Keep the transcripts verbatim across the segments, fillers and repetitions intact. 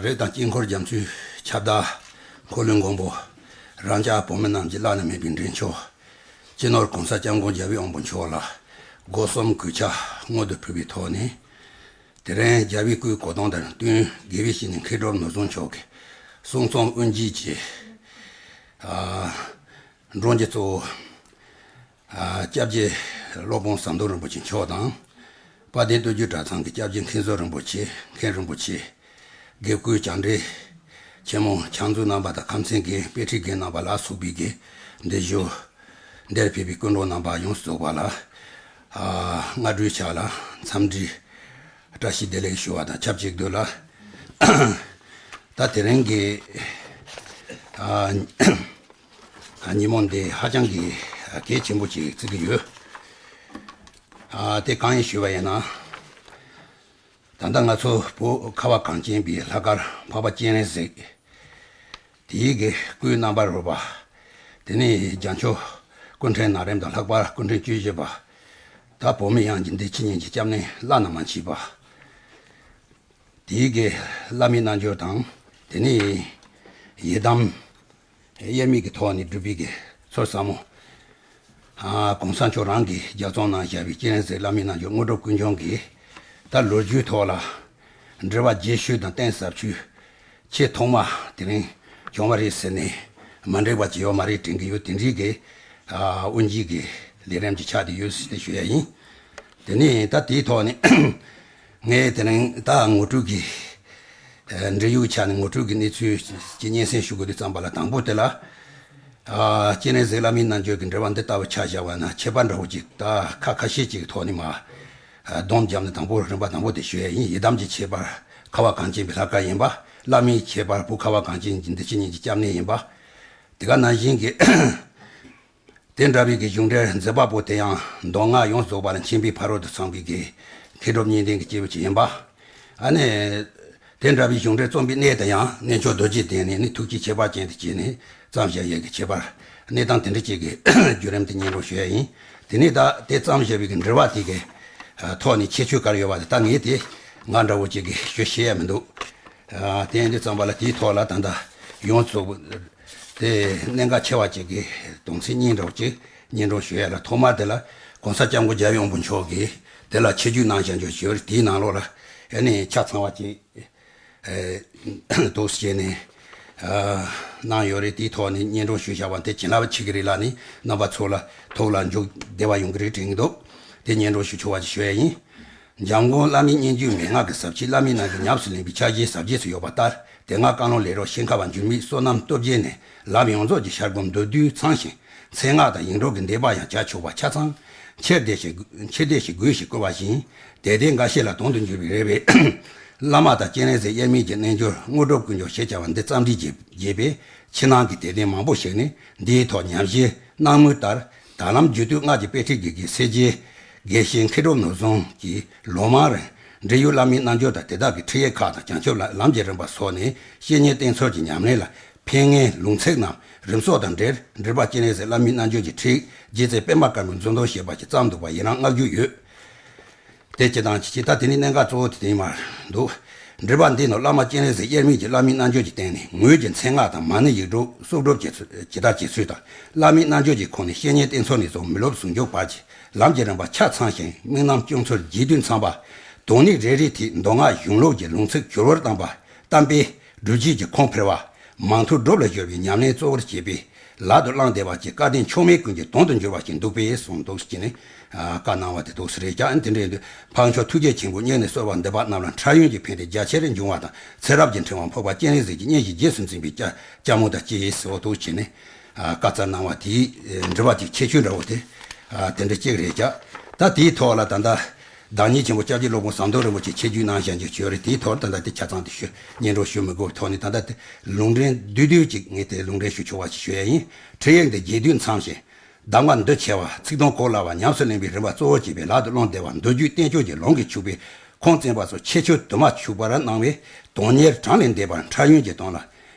རི་དང་དཀྱིལ་འཁོར་རྒྱ་མཚོའི་ཁྱབ་བདག་འཁོར་ལོའི་མགོན་པོ། རང་ཅག་བོད་མི་རྣམས་ཀྱི་བླ་ན་མེད་པའི་འདྲེན་མཆོག་སྤྱི་ནོར་༸གོང་ས་༸སྐྱབས་མགོན་རྒྱལ་བའི་དབང་པོ་མཆོག་ལ་སྒོ་གསུམ་གུས་ཕྱག་སྔོན་དུ་ཕུལ་བའི་ཐོག་ནས། དེ་རིང་རྒྱལ་བའི་སྐུའི་གོ་སྟོན་དང་བསྟུན། དགེ་བའི་བཤེས་གཉེན་མཁས་གྲུབ་ནོར་བཟང་མཆོག་གིས་གསུང་རྩོམ་དབུ་འབྱེད་ཀྱི་ཨ་སྒྲོན་གྱི་གཙོ་བོ། ཨ་སྐྱབས་རྗེ་སློབ་དཔོན་ཟམ་གདོང་རིན་པོ་ཆེ་མཆོག་དང་། དཔལ་ལྡན་སྟོད་རྒྱུད་གྲྭ་ཚང་གི་སྐྱབས་རྗེ་མཁན་ཟུར་རིན་པོ་ཆེ། མཁན་རིན་པོ་ཆེ། དགེ་བསྐོས་བཅར་འདྲི་ཆེན་མོ་ཕྱག་མཛོད་རྣམ་པ་དང་ཁམས་ཚན་འགན་དཔེ་ཁྲིད་འགན་རྣམ་པ་ལ་སོགས་པའི་འགན་འདི་ཞུ། འདིར་ཕེབས་པའི་སྐུ་མགྲོན་རྣམ་པ་ཡོངས་སུ་རྫོགས་པ་ལ་ཨ་སྔ་དྲོའི་ཆ་ལ་འཚམས་འདྲི་བཀྲ་ཤིས་བདེ་ལེགས་ཞུ་བ་དང་ཆབས་ཅིག་ཏུ་ལ། ད་དེ་རིང་གི་ཨ་ཉིན་མོ་འདི་ཧ་ཅང་གི་གལ་ཆེན་པོ་ཅིག་བརྩི་གི་ཡོད། ཨ་དེ་གང་ཡིན་ཞུས་པ་ཡིན་ན། ད་ལྟ་ང་ཚོ་བོད་ཁ་བ་གངས་ཅན་པའི་ལྷག་དཀར་འཕགས་པ་སྤྱན་རས་གཟིགས། དེའི་གི་སྐུའི་རྣམ་པར་རོལ་པ། དེ་ནས་རྒྱལ་མཆོག་སྐུ་ཕྲེང་ན་རིམ་དང་ལྷག་པར་སྐུ་ཕྲེང་བཅུ་བཞི་པ། ད་བོད་མི་ཡོངས་ཀྱི་འདི་ཕྱི་གཉིས་ཀྱི་སྐྱབས་གནས་བླ་ན་མ་མཆིས་པ། དེའི་གི་བླ་མའི་རྣལ་འབྱོར་དང་དེ་ནས་ཡི་དམ་དབྱེར་མེད་ཀྱི་ཐོག་ནས་སྒྲུབ་པའི་གི་ཚུལ་ཟབ་མོ། ཨ་༸གོང་ས་མཆོག་རང་གིས་རྒྱབ་རྩོམ་གནང་བཞག་པའི་སྤྱན་རས་གཟིགས་བླ་མའི་རྣལ་འབྱོར་དངོས་གྲུབ་ཀུན་འབྱུང་གི་ད་ལོ་རྒྱུས་ཐོག་ལ་འགྲེལ་པ་རྒྱས་ཤོས་དང་གཏིང་ཟབ་ཤོས་ཆེས་ཐོག་མ་དེ་རིང་བྱུང་བ་རེད་ཟེར་ནས་མ་འགྲིག་པ་ཅི་ཡོད་མ་རེད་དྲན་གི་ཡོད། དེ་འདྲའི་གི་ཨ་དབུ་འབྱེད་ཀྱི་ལས་རིམ་གྱི་ཆ་དེ་ཡོད་ཟེར་ཏེ་ཞུ་ཡ་ཡིན། དེ་ནས་ད་དེའི་ཐོག་ནས་ངས་དེ་རིང་ད་ངོ་སྤྲོད་ཀྱི་ཨ་འབྲེལ་ཡོད་ཆ་ནས་ངོ་སྤྲོད་ཀྱི་གནས་ཚུལ་གྱི་སྙན་སེང་ཞུ་དགོས་དུས་ཙམ་པ་ལ་དང་པོ་དེ་ལ་ཨ་སྤྱན་རས་གཟིགས་བླ་མའི་རྣལ་འབྱོར་གྱི་འགྲེལ་པ་འདི་ལྟ་བུ་ཆ་བཞག་པ་ན་ཁྱད་པར་འདྲ་བོ་ཅིག་ད་ཁ་ཁ་ཤས་ཅིག་གི་ཐོག་ནས་མ་ཨ་སྡོམ་བརྒྱབ་ནས་དང་པོ་རིམ་པ་དང་པོ་དེ་ཞུ་ཡ་ཡིན། ཡི་དམ་གྱི་ཁྱད་པར་ཁ་བ་གངས་ཅན་པའི་ལྷག་དཀར་ཡིན་པ། བླ་མའི་ཁྱད་པར་བོད་ཁ་བ་གངས་ཅན་གྱི་འདི་ཕྱི་གཉིས་ཀྱི་སྐྱབས་གནས་ཡིན་པ། དེ་ག་ནང་བཞིན་གྱི་དེ་འདྲ་བའི་གི་གཞུང་འགྲེལ་མཛད་པ་པོ་དེ་ཡང་མདོ་སྔགས་ཡོངས་རྫོགས་པ་ལ་མཁྱེན་པའི་ཕ་རོལ་ཏུ་ཕྱིན་པའི་གི་མཁས་གྲུབ་གཉིས་ལྡན་གྱི་སྐྱེས་བུ་ཅིག་ཡིན་པ། ཨ་ནི། དེ་འདྲ་བའི་གཞུང་འགྲེལ་རྩོམ་པའི་གནས་དེ་ཡང་གནས་མཆོག་རྡོ་རྗེ་གདན་ནས་ནི་ཐུགས་བསྐྱེད་ཁྱད་པར་ཅན་དུ་བསྐྱེད་ནས་བརྩམས་བཞག་ཡས་ཀྱི་ཁྱད་པར་གནས་སྟངས་དེ་འདྲ་ཅིག་གི་བརྒྱུད་རིམ་དེ་སྙན་སྒྲོན་ཞུ་ཡས་ཡིན། དེ་ནས་ད་དེ་བརྩམས་བཞག་པའི་གི་འགྲེལ་པ་དེ་གི་ཐོག་ནས་ཁྱད་ཆོས་ག་རེ་ཡོད་པ་དེ་ད་ངས་དེ་ང་འདྲ་བོ་ཅིག་གི་ཞུ་ཤེས་ཡ་མི་འདུག་ཨ་དེ་ཡིན་དུས་ཙམ་པ་ལ་དེའི་ཐོག་ལ་ད་ལྟ་ཡོངས་རྫོགས་དེ་གནད་འགག་ཆེ་བ་ཅིག་གི་དོན་ཚན་གཉིས་འདྲ་བོ་ཅིག་སྙན་སྒྲོན་ཞུ་ཡ་ལ། ཐོག་མར་དེ་ལ་༸གོང་ས་༸སྐྱབས་མགོན་རྒྱལ་བའི་དབང་པོ་མཆོག་གིས་དེ་ལ་ཆེད་བསྒྱུར་གནང་བཞག་འཇོག་ཞུ་རེད། དེའི་ནང་ལོགས་ལ་ཨ་ནི་ཆ་ཚང་བ་ཅིག་ཨེ་འདུག་བྱས་ནས་ཨ་གནང་ཡོད་རེད། དེའི་ཐོག་ནས་སྙན་སྒྲོན་ཞུ་བཞག་པ་དེ་བྱིན་རླབས་ཆེ་གི་རེད་ལ་ནི་རྣམ་པ་ཚོ་ལ་ཐུགས་ལ་འཇུག་བདེ་བ་ཡོང་གི་རེད་དྲན་གྱི་འདུག་དེ་སྙན་སྒྲོན་ཞུ་ཆོག་པ་ཅིག་ཞུ་ཡ་ཡིན། འཇམ་མགོན་བླ་མའི་སྙན་བརྒྱུད་མན་ངག་གི་ཟབ་ཆོས་བླ་མའི་རྣལ་འབྱོར་ཉམས་སུ་ལེན་པའི་ཕྱག་རྗེས་ཟབ་རྒྱས་སུ་ཡོད་པ་ལྟར། དེ་སྔ་བཀའ་བློན་ལས་རོགས་ཤིང་ཁ་བ་འགྱུར་མེད་བསོད་ནམས་སྟོབས་རྒྱས་ནས་ལམ་ཡོངས་རྫོགས་ཀྱི་ཤར་སྒོ་མདོར་བསྡུས་ཚང་ཞིང་། མཚན་སྔགས་དང་ཡིག་འབྲུ་གི་བཟླས་པ་ཡང་བྱ་ཆོག་པ་ཆ་ཚང་། ཕྱིར་བདེ་ཞིང་ཕྱིར་བདེ་ཞིང་དགོས་ཞེས་བསྐུལ་བ་བཞིན། དད་ལྡན་འགའ་ཤས་ལ་དོན་དུ་འགྱུར་བའི་རེ་བས། བླ་མ་དང་སྤྱན་རས་གཟིགས་དབྱེར་མེད་ཀྱི་རྣལ་འབྱོར་དངོས་གྲུབ་ཀུན་འབྱུང་ཞེས་བྱ་བ་འདི་རྩོམ་སྒྲིག་བྱས་པས། ཕྱི་ནང་གི་དད་ལྡན་མང་པོ་ཞིག་ནི་འདིའི་ཐོག་ཉམས་བཞེས་གནང་མུས་ལྟར། ད་ལམ་རྒྱུད་སྟོད་སྔགས་ཀྱི་དཔེ་ཁྲིད་དགེ་རྒན་སེར་སྐྱའི་དགེ་བཤེས་མཁས་གྲུབ་ནོར་བཟང་གིས་ལོ་མང་རིང་འབྲེལ་ཡོད་བླ་མའི་རྣལ་འབྱོར་དང་དེ་དག་གི་ཁྲིད་ཡིག་ཁག་དང་བྱང་ཆུབ་ལམ་གྱི་རིམ་པ་སོགས་ནས་བཤེས་གཉེན་བསྟེན་ཚུལ་གྱི་ཉམས་ལེན་ལ་ཕན་ངེས་ལུང་ཚིག་རྣམས་རིམ་སོགས་དང་འབྲེལ། འབྲེལ་པ་སྤྱན་རས་གཟིགས་བླ་མའི་རྣལ་འབྱོར་གྱི་ཁྲིད་རྗེ་བཙུན་པད་མ་དཀར་པོའི་མཛོད་འདོན་ཞེས་པ་ཞིག་བརྩམས་འདུག་པ་ཡི་རངས་བསྔགས་བརྗོད་ཡོད། དེ་སྤྱི་དང་ཅི་ད་དེ་ནི་གནད་འགག་གཙོ་བོ་དེ་དེ་མར་འདུག་འགྲེལ་པ་འདི་ནི་བླ་མ་སྤྱན་རས་གཟིགས་དབྱེར་མེད་ཀྱི་བླ་མའི་རྣལ་འབྱོར་གྱི་སྟེང་ནས་ངོས་ཀྱི་མཚན་སྔགས་དང་མ་ཎི་ཡིག་འབྲུ་གསོག་སྒྲུབ་བྱེད་ཚུལ་ཇི་ལྟར་བྱེད་ཚུལ་དང་། བླ་མའི་རྣལ་འབྱོར་གྱི་ཁོངས་ནས་བཤེས་གཉེན་བསྟེན་ཚུལ་ནས་བཟུང་མི་སློབ་ཟུང་འཇུག་བར་གྱི་ལམ་གྱི་རིམ་པ་ཆ་ཚང་ཞིང་དམིགས་རྣམ་སྐྱོང་ཚུལ་རྗེས་མཐུན་ཚང་པ། དོན་གནད་རེ་རེའི་ཐད་མདོ་སྔགས་གཞུང་ལུགས་ཀྱི་ལུང་ཚིག་འགྱུར་བར་བཏང་པ། གཏམ་དཔེ་སྒྲུབ་བྱེད་ཀྱི་ཁུངས་འཕེར་བ། མང་ཐོས་སྒྲུབ་ལ་སྦྱོར་བའི་ཉམས་ལེན་གཙོ་བོར་བྱས་པས། ལག་ཏུ་བླངས་བསྡད་པ་ཅིག་བཀའ་དྲིན་ཆོ་མེད་ཀུན་གྱི་དོན་དུ་འགྱུར་བ་ཞིག་འདུག་པས་གསུངས་འདུག་ཅེས་ནས་བཀའ་གནང་བ་དེ་འདུག་སེ་རེད་ཀྱང་། དེ་འདྲའི་འཕགས་མཆོག་ཐུགས་རྗེ་ཆེན་པོ་སྙིང་ནས་གསོལ་བ་འདེབས་པ་རྣམས་ལ་འཕྲལ་ཡུན་གྱི་ཕན་བདེ་རྒྱ་ཆེར་འབྱུང་བ་དང་། ཚེ་རབས་ཀྱི་འཕྲེང་བ་འཕགས་པ་སྤྱན་རས་གཟིགས་ཀྱི་སྙན་ཞིང་རྗེས་སུ་འཛིན་པའི་བརྒྱ་བརྒྱ་མོ་དང་བཅས་སོ་འདུག་ཅེས་ནས་བཀའ་སྩལ་གནང་བ་དེའི་འགྲེལ་པ་ཅིག་ཁྱད་ཆོས་འདྲ་བོ་དེ་དེ་འདྲ་ཅིག་རེད་ཀྱང་། ད་དེའི་ཐོག་ལ་ད་ལྟ། བདག་ཉིད་ཆེན་པོ་སྐྱབས་རྗེ་སློབ་དཔོན་ཟམ་གདོང་རིན་པོ་ཆེ་ཆེད་བསྒྱུར་གནང་བཞག་རྒྱུ་ཡོད་རེད། དེའི་ཐོག་ད་ལྟ་དེ་ཆ་ཚང་དེ་ཞུ་སྙན་སྒྲོན་ཞུ་མི་དགོས་པའི་ཐོག་ནས། ད་ལྟ་དེ་ལུང་འདྲེན་བསྡུས་བསྡུས་ཅིག་ངས་དེ་ལུང་འདྲེན་ཞུ་ཆོག་པ་ཞིག་ཞུ་ཡ་ཡིན། ཁྲིད་ཡིག་འདི་རྗེས་མཐུན་འཚམ་ཞིང་། གདམས་ངག་འདུ་བྱེད་པ། ཚིག་དོན་གོ་སླ་བ། ཉམས་སུ་ལེན་པའི་རིམ་པ་གཙོ་བོར་བྱས་པའི་ལག་ཏུ་བླངས་བསྡད་པ་མདོ་རྒྱུད་བསྟན་བཅོས་ཀྱི་ལུང་གིས་ཕྱུག་པའི་ཁུངས་བཙན་པ་སོགས་ཁྱད་ཆོས་དུ་མ་ཕྱུག་པར་གནང་བས། དོན་གཉེར་གྲངས་ལས་འདས་པར་འཕྲལ་ཡུན་གྱི་དོན་ལ།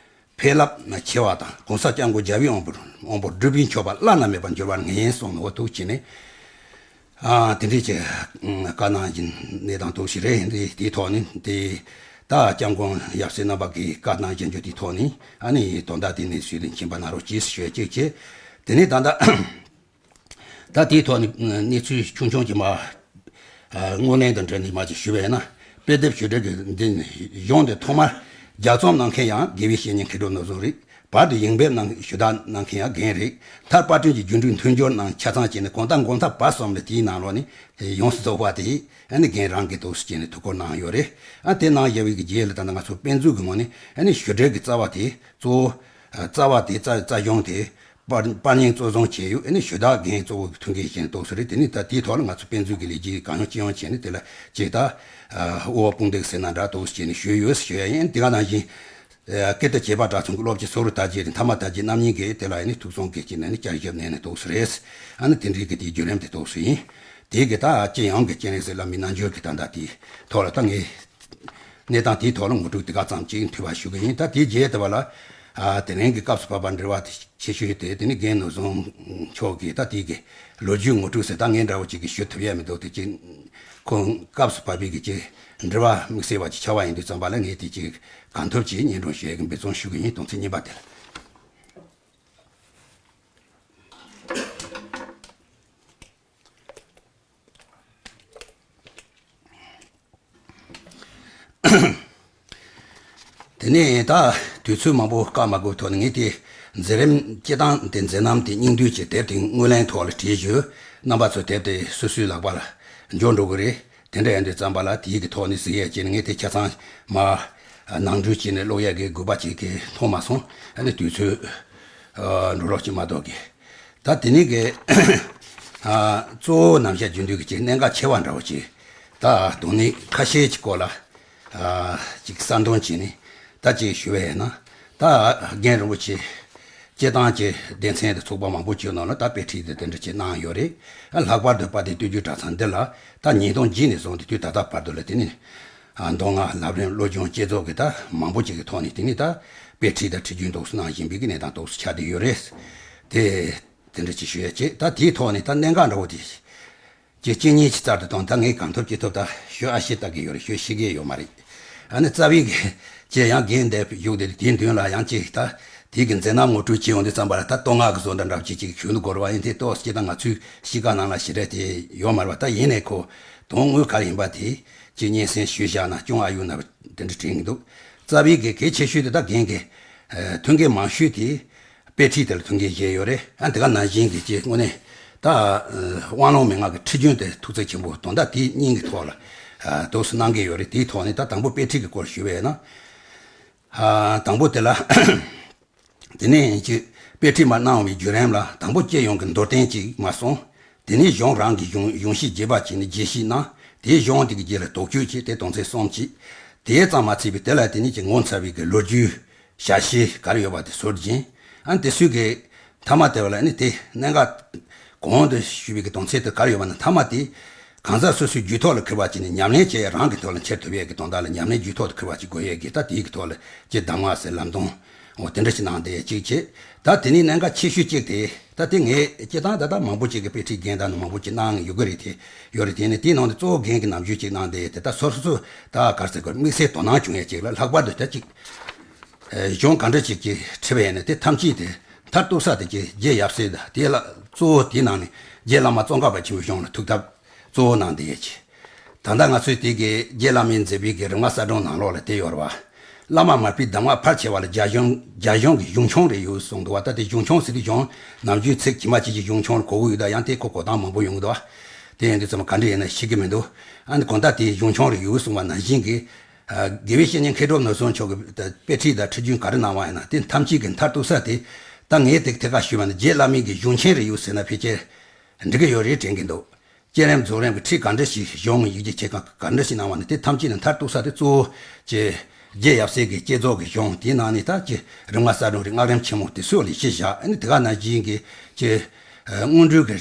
ཕན་རླབས་ཆེ་བ་དང་། ༸གོང་ས་༸སྐྱབས་མགོན་རྒྱལ་བའི་དབང་པོ་དབང་པོ་སྒྲུབ་པས་མཆོད་པ་བླ་ན་མེད་པར་འགྱུར་བར་ངེས་གསུངས་ནོ་འདུག་ཅེས་ནས། ཨ་དེ་འདྲའི་ཅིག་བཀའ་གནང་བཞིན་གནས་སྟངས་འདུག་ཞིག་རེད། དེ་དེའི་ཐོག་ནས་དེ་ ད་སྐྱབས་མགོན་ཡབ་སྲས་རྣམ་པ་གིས་བཀའ་གནང་བཞིན་རྒྱུ་དེའི་ཐོག་ནས་ཨ་ནི་དོན་དག་དེ་ནས་སུས་ལན་མཁྱེན་པ་གནང་རོགས་གྱིས་ཞུ་ཡ་གཅིག་བྱས། དེ་ནས་ད་ལྟ་ད་དེའི་ཐོག་ནས་གནས་ཚུལ་ཆུང་ཆུང་ཅིག་མ་དངོས་གནས་དང་འབྲེལ་ནས་མ་ཅིག་ཞུ་བས་ན། དཔེ་དེབ་ཞུ་སྒྲིག་གི་འདི་ནི་གཞུང་དེ་ཐོག་མར་ལྗགས་རྩོམ་གནང་མཁན་ཡང་དགེ་བའི་བཤེས་གཉེན་མཁས་གྲུབ་ནོར་བཟང་རེད། བར་དུ་ཡིག་འབེབས་གནང་ཞུ་དག་གནང་མཁན་ཡང་རྒན་རེད། མཐར་པར་སྐྲུན་གྱི་རྒྱུན་སྒྲིག་མཐུན་སྦྱོར་གནང་ཆ་ཚང་བྱས་ནས་གང་ལྟར་འགོ་མཐའ་བར་གསུམ་ལ་དེའི་ནང་ལོགས་ནས་ཡོངས་སུ་རྫོགས་པ་དེ་ཨ་ནི་རྒན་རང་གིས་ཏོག་ཙམ་བྱས་ནས་ཐུགས་ཁུར་གནང་ཡོད་རེད། ཨ་དེ་གནང་ཡོད་པའི་གི་རྗེས་ལ་ད་ལྟ་ང་ཚོ་དཔེ་མཛོད་ཀྱི་ངོས་ནས་ཨ་ནི་ཞུ་སྒྲིག་གི་རྩ་བ་དེ་གཙོ་བོ་རྩ་བ་དེ་རྩ་རྩ་གཞུང་དེ་པར་པར་རྙིང་གཙོ་བཟུང་བྱས་ཡོད། ཨ་ནི་ཞུ་དག་རྒན་གཙོ་བོ་གི་ཐུགས་འགན་བཞེས་ཏོག་ཙམ་རེད། དེ་ནི་ད་དེའི་ཐོག་ལ་ང་ཚོ་དཔེ་མཛོད་ཀྱི་ལས་བྱེད་གང་ཡོང་ཅི་ཡོང་བྱས་ནས་དེ་ལ་ཅིག་ད་དབུ་བ་དཔུང་འདེགས་ཟེར་ན་འདྲ་ཏོག་ཙམ་བྱས་ནས་ཞུས་ཡོད་ཞུ་ཡ་ཡིན། དེ་ག་ནང་བཞིན། ཨ་ཀིརྟི་བྱེས་པ་གྲྭ་ཚང་གི་སློབ་སྤྱི་སོག་རི་དར་རྒྱས་དང་མཐའ་མ་དར་རྒྱས་རྣམ་གཉིས་ཀྱིས་དེ་ལ་ཨ་ནི་ཐུགས་བསམ་བསྐྱེད་ཀྱིན་ཨ་ནི་བསྐྱར་ཞིབ་གནང་ནས་ཏོག་ཙམ་རེད། ཨ་ནི་དེ་འདྲའི་གི་དེའི་བརྒྱུད་རིམ་དེ་ཏོག་ཙམ་ཡིན། དེའི་གི་ད་སྤྱི་ཡོངས་ཀྱི་སྤྱན་རས་གཟིགས་བླ་མའི་རྣལ་འབྱོར་གྱི་ད་ལྟ་དེའི་ཐོག་ལ་ད་ངས་གནས་སྟངས་དེའི་ཐོག་ལ་ངོ་སྤྲོད་དེ་ག་ཙམ་ཅིག་མཐུད་པ་ཞུ་གི་ཡིན། ད་དེའི་རྗེས་དེ་བ་ལ་ཨ་དེ་རིང་གི་སྐབས་སུ་བབས་པ་འབྲེལ་བ་དེ་ཆེ་ཤོས་དེ་དེ་ནི་རྒན་ནོར་བཟང་མཆོག་གིས་ད་དེའི་གི་ལོ་རྒྱུས་ངོ་སྤྲོད་ཟེར་ད་ངས་འདྲ་བོ་ཅིག་གི་ཞུ་ཐུབ་ཡ་མི་འདུག་དེ་ཅིག་ཁོང་སྐབས་སུ་བབས་པའི་གི་ཅིག་འབྲེལ་བ་དམིགས་བསལ་བ་ཅིག་ཆགས་པ་ཡིན་དུས་ཙམ་པ་ལ་ངས་དེ་ཅིག་གང་ཐུབ་ཅིག་སྙན་སྒྲོན་ཞུ་ཡས་ཀྱི་འབད་བརྩོན་ཞུ་གི་ཡིན། དོན་ཚན་གཉིས་པ་དེ་ལ། དེ་ནས་ད་དུས་ཚོད་མང་པོ་བཀག་མ་དགོས་ཐོག་ནས་ངས་དེ་མཛད་རིམ་སྤྱི་བཏང་དེ་མཛད་རྣམ་དེ་སྙིང་བསྡུས་ཀྱི་དེབ་དེ་སྔོན་གླེང་ཐོག་ལ་བྲིས་ཞུ། རྣམ་པ་ཚོ་དེབ་དེ་སོ་སོའི་ལག་པ་ལ་འབྱོར་འགྲོ་གི་རེད། དེ་འདྲ་ཡིན་དུས་ཙམ་པ་ལ་དེའི་གི་ཐོག་ནས་གཟིགས་ཡས་བྱས་ནས་ངས་དེ་ཆ་ཚང་མ་ནང་འཁྲུལ་བྱས་ནས་ཀློག་ཡས་ཀྱི་དགོས་པ་ཅིག་གི་མཐོང་མ་སོང་། ཨ་ནི་དུས་ཚོད་འགྲོ་རོགས་ཅིག་མ་གཏོགས་གི། ད་དེ་ནས་གི་གཙོ་བོ་རྣམ་བཤད་རྒྱུན་སྡོད་ཀྱི་ཅིག་གནད་འགག་ཆེ་བ་འདྲ་བོ་ཅིག་ད་དོན་ནི་ཁ་ཤས་ཀྱི་སྐོར་ལ་ཅིག་གསལ་འདོན་བྱས་ནས་ད་ཅིག་ཞུ་བ་ཡིན་ན། ད་རྒན་རིན་པོ་ཆེ་སྤྱི་བཏང་གི་སྡེ་ཚན་དང་ཚོགས་པ་མང་པོ་ཅིག་ནང་ལ་ད་དཔེ་ཁྲིད་དེ་དེ་འདྲ་ཅིག་གནང་ཡོད་རེད། ལྷག་པར་དུ་དཔལ་ལྡན་སྟོད་རྒྱུད་གྲྭ་ཚང་འདི་ལ་ད་ཉིས་སྟོང་བརྒྱད་ནས་བཟུང་སྟེ་དུས་ད་ལྟ་བར་དུ་ལ་དེ་ནི་མདོ་སྔགས་ལམ་རིམ་བློ་སྦྱོང་བསྐྱེད་རྫོགས་ཀྱི་ད་མང་པོ་ཅིག་གི་ཐོག་ནས་དེ་ནི་ད་དཔེ་ཁྲིད་དང་ཁྲིད་རྒྱུན་འདུག་སེ་གནང་བཞིན་པའི་གི་གནས་སྟངས་འདུག་སེ་ཆགས་བསྡད་ཡོད་རེད། དེ་དེ་འདྲ་ཅིག་ཞུ་ཡ་བྱེད། ད་དེའི་ཐོག་ནས་ད་གནད་འགག་འདྲ་བོ་དེ་གཅིག་གཅིག་གཉིས་ཀྱི་རྩར་དུ་བཏང་། ད་ངས་གང་ཐུབ་ཅི་ཐུབ་ད་ཞུ་ཨ་ཤེས་ལྟ་གི་ཡོད་རེད། ཞུ་ཤེས་ཀྱི་ཡོད་མ་རེད། ཨ་ནི་རྩ་བའི་གི་ཅེས་ཡང་རྒན་འདས་བཞུགས་དེ་དེའི་མདུན་ལ་ཡང་ཅིག་ད་དེའི་གི་མཛད་རྣམ་ངོ་སྤྲོད་བྱེད་ཡོང་དུས་ཙམ་པ་ལ་ད་བསྟོད་བསྔགས་ཀྱི་བཟོ་འདྲ་འདྲ་བོ་ཅིག་ཅིག་ཞུ་འདུག་དགོས་རེད་བ། ཡིན་དེ་ཏོག་ཙམ་ད་ང་ཚོའི་གཤིས་ཀ་ནང་ལ་ཞེ་དྲག་དེ་ཡོད་མ་རེད་བ། ད་ཡིན་ནའི་ཁོ་དོན་དངོས་ག་རེ་ཡིན་པ་དེ་ཅིག་སྙན་སེང་ཞུས་བཞག་ན་ཅུང་ཨ་ཡུ་ན་དེ་འདྲ་དྲན་གྱི་འདུག་རྩ་བའི་གི་གལ་ཆེ་ཤོས་དེ་ད་རྒན་གི་ཐུགས་འགན་མང་ཤོས་དེ། དཔེ་ཁྲིད་དེ་ལ་ཐུགས་འགན་བཞེས་ཡོད་རེད། ཨ་དེ་ག་ནང་བཞིན་གྱི་ཅིག་དངོས་གནས་ད་དབང་ལུང་མན་ངག་གི་ཁྲིད་རྒྱུན་དེ་ཐུགས་ཚད་ཆེན་པོ་དོན་དག་དེ་སྙིང་གི་ཐོག་ལ་འདུག་སེ་གནང་གི་ཡོད་རེད། དེའི་ཐོག་ནས་ད་དང་པོ་དཔེ་ཁྲིད་ཀྱི་སྐོར་ཞུ་བས་ན། དང་པོ་དེ་ལ་དེ་ནས་ཅིག་དཔེ་ཁྲིད་མར་གནང་བའི་བརྒྱུད་རིམ་ལ་དང་པོ་སྤྱི་ཡོངས་ཀྱི་མདོར་བསྟན་ཅིག་མ་སོང་། དེ་ནས་གཞུང་རང་གི་གཞུང་གཞུང་བཤད་རྒྱས་པ་བྱས་ནས་རྒྱས་བཤད་གནང་། དེའི་གཞུང་དེ་གི་རྗེས་ལ་དོགས་གཅོད་བྱས། དེ་དོན་ཚན་གསུམ་བྱས། དེ་ཙམ་མ་ཚད་པའི་དེ་ལ་དེ་ནས་ཀྱི་ངོ་མཚར་བའི་གི་ལོ་རྒྱུས་བྱ་བྱེད་ག་རེ་ཡོད་པ་དེ་ཟུར་སྦྱིན། ཨ་དེ་སུས་གི་མཐའ་མ་དེ་བ་ལ་ནི་དེ་གནད་འགག་གོང་དུ་ཞུས་པའི་གི་དོན་ཚན་དེ་ག་རེ་ཡོད་པ་ན་མཐའ་མ་དེ་གང་ཟག་སོ་སོའི་རྒྱུད་ཐོག་ལ་ཁུར་བ་བྱས་ནས་ཉམས་ལེན་བྱས་རང་གི་ཐོག་ལ་འཁྱེར་ཐུབ་ཡས་ཀྱི་དོན་དག་ལ་ཉམས་ལེན་རྒྱུད་ཐོག་ཏུ་ཁུར་བ་ཅིག་དགོས་ཡས་ཀྱི་ད་དེའི་གི་ཐོག་ལ་ཅི་གདམས་ངག་ཟེར་ལམ་སྟོན་འོ་དེ་འདྲ་ཞིག་གནང་བསྡད་ཡས་གཅིག་བྱས། ད་དེ་ནས་གནད་འགག་ཆེ་ཤོས་གཅིག་དེ། ད་དེ་ངས་སྤྱིར་བཏང་ད་ལྟ་མང་པོ་ཅིག་གིས་དཔེ་ཁྲིད་རྒན་དང་ནི་མང་པོ་ཅིག་གནང་ཡོད་གི་རེད་དེ། ཡོད་རེད་དེ་ནི་དེའི་ནང་དུ་གཙོ་བོ་རྒན་གྱི་ནམ་རྒྱུན་ཅིག་གནང་བསྡད་ཡོད་དེ། ད་སོ་སོ་ད་ག་རེ་ཟེར་དགོས་དམིགས་བསལ་དོ་སྣང་བྱུང་ཡས་ཅིག་ལ་ལྷག་པར་དུ་ད་ཅིག་གཞུང་ག་འདྲ་ཅིག་གིས་ཁྲིད་པ་ཡིན་ན་དེ་ཐམས་ཅད་དེ་མཐར་གཏུགས་ས་དེ་ཅིག་རྗེ་ཡབ་སྲས་དང་དེ་ལ་གཙོ་བོ་དེའི་ནང་ནས་རྗེ་བླ་མ་ཙོང་ཁ་པ་ཆེན་པོའི་གཞུང་ལ་ཐུགས་ཐབས་གཙོ་བོ་གནང་བསྡད་ཡས་ཅིག་ད་ལྟ་ང་ཚོས་དེ་གི་རྗེ་བླ་མས་མཛད་པའི་གི་རིམ་ལྔ་གསལ་སྒྲོན་ནང་ལོགས་ལ་དེ་ཡོད་རེད་བ། བླ་མ་མར་པའི་གདམས་ངག་ཕལ་ཆེ་བ་ལ་རྒྱ་གཞུང་རྒྱ་གཞུང་གི་གཞུང་ཆུང་རེ་ཡོད་གསུངས་འདུག་བ། ད་དེ་གཞུང་ཆུང་ཟེར་དུས་གཞུང་ནམ་རྒྱུན་ཚིག་ཇི་མ་ཇི་བཞིན་གཞུང་ཆུང་ལ་གོ་གི་ཡོད། ད་ཡང་དེ་ཁོ་གོ་སྟངས་མང་པོ་ཡོང་གི་འདུག་བ། དེ་ཡིན་དུས་ཙམ་ག་འདྲ་ཡིན་ན་ཤེས་ཀྱི་མི་འདུག་ཨ་ནི་གང་ལྟར་དེ་གཞུང་ཆུང་རེ་ཡོད་གསུངས་པ་ནང་བཞིན་གྱི། དགེ་བའི་བཤེས་གཉེན་མཁས་གྲུབ་ནོར་བཟང་མཆོག་གིས་དཔེ་ཁྲིད་དང་ཁྲིད་རྒྱུན་ག་རེ་གནང་བ་ཡིན་ན་དེ་ཐམས་ཅད་ཀྱི་མཐར་གཏུགས་ས་དེ། ད་ངས་དེ་ཐད་ཀར་ཞུས་པ་ན་རྗེ་བླ་མའི་གི་གཞུང་ཆེན་རེ་ཡོད་ཟེར་ན་ཕལ་ཆེར་འགྲིག་གི་ཡོད་རེད་དྲན་གྱི་འདུག་བསྐྱེད་རིམ་རྫོགས་རིམ་གྱི་ཁྲིད་ག་འདྲ་ཞིག་གཞུང་ཡིག་རྒྱུགས་བྱེད་སྟངས་ག་འདྲ་ཞིག་གནང་བ་ནི་དེ་ཐམས་ཅད་ནི་མཐར་གཏུགས་ས་དེ་གཙོ་བོ་ཀྱི་རྗེ་ཡབ་སྲས་ཀྱི་བསྐྱེད་རྫོགས་ཀྱི་གཞུང་དེའི་ནང་ནས་ད་ཀྱི་རིམ་ལྔ་གསལ་སྒྲོན་རེད། སྔགས་རིམ་ཆེན་མོ་དེ་ཚོ་ལ་གཞི་བཞག་ཨ་ནི་དེ་ག་ནང་བཞིན་གྱི་ཀྱི་སྔོན་འགྲོའི་གི་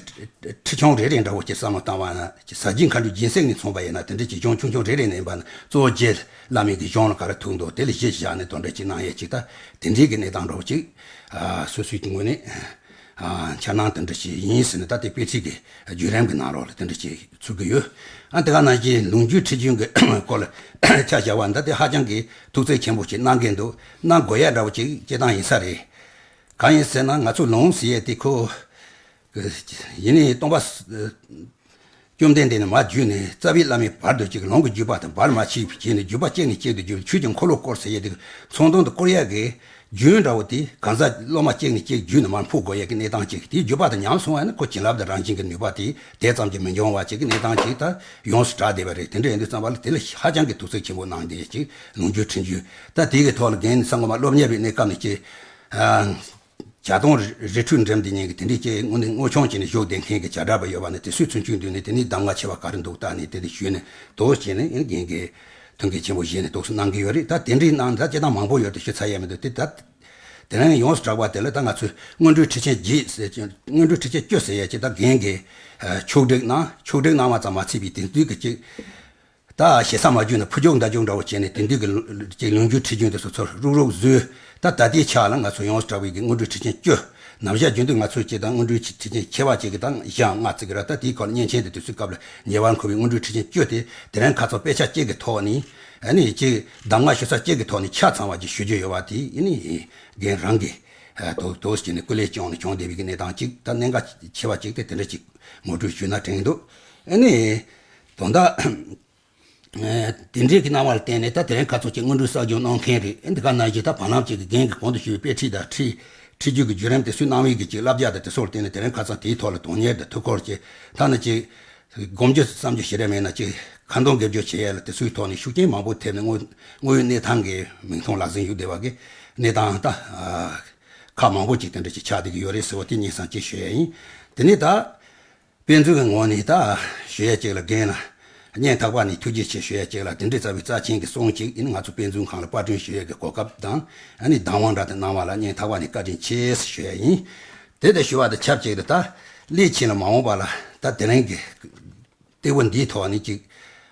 ཁྲིད་ཆུང་རེ་རེ་འདྲ་བོ་ཅིག་བསམ་བློ་བཏང་བ་ན་ཀྱི་ཟབ་ཆོས་མཁའ་འགྲོའི་སྦྱིན་སྲེག་ནས་མཚོན་པ་ཡིན་ན་དེ་འདྲ་ཅིག་གཞུང་ཆུང་ཆུང་རེ་རེ་ནས་ཡིན་པ་ན་གཙོ་བོ་རྗེ་བླ་མའི་གི་གཞུང་ལ་ག་རེ་ཐུག་འདུག་དེ་ལ་གཞི་བཞག་ནས་དོན་འགྲེལ་ཅིག་གནང་ཡས་ཅིག་ད་དེ་འདྲའི་གི་གནས་སྟངས་འདྲ་བོ་ཅིག་སོ་སོའི་གི་ངོས་ནས། འཆར་སྣང་དེ་འདྲ་ཞིག་ཡིན་ཟེར་ནས། ད་དེ་དཔེ་ཁྲིད་ཀྱི་བརྒྱུད་རིམ་གྱི་ནང་ལོགས་ལ་དེ་འདྲ་ཞིག་ཚུད་ཀྱི་ཡོད། ཨ་དེ་ག་ནང་བཞིན་ལུང་རྒྱུན་ཁྲིད་རྒྱུན་གྱི་སྐོར་ལ་ཆ་བཞག་པ་ན། ད་དེ་ཧ་ཅང་གི་ཐུགས་བརྩེ་ཆེན་པོ་ཞིག་གནང་མཁན་འདུག་གནང་དགོས་ཡ་འདྲ་བོ་ཅིག་སྤྱིར་བཏང་ཡིན་ས་རེད། གང་ཡིན་ཟེར་ན། ང་ཚོ་ལུང་ཟེར་ཡས་དེ་ཁོ་ཡིན་ནའི་སྟོན་པ་བཅོམ་ལྡན་འདས་ནས་མར་བརྒྱུད་ནས་རྩ་བའི་བླ་མའི་བར་དུ་ཅིག་ལུང་གི་བརྒྱུད་པ་དང་བར་མ་ཆད་པའི་བྱས་ནས། བརྒྱུད་པ་གཅིག་ནས་གཅིག་ཏུ་བརྒྱུད། ཆོས་ཀྱི་འཁོར་ལོ་བསྐོར་ཟེར་ཡས་དེ་ཚོང་དོན་དུ་བསྐོར་ཡས་ཀྱི་རྒྱུན་འདྲ་བོ་དེ་གང་ཟག་སློབ་མ་གཅིག་ནས་གཅིག་བརྒྱུད་ནས་མར་འཕོ་དགོས་ཡས་ཀྱི་གནས་སྟངས་ཅིག་དེའི་བརྒྱུད་པ་དང་ཉམས་སོང་བ་ནི་ཁོ་བྱིན་རླབས་དང་རང་བཞིན་གྱི་ནུས་པ་དེ་དེ་ཙམ་གྱིས་མི་འབྱུང་བ་ཅིག་གི་གནས་སྟངས་ཅིག་ད་ཡོངས་སུ་གྲགས་བསྡད་པ་རེད། དེ་འདྲ་ཡིན་དུས་ཙམ་པ་ལ་དེ་ལ་ཧ་ཅང་གི་ཐུགས་བརྩེ་ཆེན་པོ་གནང་བསྡད་ཅིག་ལུང་རྒྱུན་ཁྲིད་རྒྱུན། ད་དེའི་གི་ཐོག་ལ་རྒན་སམ་བྷོ་ཊ་སློབ་གཉེར་བའི་གནས་སྐབས་ནས་ཅིག་ཨ། བྱ་བཏང་རི་ཁྲོད་འགྲིམ་དེ་ཉིན་གྱི་དེ་འདྲའི་ཅིག་དངོས་གནས་དངོས་བྱུང་བྱས་ནས་བཞུགས་བསྡད་མཁན་གྱི་བྱ་གྲྭ་པ་ཡོད་པ་ནི། དེ་ཚོའི་ཚུན་ཆད་དུས་ནས་དེ་ནས་གདམས་ངག་ཆེ་བ་ག་རེ་འདུག་བལྟས་ནས། དེ་དེ་ཞུས་ནས་དོགས་བྱས་ནས་རྒན་གྱིས་མཐུན་རྐྱེན་ཆེན་པོ་བཞེས་ནས་དོགས་སུ་གནང་གི་ཡོད་རེད། ད་དེ་འདྲའི་གནང་ད་སྤྱིར་བཏང་མང་པོ་ཡོད་དེ་ཞུ་ཚར་ཡས་མི་འདུག་དེ་ད་དེ་རིང་ཡོངས་སུ་གྲགས་པ་དེ་ལ་ད་ང་ཚོས་སྔོན་འགྲོའི་ཁྲིད་ཆེན་བརྒྱད་ཟེར་ཅིག་སྔོན་འགྲོའི་ཁྲིད་ཆེན་བཅུ་ཟེར་ཡས་ཅིག་ད་རྒན་གྱིས་ཕྱོགས་སྒྲིག་གནང་། ཕྱོགས་སྒྲིག་གནང་བ་ཙམ་མ་ཚད་པའི་དེང་དུས་ཀྱི་ཅིག་ད་ཞེ་ས་མ་བརྒྱུད་ནས་ཕུ་རྒྱུག་མདའ་རྒྱུག་འདྲ་བོ་བྱས་ནས། དེང་དུས་ཀྱི་ལོ་ཀྱི་ལུང་རྒྱུན་ཁྲིད་རྒྱུན་དེ་ཚོ་ཚུར་རུག་རུག་བཟོས། ད་ད་ལྟའི་ཆ་ལ་ང་ཚོ་ཡོངས་སུ་གྲགས་པའི་གི་སྔོན་འགྲོའི་ཁྲིད་ཆེན་བཅུ། ནམ་ཞག་རྒྱུན་དུ་ང་ཚོས་ཅིག་དང་སྔོན་འགྲོའི་ཁྲིད་ཆེན་ཆེ་བ་ཅིག་གི་དང་ཞག་ལྔ་བརྩི་གི་ར། ད་དེའི་ཁར་ལ་བསྙེན་ཆེན་དེ་དུས་ཚོད་སྐབས་ལ་ཉེ་བར་མཁོ་བའི་སྔོན་འགྲོའི་ཁྲིད་ཆེན་བཅུ་དེ་དེ་རིང་ཁ་སང་དཔེ་ཆ་གཅིག་གི་ཐོག་ནས། ཨ་ནི་ཅིག་གདམས་ངག་ཞུ་ས་གཅིག་གི་ཐོག་ནས་ཆ་ཚང་བ་ཅིག་ཞུ་རྒྱུ་ཡོད་པ་དེ། ཨ་ནི་རྒན་རང་གིས་དོགས་དོགས་བྱས་ནས་སྐུ་ལས་བསྐྱོན་ནས་བྱུང་བསྡད་པའི་གི་གནས་སྟངས་ཅིག་ད་གནད་འགག་ཆེ་བ་ཅིག་དེ་དེ་འདྲ་ཅིག་ངོ་སྤྲོད་ཞུས་ན་དྲན་འདུག་ཨ་ནི་དོན་དག་དེ་འདྲའི་གི་སྣང་བ་ལ་བརྟེན་ནས། ད་དེ་རིང་ཁ་ཚོ་ཅིག་སྔོན་འགྲོའི་གསར་བརྗེ་གནང་མཁན་རེད། འདི་ག་ནང་བཞིན་ད་བར་ལམ་ཅིག་གི་རྒན་གྱིས་གོང་དུ་ཞུས་པའི་དཔེ་ཁྲིད་དང་ཁྲིད་ཁྲིད་རྒྱུད་ཀྱི་བརྒྱུད་རིམ་དེ་ཚོའི་གནང་བའི་གི་ཅིག་བསླབ་བྱ་དང་དེ་ཚོ་ལ་བརྟེན་ནས། དེ་རིང་ཁ་སང་དེའི་ཐོག་ལ་དོན་གཉེར་དང་ཐུགས་ཁུར་བྱས། ཐ་ན་ཅིག་སྒོམ་རྒྱུ་བསམ་རྒྱུ་ཞེ་དྲག་མེད་ན། ཅིག་ཁ་འདོན་དགེ་སྦྱོར་བྱེད་ཡས་ལ་དེ་ཚོའི་ཐོག་ནས་ཤུགས་རྐྱེན་མང་པོ་ཐེབས་ནས། དངོས་དངོས་ཡོད་གནས་སྟངས་ཀྱི་མིག་མཐོང་ལག་ཟིན་ཡོད་བསྡད་པ་གི་གནས་སྟངས་ད་ཁག་མང་པོ་ཅིག་དེ་འདྲ་ཅིག་ཆགས་བསྡད་ཀྱི་ཡོད་རེད་ཟེར་བ་དེ་སྙན་སེང་ཅིག་ཞུ་ཡས་ཡིན། དེ་ནས་ད། དཔེ་མཛོད་ཀྱི་ངོས་ནས་ད་ཞུ་ཡས་ཅིག་ལ། རྒན་ལ་སྙིང་ཐག་པ་ནས་ཐུགས་རྗེ་ཆེ་ཞུ་ཡས་ཅིག་ལ། དེ་འདྲའི་རྩ་བའི་རྩ་ཆེན་གྱི་གསུང་ཅིག་ཡིན། ང་ཚོ་དཔེ་མཛོད་ཁང་ལ་པར་སྐྲུན་ཞུ་ཡས་ཀྱི་གོ་སྐབས་དང་། ཨ་ནི་བདག་དབང་འདྲ་དེ་གནང་བ་ལ་སྙིང་ཐག་པ་ནས་བཀའ་དྲིན་ཆེ་ཞུ་ཡས་ཡིན། དེ་དང་ཞུ་བ་དང་ཆབས་ཅིག་ཏུ། ད་སླད་ཕྱིན་ལ་མ་འོངས་པ་ལ་ད་དེ་རིང་གི་སྟེགས་བུ་འདིའི་ཐོག་ནས་ཅིག་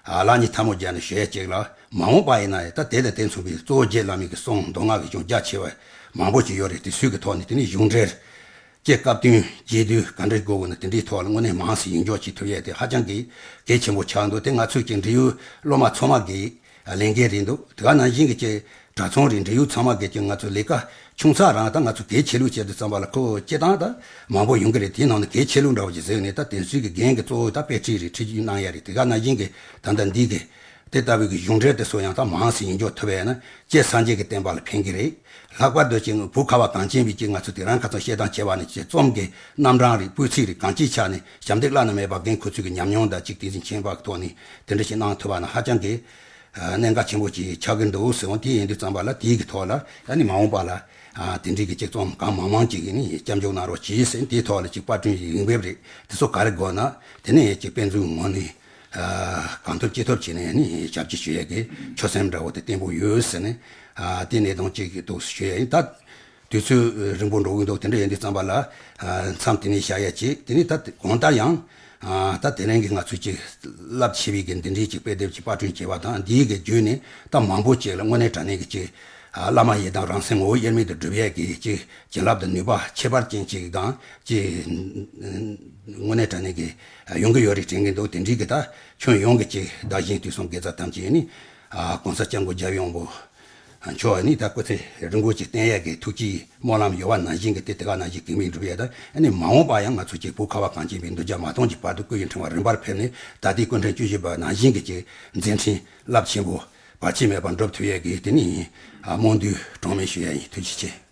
ལག་གཉིས་ཐལ་མོ་སྦྱར་ནས་ཞུ་ཡས་ཅིག་ལ། མ་འོངས་པ་ཡིན་ན་ཡང་ད་དེ་དང་དེ་མཚུངས་པའི་གཙོ་བོ་རྗེ་བླ་མའི་གི་གསུང་མདོ་སྔགས་ཀྱི་གཞུང་རྒྱ་ཆེ་བ་མང་པོ་ཅིག་ཡོད་རེད། དེ་ཚོའི་གི་ཐོག་ནས་དེ་ནས་གཞུང་འགྲེལ། ཅེས་སྐབས་བསྟུན་རྗེས་ཟློས་ག་འདྲ་དགོས་དགོས་ན། དེ་འདྲའི་ཐོག་ལ་དངོས་གནས་མང་སེ་ཡིད་འཇོག་བྱེད་ཐུབ་ཡས་དེ་ཧ་ཅང་གི་གལ་ཆེན་པོ་ཆགས་འདུག་དེ་ང་ཚོའི་ཀྱི་འབྲེལ་ཡོད་སློབ་མ་ཚང་མ་གི་ལས་འགན་རེད་འདུག་དེ་ག་ནང་བཞིན་གྱི་ཀྱི་གྲྭ་ཚང་རེད། འབྲེལ་ཡོད་ཚང་མ་གི་ཀྱི་ང་ཚོ་ལས་ཀ་ཆུང་ཙག་རང་ད་ང་ཚོ་གལ་ཆེ་ལོས་བྱེད་དུས་ཙམ་པ་ལ་ཁོ་སྤྱིར་བཏང་ད་མང་པོ་ཡོང་གི་རེད། དེའི་ནང་ནས་གལ་ཆེ་ལོས་འདྲ་བོ་ཅིག་གཟིགས་ནས། ད་དེ་ཚོའི་གི་རྒན་གྱི་གཙོ་བོ་ད་དཔེ་ཁྲིད་རེད། ཁྲིད་རྒྱུན་གནང་ཡ་རེད། དེ་ག་ནང་བཞིན་གྱི་ད་ལྟ་འདི་གི་དེ་ལྟ་བུའི་གི་གཞུང་འགྲེལ་དེ་ཚོ་ཡང་ད་མང་སེ་ཡིད་འཇོག་ཐུབ་པས་ན། ཅེས་སངས་རྒྱས་ཀྱི་བསྟན་པ་ལ་ཕན་གྱི་རེད། ལྷག་པར་དུ་ཅིག་བོད་ཁ་བ་གངས་ཅན་པའི་ཅིག་ང་ཚོ་དེ་རིང་ཁ་སང་བཤད་སྟངས་བྱས་པ་ནི་ཅིག་རྩོམ་གྱི་རྣམ་གྲངས་རེད། སྤུས་ཚད་རེད། གང་ཅིའི་ཆ་ནས་ཞབས་འདེགས་བླ་ན་མེད་པ། རྒན་ཁོ་ཚོའི་གི་ཉམས་མྱོང་དང་ཅིག་དེ་བཞིན་མཁྱེན་པ་གི་ཐོག་ནས་དེ་འདྲ་ཞིག་གནང་ཐུབ་པ་ན་ཧ་ཅང་གི་གནད་འགག་ཆེན་པོ་ཅིག་ཆགས་ཀྱི་འདུག་ཟེར་འོང་། དེ་ཡིན་དུས་ཙམ་པ་ལ་དེའི་གི་ཐོག་ལ་ཨ་ནི་མ་འོངས་པ་ལ་དེ་འདྲའི་གི་ཅིག་རྩོམ་གང་མང་མང་ཅིག་ནི་སྐྱབས་འཇུག་གནང་རོགས་གྱིས་ཟེར། དེའི་ཐོག་ལ་ཅིག་པར་སྐྲུན་ཡིན་འབེབས་རེད། དེ་ཚོ་ག་རེ་དགོས་ན་དེ་ནས་ཅིག་དཔེ་མཛོད་ངོས་ནས། གང་ཐུབ་ཅི་ཐུབ་བྱས་ནས་ནི་ཞབས་ཕྱི་ཞུ་ཡས་ཀྱི་ཆོད་སེམས་འདྲ་བོ་དེ་བརྟན་པོ་ཡོད་ཟེར་ནས། དེ་ནས་དང་གཅིག་འདུག་ཞུ་ཡས་ཡིན། ད་དུས་ཚོད་རིང་པོ་འགྲོ་གི་འདུག་དེ་འདྲ་ཡིན་དུས་ཙམ་པ་ལ་མཚམས་དེ་ནས་བཞག་ཡས་ཅིག་དེ་ནས་ད་གང་ལྟར་ཡང་ད་དེ་རིང་གི་ང་ཚོས་ཅིག་རླབས་ཆེ་བའི་གི་འདི་འདྲའི་ཅིག་དཔེ་དེབ་ཅིག་པར་སྐྲུན་བྱས་པ་དང་། འདིའི་གི་བརྒྱུད་ནས་ད་མང་པོ་ཅིག་ལ་དངོས་གནས་དྲང་གནས་ཀྱི་ཅིག་བླ་མ་ཡི་དམ་རང་སེམས་ངོ་བོ་དབྱེར་མེད་དུ་སྒྲུབ་ཡས་ཀྱི་ཅིག་བྱིན་རླབས་དང་ནུས་པ་ཁྱད་པར་ཅན་ཅིག་དང་ཅིག་དངོས་གནས་དྲང་གནས་ཀྱི་ཡོང་གི་ཡོད་རེད་དྲན་གྱི་འདུག་དེ་འདྲའི་གི་ད་ཁྱོན་ཡོངས་ཀྱི་ཅིག་བདག་གཞན་དུས་གསུམ་དགེ་རྩ་ཐམས་ཅད་ནི་༸གོང་ས་༸སྐྱབས་མགོན་རྒྱལ་བའི་དབང་པོ་མཆོག་ནི་ད་སྐུ་ཚེ་རིང་པོ་ཅིག་བརྟན་ཡས་ཀྱི་ཐུགས་ཀྱི་སྨོན་ལམ་ཡོད་པ་ནང་བཞིན་གྱི་དེ་དེ་ག་ནང་བཞིན་གེགས་མེད་འགྲུབ་ཡས་དང་། ཨ་ནི་མ་འོངས་པ་ཡང་ང་ཚོ་ཅིག་བོད་ཁ་བ་གངས་ཅན་པའི་གདུལ་བྱ་མ་སྟོངས་ཀྱི་བར་དུ་སྐུ་ཡི་ཕྲེང་བ་རིམ་པར་འཕེལ་ནས། ད་ལྟའི་སྐུ་ཕྲེང་བཅུ་བཞི་པ་ནང་བཞིན་གྱི་ཅིག་མཛད་འཕྲིན་རླབས་ཆེན་པོ་བར་ཆད་མེད་པར་འགྲུབ་ཐུབ་ཡས་ཀྱི་དེ་ནི་སྨོན་འདུན་གྲངས་མེད་ཞུ་ཡས་ཡིན། ཐུགས་རྗེ་ཆེ།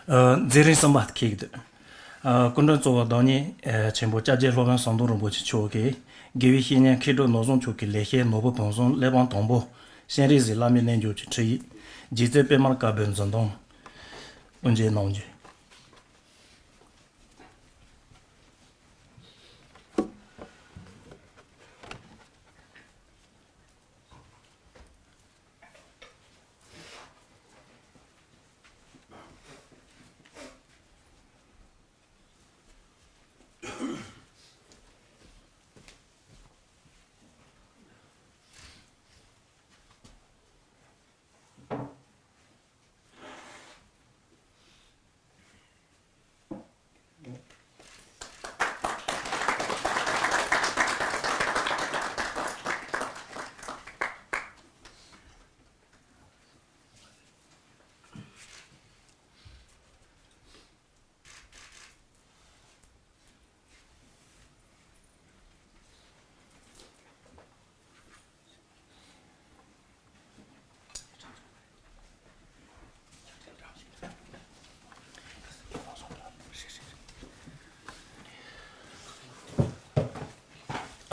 མཛད་རིམ་གསུམ་པ་འཁེལ་གྱི་འདུག་སྐུ་མགྲོན་གཙོ་བོ་བདག་ཉིད་ཆེན་པོ་སྐྱབས་རྗེ་སློབ་དཔོན་ཟམ་གདོང་རིན་པོ་ཆེ་མཆོག་གིས་དགེ་བའི་བཤེས་གཉེན་མཁས་གྲུབ་ནོར་བཟང་མཆོག་གི་ལེགས་བཤད་ནོར་བུ་བུམ་བཟང་གླེགས་བམ་དང་པོ། སྤྱན་རས་གཟིགས་བླ་མའི་རྣལ་འབྱོར་གྱི་ཁྲིད་ཡིག་རྗེ་བཙུན་པད་མ་དཀར་པོའི་འཛིན་ཐུང་དབུ་འབྱེད་གནང་རྒྱུ།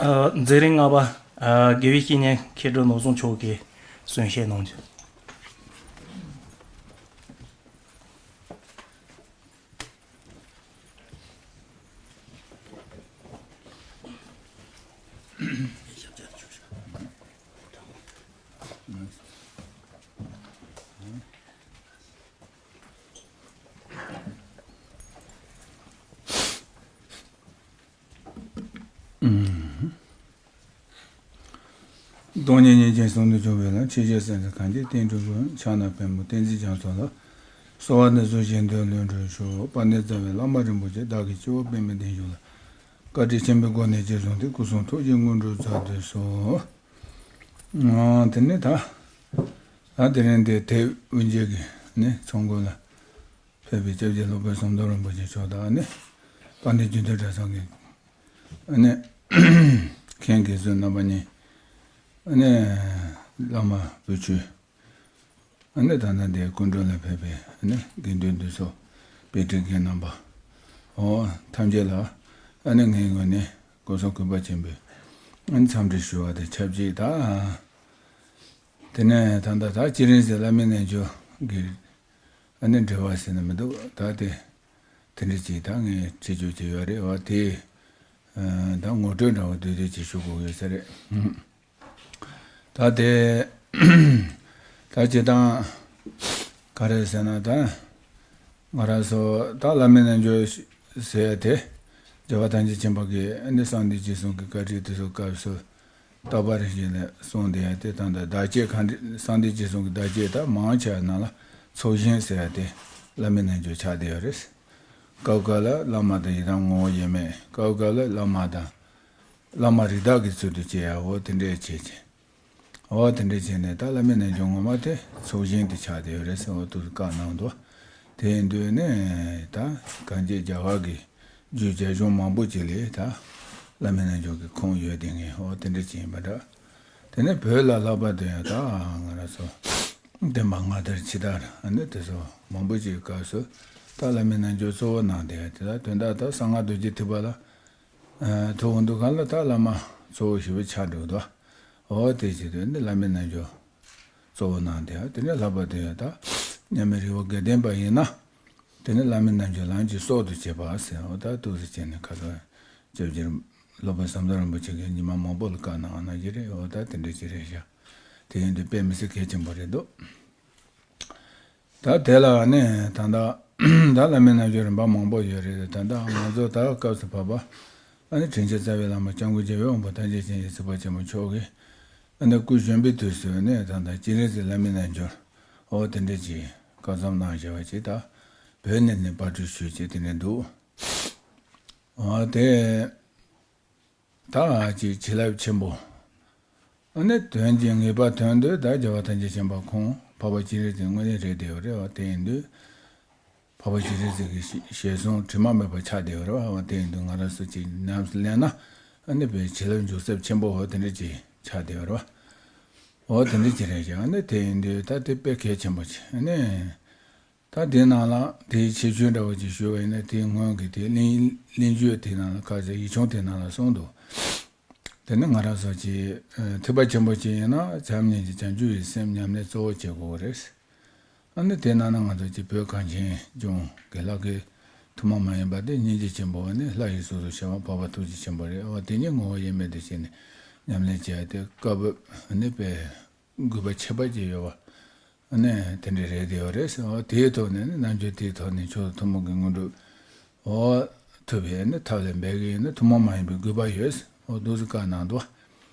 མཛད་རིམ་ལྔ་པ། དགེ་བའི་བཤེས་གཉེན་མཁས་གྲུབ་ནོར་བཟང་མཆོག་གིས་གསུང་བཤད་གནང་རྒྱུ། སྟོང་ཉིད་ཉིད་ཅན་ཟུང་དུ་འཇུག་པའི་ལམ། ཆོས་ཀྱི་སེམས་སུ་གང་གིས་བསྟན་གྲུབ་པ། ཕྱག་ན་པདྨོ་བསྟན་འཛིན་རྒྱ་མཚོ་ལ། གསོལ་བ་འདེབས་སོ་གཞན་དོན་ལྷུན་གྲུབ་ཤོག། དཔལ་ལྡན་རྩ་བའི་བླ་མ་རིན་པོ་ཆེ། བདག་གིས་སྤྱི་བོར་པདྨས་གདན་ཞུས་ལ། བཀའ་དྲིན་ཆེན་པོའི་སྒོ་ནས་རྗེས་བཟུང་སྟེ། སྐུ་གསུང་ཐུགས་ཀྱི་དངོས་གྲུབ་སྩལ་དུ་གསོལ། ཨ། དེ་ནས་ད། ད་དེ་རིང་འདི་དེབ་དབུ་འབྱེད་ཀྱི་ནི་ཚོགས་འཁོར་ལ་ཕེབས་པའི་སྐྱབས་རྗེ་སློབ་དཔོན་ཟམ་གདོང་རིན་པོ་ཆེ་མཆོག་དང་ནི། དཔལ་ལྡན་རྒྱུད་སྟོད་གྲྭ་ཚང་གི་ནི་མཁན་དགེ་བཙུན་རྣམ་པ་གཉིས། ནི་བླ་མ་བུ་ཆོས། ཨ་ནི་ད་ལྟ་འདིར་སྐུ་མགྲོན་ལ་ཕེབས་པའི་ཨ་ནི་དགེ་འདུན་འདུས་ཚོགས་དཔེ་སྐྲུན་མཁན་རྣམ་པ། འོ། ཐམས་ཅད་ལ་ཨ་ནི་ངའི་ངོས་ནས་སྐུ་གཟུགས་གུས་པ་ཆེན་པོས་ཨ་ནི་འཚམས་འདྲི་ཞུ་བ་དང་ཆབས་ཅིག་ད། དེ་ནས་ད་ལྟ་ད་སྤྱན་རས་གཟིགས་བླ་མའི་རྣལ་འབྱོར་གྱི་ཨ་ནི་འགྲེལ་བ་ཟེར་ན་མི་འདུག་ད་དེ་དེ་འདྲ་ཅིག་ད་ངས་བྲིས་རྒྱུ་ཅིག་ཡོད་རེད་བ། དེ་ད་ངོ་སྤྲོད་འདྲ་བོ་བསྡུས་བསྡུས་ཅིག་ཞུ་དགོས་ཡོད་ས་རེད། ད་དེ། ད་སྤྱིར་བཏང་ག་རེ་ཟེར་ན། ད་ང་རང་ཚོ་ད་བླ་མའི་རྣལ་འབྱོར་ཟེར་ཡ་དེ། རྒྱལ་བ་ཐམས་ཅད་མཁྱེན་པ་གིས་ཨ་ནི་གསང་བདེ་འཇིགས་གསུམ་གྱི་བཀའ་ཁྲིད་དེ་ཚོ་སྐབས་སུ་རྟག་པར་རིམ་བཞིན་ལ་གསུངས་བསྡད་ཡ་དེ། ད་ལྟ་བདག་བསྐྱེད་གང་འདྲ། གསང་བདེ་འཇིགས་གསུམ་གྱི་བདག་བསྐྱེད་ད་མང་ཆེ་བ་ནང་ལ་ཚོགས་ཞིང་ཟེར་ཡ་དེ་བླ་མའི་རྣལ་འབྱོར་ཆགས་བསྡད་ཡོད་རེད། སྐབས་འགའ་ལ་བླ་མ་དང་ཡི་དམ་ངོ་བོ་དབྱེར་མེད། སྐབས་འགའ་ལ་བླ་མ་དང་བླ་མ་རིགས་བདག་གི་ཚུལ་དུ་སྐྱེ་ཡ། འོ་དེ་འདྲས་བྱས་ཀྱི། འོ་དེ་འདྲས་བྱས་ནས་ད་བླ་མའི་རྣལ་འབྱོར་ངོ་མ་དེ་ཚོགས་ཞིང་དེ་ཆགས་བསྡད་ཡོད་རེད་ཟེར། འོ་དུས་བཀའ་གནང་འདུག་དེ་ཡིན་དུས་ནས་ད་གངས་ཅན་རྒྱ་གར་གྱི་རྒྱུད་རྒྱ་གཞུང་མང་པོ་ཅིག་ལ་ད་བླ་མའི་རྣལ་འབྱོར་གྱི་ཁུངས་ཡོད་དེ་ངས། འོ་དེ་འདྲས་ཅིག་ཡིན་པ་འདྲ། དེ་ནས་བོད་ལ་ལྷག་པར་དུ་ཡང་ད་ང་རང་ཚོ་སྟོན་པ་སྔ་དར་ཕྱི་དར་ཨ་ནི་དེ་ཚོ་མང་པོ་ཅིག་གི་སྐབས་སུ་ད་བླ་མའི་རྣལ་འབྱོར་གཙོ་བོ་གནང་བསྡད་ཡ་དེ། ད་དོན་དག་ད་གསང་སྔགས་རྡོ་རྗེ་ཐེག་པ་ལ་ཐུགས་འོང་དུས་སྒང་ལ་ད་བླ་མ་གཙོ་བོ་ཞེ་པོ་ཆགས་འགྲོ་འདུག་འོ་དེ་བྱེད་དུས་ནི་བླ་མའི་རྣལ་འབྱོར་གཙོ་བོ་གནང་བསྡད་ཡ། དེ་ནས་ལྷག་པར་དུ་ཡང་ད་མཉམ་མེད་རི་བོ་དགེ་ལྡན་པ་ཡིན་ན། དེ་ནི་བླ་མའི་རྣལ་འབྱོར་ལམ་གྱི་སྲོག་ཏུ་བྱེད་པ་ཟེར། འོ་ད་འདུག་སེ་བྱས་ནས་ཁ་སང་སྐྱབས་རྗེ་སློབ་དཔོན་ཟམ་གདོང་རིན་པོ་ཆེ་གིས་ཉི་མ་མང་པོ་ལ་བཀའ་གནང་གནང་གི་རེད། འོ་ད་དེ་འདྲ་ཅིག་རེད་ཤག་དེ་ཡིན་དུས་དཔེ་མི་སྲིད་གལ་ཆེན་པོ་རེད་འདུག་ད་དེ་ལ་ནི་ད་ལྟ་ད་བླ་མའི་རྣལ་འབྱོར་རིམ་པ་མང་པོ་ཡོད་རེད། ད་ལྟ་ང་ཚོ་ད་སྐབས་སུ་བབ་པ་ཨ་ནི་དྲིན་ཅན་རྩ་བའི་བླ་མ་སྐྱབས་མགོན་རྒྱལ་བའི་དབང་པོ་ཐམས་ཅད་མཁྱེན་ཅིང་གཟིགས་པ་ཆེན་པོ་མཆོག་གིས་ཨ་ནི་སྐུ་གཞོན་པའི་དུས་སུ་ནི་ད་ལྟ་སྤྱན་རས་གཟིགས་བླ་མའི་རྣལ་འབྱོར་འོ་དེ་འདྲ་ཅིག་བཀའ་སྩལ་གནང་བཞག་པ་ཅིག་ད་བོད་ནས་ནི་པར་སྐྲུན་ཞུས་ཅིག་དེ་འདྲ་འདུག་འོ་དེ། ད་ཅིག་བྱིན་རླབས་ཆེན་པོ། ཨ་ནི་དོན་གྱི་ངེས་པ་དོན་དུ་ད་རྒྱལ་བ་ཐམས་ཅད་མཁྱེན་པ་ཁོང་འཕགས་པ་སྤྱན་རས་གཟིགས་དངོས་གནས་རེད་བསྡད་ཡོད་རེད་བ། དེ་ཡིན་དུས་འཕགས་པ་སྤྱན་རས་གཟིགས་ཀྱི་ཞལ་གསུང་དྲི་མ་མེད་པ་ཆགས་བསྡད་ཡོད་རེད་བ། དེ་ཡིན་དུས་ང་རང་ཚོ་ཅིག་ཉམས་སུ་ལེན་ན་ཨ་ནི་བའི་བྱིན་རླབས་འཇུག་ཚད་ཆེན་པོ་འོ་དེ་འདྲ་ཅིག་ཆགས་བསྡད་ཡོད་རེད་བ། འོ་དེ་འདྲ་ཅིག་རེད་ཀྱང་ཨ་ནི་དེ་ཡིན་དུས་ད་དེ་དཔེ་གལ་ཆེན་པོ་ཅིག་ཨ་ནི། ད་དེའི་ནང་ལ་དེའི་ཁྱད་ཆོས་འདྲ་བོ་ཅིག་ཞུས་པ་ཡིན་ན། དེའི་སྔོན་གྱི་དེའི་གླེང་གླེང་བརྗོད་དེའི་ནང་ལ་ཁ་ཤས་ཡིག་ཆུང་དེའི་ནང་ལ་གསུངས་འདུག་དེ་ནི་ང་རང་ཚོ་ཅིག་ཐེག་པ་ཆེན་པོ་ཅིག་ཡིན་ན་བྱམས་སྙིང་རྗེ་བྱང་ཆུབ་ཀྱི་སེམས་ཉམས་ལེན་གཙོ་བོ་བྱེད་དགོས་རེད། ཨ་ནི་དེའི་ནང་ན་ང་ཚོ་ཅིག་བོད་གངས་ཅན་ལྗོངས་ཀྱི་ལྷ་སྐལ་ཐུན་མོང་མ་ཡིན་པ་དེ་སྙིང་རྗེ་ཆེན་པོ་ནི་ལྷ་ཡི་གཟུགས་སུ་ཤར་བ་འཕགས་པ་ཐུགས་རྗེ་ཆེན་པོ་རེད་བ། དེ་ཉིད་ངོ་བོ་དབྱེར་མེད་དུ་བྱས་ནས་ཉམས་ལེན་བྱས་ཏེ་སྐབས་ནི་དཔེ། དགོས་པ་ཁྱད་པར་ཅན་ཡོད་པ། ཨ་ནི་དེ་འདྲ་རེད་དེ་ཡོད་རེད་ཟེར་བ་དེའི་ཐོག་ནས་ནི་རྣལ་འབྱོར་དེའི་ཐོག་ནས་མཆོག་ཏུ་ཐུན་མོང་གི་དངོས་གྲུབ། འོ། ཐོབ་པའི་ནི་ཐབས་ལ་འབད་གི་ཡིན་ན་ཐུན་མོང་མ་ཡིན་པའི་དགོས་པ་ཡོད་ཟེར། འོ་འདུག་སེ་བཀའ་གནང་འདུག་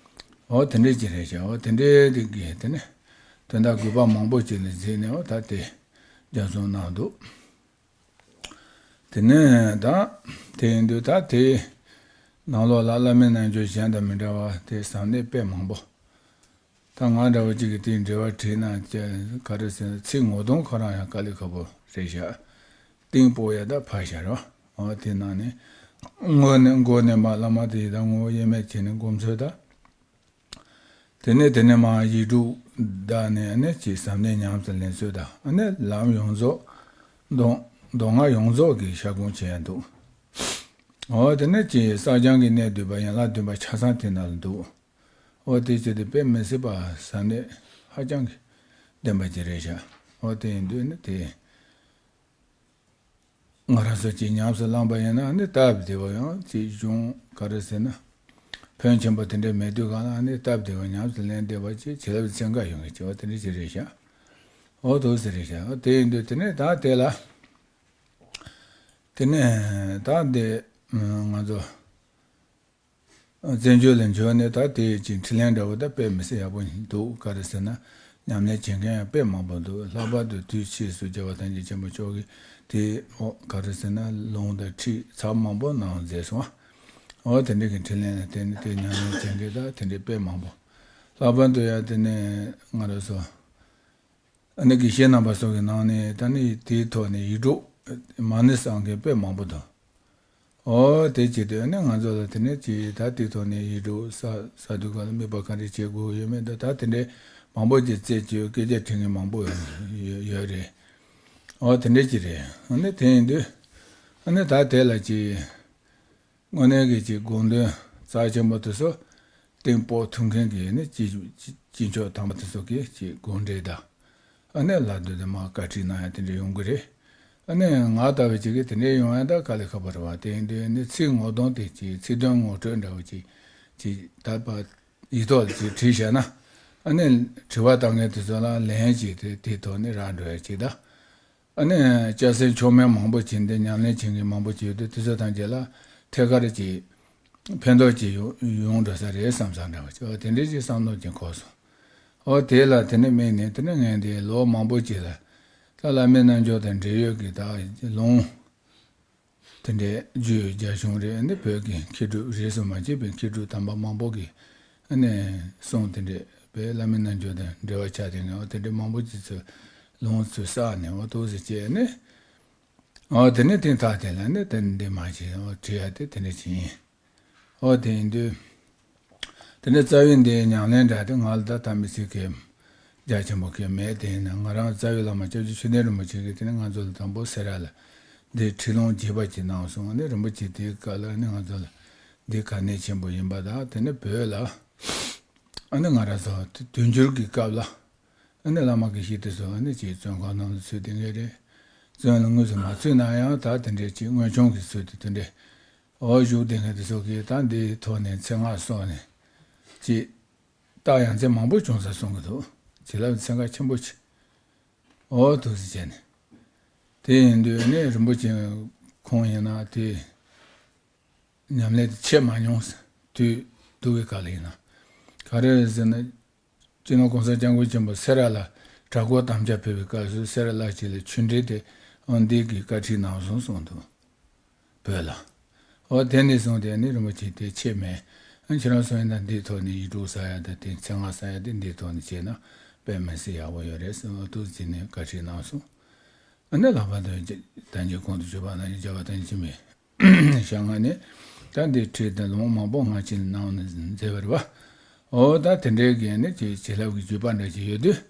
འོ་དེ་འདྲ་ཅིག་རེད་ཤག་འོ་དེ་འདྲའི་རིགས་ཀྱི་དེ་ནི་དོན་དག་དགོས་པ་མང་པོ་ཅིག་ལ་གཟིགས་ནས་འོ་ད་དེ་སྦྱར་གསུང་གནང་འདུག་དེ་ནས་ད་དེ་ཡིན་དུས་ད་དེའི་ནང་ལོགས་ལ་བླ་མའི་རྣལ་འབྱོར་གཞན་དང་མི་འདྲ་བ་དེ་ཟབ་གནད་དཔེ་མང་པོ། ད་ང་འདྲ་བོ་གཅིག་གིས་དེའི་འགྲེལ་པ་བྲིས་ན་ཅི་ག་རེ་ཟེར་ན་ཚིག་ངོ་གདོང་ཁོ་རང་ཡང་དཀའ་ལས་ཁག་པོ་རེད་ཤག་གཏིང་སྤོ་ཡ་ད་ཕར་བཞག་རོགས། འོ་དེ་ནང་ནས་དངོས་གནས་མགོ་ནས་མར་བླ་མ་དེ་ཡི་དམ་ངོ་བོ་དབྱེར་མེད་བྱས་ནས་སྒོམ་ཚུལ་དང་། དེ་ནས་དེ་ནས་མར་ཡིག་དྲུག་བཟླས་ནས་ནི་ཅིག་ཟབ་གནད་ཉམས་སུ་ལེན་ཚུལ་དང་ནི་ལམ་ཡོངས་རྫོགས་མདོ་མདོ་སྔགས་ཡོངས་རྫོགས་ཀྱི་ཞལ་སྒོམ་བྱེད་ཡ་འདུག་འོ་དེ་ནས་ཀྱི་བསགས་སྦྱང་གི་གནས་བསྡུས་པ་ཡན་ལག་བདུན་པ་ཆ་ཚང་དེ་ནང་ལ་འདུག་འོ་དེ་བྱས་ཏེ་དཔེ་མི་སྲིད་པ་ཟབ་གནད་ཧ་ཅང་གི་ལྡན་པ་ཅིག་རེད་ཤག་འོ་དེ་ཡིན་དུས་ནི་དེ། ང་རང་ཚོ་ཅིག་ཉམས་སུ་བླངས་པ་ཡིན་ན་ནི་སྟབས་བདེ་བ་ཡང་ཅིག་འབྱུང་། ག་རེ་ཟེར་ན། ཕོན་ཆེན་པོ་དེ་འདྲ་མེད་དུས་གང་ལ་ནི་སྟབས་བདེ་བ་ཉམས་སུ་ལེན་བདེ་བ་ཅིག་བྱིན་རླབས་ཚན་ཁ་ཡོང་གི་བྱ་བ་དེ་འདྲ་ཅིག་རེད་ཤག་འོ་འདུག་ཟེར་རེད་ཤག་འོ་དེ་ཡིན་དུས་དེ་ནས་ད་དེ་ལ། དེ་ནས་ད་འདི་ང་ཚོ། བཙན་བྱོལ་ལ་འབྱོར་ནས་ད་དེ་ཅིག་འཕྲིན་ལས་འདྲ་བོ་ད་དཔེ་མི་སྲིད་ཡག་པོ་འདུག་ག་རེ་ཟེར་ན། ཉམས་ལེན་བྱེད་མཁན་ཡང་དཔེ་མང་པོ་འདུག་ལྷག་པར་དུ་དུས་ཕྱིས་སུ་རྒྱལ་བ་ཐམས་ཅད་མཁྱེན་པ་མཆོག་གིས་དེ་འོ་ག་རེ་ཟེར་ན་ལུང་དང་ཁྲིད་ཚར་མང་པོ་གནང་མཛད་སོང་། འོ་དེ་འདྲ་གི་འཕྲིན་ལས་ལ་བརྟེན་ནས་དེ་ཉམས་ལེན་བྱེད་མཁན་ད་དེ་འདྲ་དཔེ་མང་པོ། ལྷག་པར་དུ་ཡང་དེ་ནས་ང་རང་ཚོ། ཨ་ནི་དགེ་བཤེས་རྣམ་པ་སོགས་ཀྱི་ནང་ནས་ད་ནི་དེའི་ཐོག་ནས་ཡིག་འབྲུ་མ་ཎི་བསགས་མཁན་དཔེ་མང་པོ་འདུག་འོ་དེ་བྱེད་དུས་ཨ་ནི་ང་ཚོ་ལ་དེ་ནས་ཅིག་ད་དེའི་ཐོག་ནས་ཡིག་འབྲུ་བསགས་བསགས་དུས་ག་ལ་དམིགས་པ་ག་རེ་བྱེད་དགོས་ཡོད་མེད་ད་ད་དེ་འདྲའི་མང་པོ་ཅིག་རྩད་གཅོད་སྐད་ཆ་དྲི་མཁན་མང་པོ་ཡོད་ཡོད་རེད། འོ་དེ་འདྲ་ཅིག་རེད། ཨ་ནི་དེ་ཡིན་དུས་ཨ་ནི་ད་དེ་ལ་ཅིག་དངོས་གནས་ཀྱི་ཅིག་དགོངས་དོན་རྩ་ཆེན་པོ་དེ་ཚོ་གཏིང་དཔོག་ཐུབ་མཁན་གྱི་ནི་ཅིག་ཅིག་ཅིག་ཕྱོགས་དམ་པ་དེ་ཚོ་གིས་ཅིག་དགོངས་འགྲེལ་དང་། ཨ་ནི་ལ་དོན་དེ་མ་བཀའ་ཁྲིད་གནང་ཡ་དེ་འདྲ་ཡོང་གི་རེད། ཨ་ནི་ང་ལྟ་བུ་ཅིག་གིས་དེ་འདྲ་ཡོང་ཡ་ད་དཀའ་ལས་ཁག་པོ་རེད་བ། དེ་ཡིན་དུས་ནི་ཚིག་ངོ་གདོང་དེ་ཅིག་ཚིག་དོན་ངོ་སྤྲོད་འདྲ་བོ་ཅིག་ཅིག་ད་པ་ཡིག་ཐོག་ལ་ཅིག་བྲིས་བཞག་ན། ཨ་ནི་དྲི་བ་བཏང་མཁན་དེ་ཚོ་ལ་ལན་ཅིག་དེ་དེའི་ཐོག་ནས་རག་འགྲོ་ཡ་ཅིག་ད། ཨ་ནི་སྐྱ་སེར་མཆོག་དམན་མང་པོ་ཅིག་འདི་ཉམས་ལེན་བྱེད་མཁན་མང་པོ་ཅིག་ཡོད་དུས་དེ་ཚོ་ཐམས་ཅད་ལ་ཐད་ཀར་གྱི་ཕན་ཐོགས་ཅིག་ཡོང་ཡོང་འགྲོ་ས་རེད་བསམ་བསམ་འདྲ་བ་ཅིག་དེ་འདྲའི་ཅིག་བསམ་བློ་ཅིག་འཁོར་སོང་། ཨོ་དེ་ལ་དེ་ནས་དམིགས་ནས་དེ་ནས་ངས་འདི་ལོ་མང་པོ་ཅིག་ལ་ད་བླ་མའི་རྣལ་འབྱོར་དང་འབྲེལ་ཡོད་ཀྱི་ད་ལུང་དེ་འདྲའི་རྒྱུས་ཡོད་རྒྱ་གཞུང་རེད། ཨ་ནི་བོད་ཀྱི་མཁས་གྲུབ་རིས་སུ་མ་ཆད་པའི་མཁས་གྲུབ་དམ་པ་མང་པོ་གི་ཨ་ནི་གསུང་དེ་འདྲས་བོད་བླ་མའི་རྣལ་འབྱོར་དང་འབྲེལ་བ་ཆགས་ཏེ་ངས་དེ་འདྲས་མང་པོ་ཅིག་ཚོས་ལུང་ཚོས་བསགས་ནས་འོ་ཐུགས་སུ་བཅད་ནས། འོ་དེ་ནས་དེ་ཐག་དེ་ལ་ནི་དེ་འདི་མ་བྱེད། འོ་བྲིས་ཡ་དེ་དེ་འདྲས་ཅིག་ཡིན། འོ་དེ་ཡིན་དུས། དེ་ནས་རྩ་བའི་འདི་ཉམས་ལེན་འདྲ་དེ་ང་ལ་ད་ད་མི་ཚེ་གས་རྒྱ་ཆེན་པོ་གས་མེད། དེ་ཡིན་ན་ང་རང་རྩ་བའི་བླ་མ་སྐྱབས་རྗེ་ཆོས་ལྡན་རིན་པོ་ཆེ་གིས་དེ་ནས་ང་ཚོ་ལ་དང་པོ་སེ་ར་ལ་འདི་ཁྲིད་ལུང་རྒྱས་པ་ཅིག་གནང་སོང་། ཨ་ནི་རིན་པོ་ཆེ་དེའི་སྐབས་ལ་ཨ་ནི་ང་ཚོ་ལ་འདི་གལ་གནད་ཆེན་པོ་ཡིན་པ་དང་། དེ་ནས་བོད་ལ་ཨ་ནི་ང་རང་ཚོ་དུས་འགྱུར་གྱི་སྐབས་ལ་ཨ་ནི་བླ་མ་དགེ་བཤེས་དེ་ཚོ་ཨ་ནི་ཅིག་བཙོན་ཁང་ནང་ལ་ཚུད་བསྡད་མཁན་རེད། བཙོན་ལ་དངོས་སུ་མ་ཚུད་ན་ཡང་ད་དེ་འདྲའི་ཅིག་དངོས་བྱུང་གི་ཚུལ་དུ་དེ་འདྲའི་འོ་བཞུགས་བསྡད་མཁན་དེ་ཚོ་གིས་ད་འདིའི་ཐོག་ནས་མཚན་སྔགས་གསོལ་ནས་ཅིག་རྟགས་ཡ་མཚན་མང་པོ་བྱུང་ས་གསུང་གི་འདུག་བྱིན་རླབས་ཚན་ཁ་ཆེན་པོ་ཅིག་འོ་ཐུགས་སུ་བྱས་ནས། དེ་ཡིན་དུས་ནི་རིན་པོ་ཆེ་ཁོང་ཡིན་ན་དེ་ཉམས་ལེན་དེ་བྱེད་མ་མྱོང་། དུས་སྡུག་གི་སྐབས་ལ་ཡིན་ན། ག་རེ་རེད་ཟེར་ན། སྤྱི་ནོར་༸གོང་ས་༸སྐྱབས་མགོན་ཆེན་པོ་སེ་ར་ལ་གྲྭ་སྐོར་དམ་བཅའ་ཕེབས་པའི་སྐབས་སུ་སེ་ར་བླ་སྤྱི་ལ་ཆོས་འབྲེལ་དེ་འོ་འདི་གི་བཀའ་ཁྲིད་གནང་སོང་གསུངས་འདུག་བོད་ལ། འོ་དེ་ནས་བཟུང་སྟེ་ནི་རིན་པོ་ཆེ་དེ་ཆད་མེད། ཨ་ཁྱེད་རང་ཚོ་ཡིན་ན་འདིའི་ཐོག་ནས་ཡིག་འབྲུ་བསགས་ཡ་དང་དེ་མཚན་སྔགས་བསགས་ཡ་དེ་འདིའི་ཐོག་ནས་བྱས་ན་དཔེ་མི་སྲིད་ཡག་པོ་ཡོད་རེད་ཟེར་འོ་ཐུགས་རྗེ་ནས་བཀའ་ཁྲིད་གནང་སོང་། ཨ་ནི་ལྷག་པར་དུ་ད་ཅི་གོང་དུ་ཞུས་པ་ནང་བཞིན་རྒྱལ་བ་ཐམས་ཅད་མཁྱེན་པའི་ཞལ་སྔ་ནས་ད་འདི་ཁྲིད་དང་ལུང་མང་པོ་སྔ་ཕྱི་ལ་གནང་ནས་མཛད་པ་རེད་པ། འོ་ད་དེ་འདྲའི་གི་ནི་ཅིག་བྱིན་རླབས་ཀྱི་བརྒྱུད་པ་འདྲ་ཅིག་ཡོད་དུས།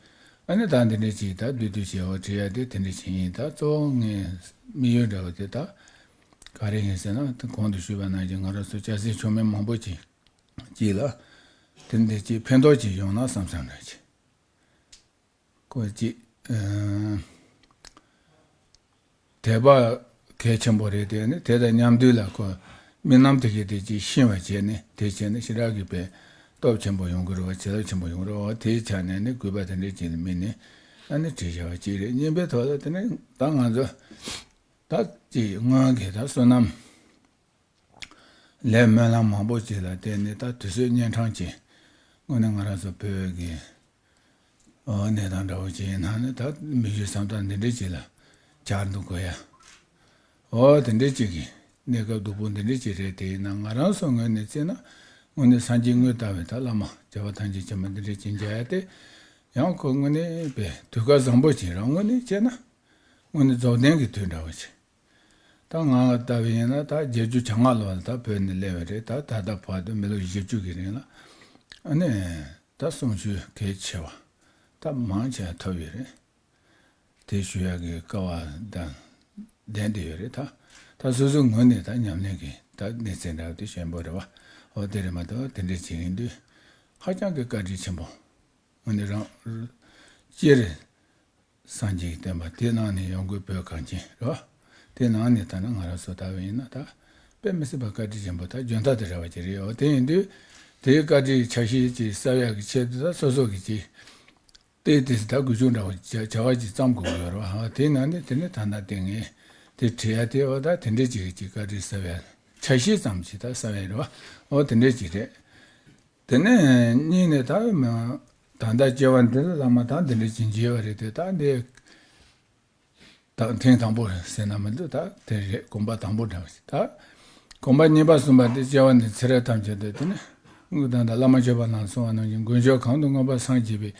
ཨ་ནི་ད་འདི་འདྲའི་ཅིག་ད་བསྡུས་བསྡུས་བྱས་འོ་བྲིས་ཡ་དེ་དེ་འདྲའི་ཅིག་ཡིན། ད་གཙོ་བོ་ངའི་དམིགས་ཡུལ་འདྲ་བ་དེ་ད་ག་རེ་ཡིན་ཟེར་ན། ད་གོང་དུ་ཞུས་པ་ནང་བཞིན་ང་རང་ཚོ་སྐྱ་སེར་མཆོག་དམན་མང་པོ་ཅིག་ཅིག་ལ་དེ་འདྲའི་ཅིག་ཕན་ཐོགས་ཅིག་ཡོང་ན་བསམ་བསམ་འདྲ་ཅིག་ཁོ་ཅིག་ཨ་དད་པ་གལ་ཆེན་པོ་རེད་དེ། ནི་དེ་དང་མཉམ་དུ་ལ་ཁོ་རྨི་ལམ་དེ་གའི་དེ་ཅིག་ཤེས་པ་བྱས་ནས། དེ་བྱས་ནས་ཞེ་དྲག་གི་དཔེ་སྟོབས་ཆེན་པོ་ཡོང་གི་རེད་བ། བྱིན་རླབས་ཆེན་པོ་ཡོང་གི་རེད་བ། དེའི་ཆ་ནས་ནི་དགོས་པ་དེ་འདྲའི་ཅིག་ལ་དམིགས་ནས་ཨ་ནི་བྲིས་བཞག་པ་ཅིག་རེད། གཉིས་པའི་ཐོག་ལ་དེ་ནི་ད་ང་ཚོ་ད་ཅིག་སྔོན་གྱི་ད་བསོད་ནམས་ལས་སྨོན་ལམ་མང་པོ་ཅིག་ལ་བརྟེན་ནས་ད་དུས་ཚོད་གཉན་འཕྲང་ཅིག་དངོས་གནས་ང་རང་ཚོ་བོད་ཀྱི་ཨོ་གནས་སྟངས་འདྲ་བོ་ཅིག་ཡིན་ན་ནི་ད་མི་རྒྱུད་བསམ་སྟངས་འདི་འདྲ་ཅིག་ལ་འཆར་འདུག་གོ་ཡ། ཨོ་དེ་འདྲ་ཅིག་གི་གནས་སྐབས་སྡུག་པོ་འདི་འདྲ་ཅིག་རེད། དེ་ཡིན་ན་ང་རང་ཚོ་ངོས་ནས་བརྩིས་ན་དངོས་གནས་སངས་རྒྱས་དངོས་ལྟ་བའི་ད་བླ་མ་རྒྱལ་བ་ཐམས་ཅད་མཁྱེན་པ་འདི་འདྲ་ཅིག་མཇལ་ཡ་དེ་ཡང་ཁོ་དངོས་གནས་པའི་དུས་སྐབས་བཟང་པོ་ཅིག་རང་ངོས་ནས་བྱས་ན་དངོས་གནས་རྫོགས་ལྡན་གྱི་དུས་འདྲ་བོ་ཅིག་ད་ང་ལ་ལྟ་བུ་ཡིན་ན་ད་བརྒྱད་ཅུ་གྱ་ལྔ་ལོ་ལ་ད་བོད་ནས་སླེབས་པ་རེད། ད་ད་ལྟ་བར་དུ་མི་ལོ་བཞི་བཅུ་གི་རིང་ལ་ཨ་ནི་ད་གསུང་ཆོས་གལ་ཆེ་བ་ད་མང་ཆེ་བ་ཐོབ་ཡོད་རེད། དེ་ཞུ་ཡག་གི་སྐལ་བ་དང་ལྡན་བསྡད་ཡོད་རེད། ད་ད་ ད་སོ་སོའི་ངོས་ནས་ད་ཉམས་ལེན་གྱི་ད་གནས་ཚད་འདྲ་བ་དེ་ཞན་པོ་རེད་བ། འོ་དེ་རེད་མ་གཏོགས་དེ་འདྲ་བྱེད་ཡིན་དུས་ཧ་ཅང་གི་བཀའ་དྲིན་ཆེན་པོ། འོ་ནི་རང་སྤྱིར་སངས་རྒྱས་ཀྱི་བསྟན་པ་དེ་ནང་ནས་ཡོང་དགོས་བོད་གངས་ཅན་རེད་བ། དེ་ནང་ནས་ད་ནི་ང་རང་ཚོ་ལྟ་བུ་ཡིན་ན་ད་དཔེ་མི་སྲིད་པ་བཀའ་དྲིན་ཆེན་པོ་ད་རྒྱུན་མཐའ་དེ་རེ་བ་ཅིག་རེད། འོ་དེ་ཡིན་དུས་དེའི་བཀའ་དྲིན་ཆ་ཤས་ཅིག་གསབ་ཡག་གི་ཆེད་དུ་ད་སོ་སོ་གི་ཅིག་དེ་དེ་ད་དགུ་ཆུང་འདྲ་བོ་བྱ་བྱ་བ་ཅིག་བརྩམ་དགོས་ཀྱི་ཡོད་རེད་བ། དེ་ན་ནི་དེ་ནི་ད་ལྟ་དེ་ངས་དེ་བྲིས་ཡ་དེ་འོ་ད་དེ་འདྲས་ཅིག་ཅིག་བཀའ་དྲིན་གསབ་ཡ་ཆ་ཤས་ཙམ་ཅིག་ད་གསབ་ཡ་རེད་བ། འོ་དེ་འདྲས་ཅིག་རེད། དེ་ནས་གཉིས་ནས་ད་མ་ད་ལྟ་སྐྱེ་བ་འདི་ལ་བླ་མ་ད་འདི་འདྲས་ཅིག་མཇལ་བ་རེད་དེ་ད་འདི། ད་ཐེངས་དང་པོ་ཟེར་ན་མི་འདུག་ད་དེ་རེད། གོམ་པ་དང་པོ་འདྲ་བ་ཞིག་ད་གོམ་པ་གཉིས་པ་གསུམ་པ་དེ་སྐྱེ་བ་འདི་ཚེ་རབས་ཐམས་ཅད་དུ་དེ་ནི་དངོས་དང་དང་བླ་མ་མཆོད་པ་ནང་གསུངས་པ་ནང་བཞིན་མགོན་མཆོག་གང་དུ་མངོན་པར་སངས་རྒྱས་པའི་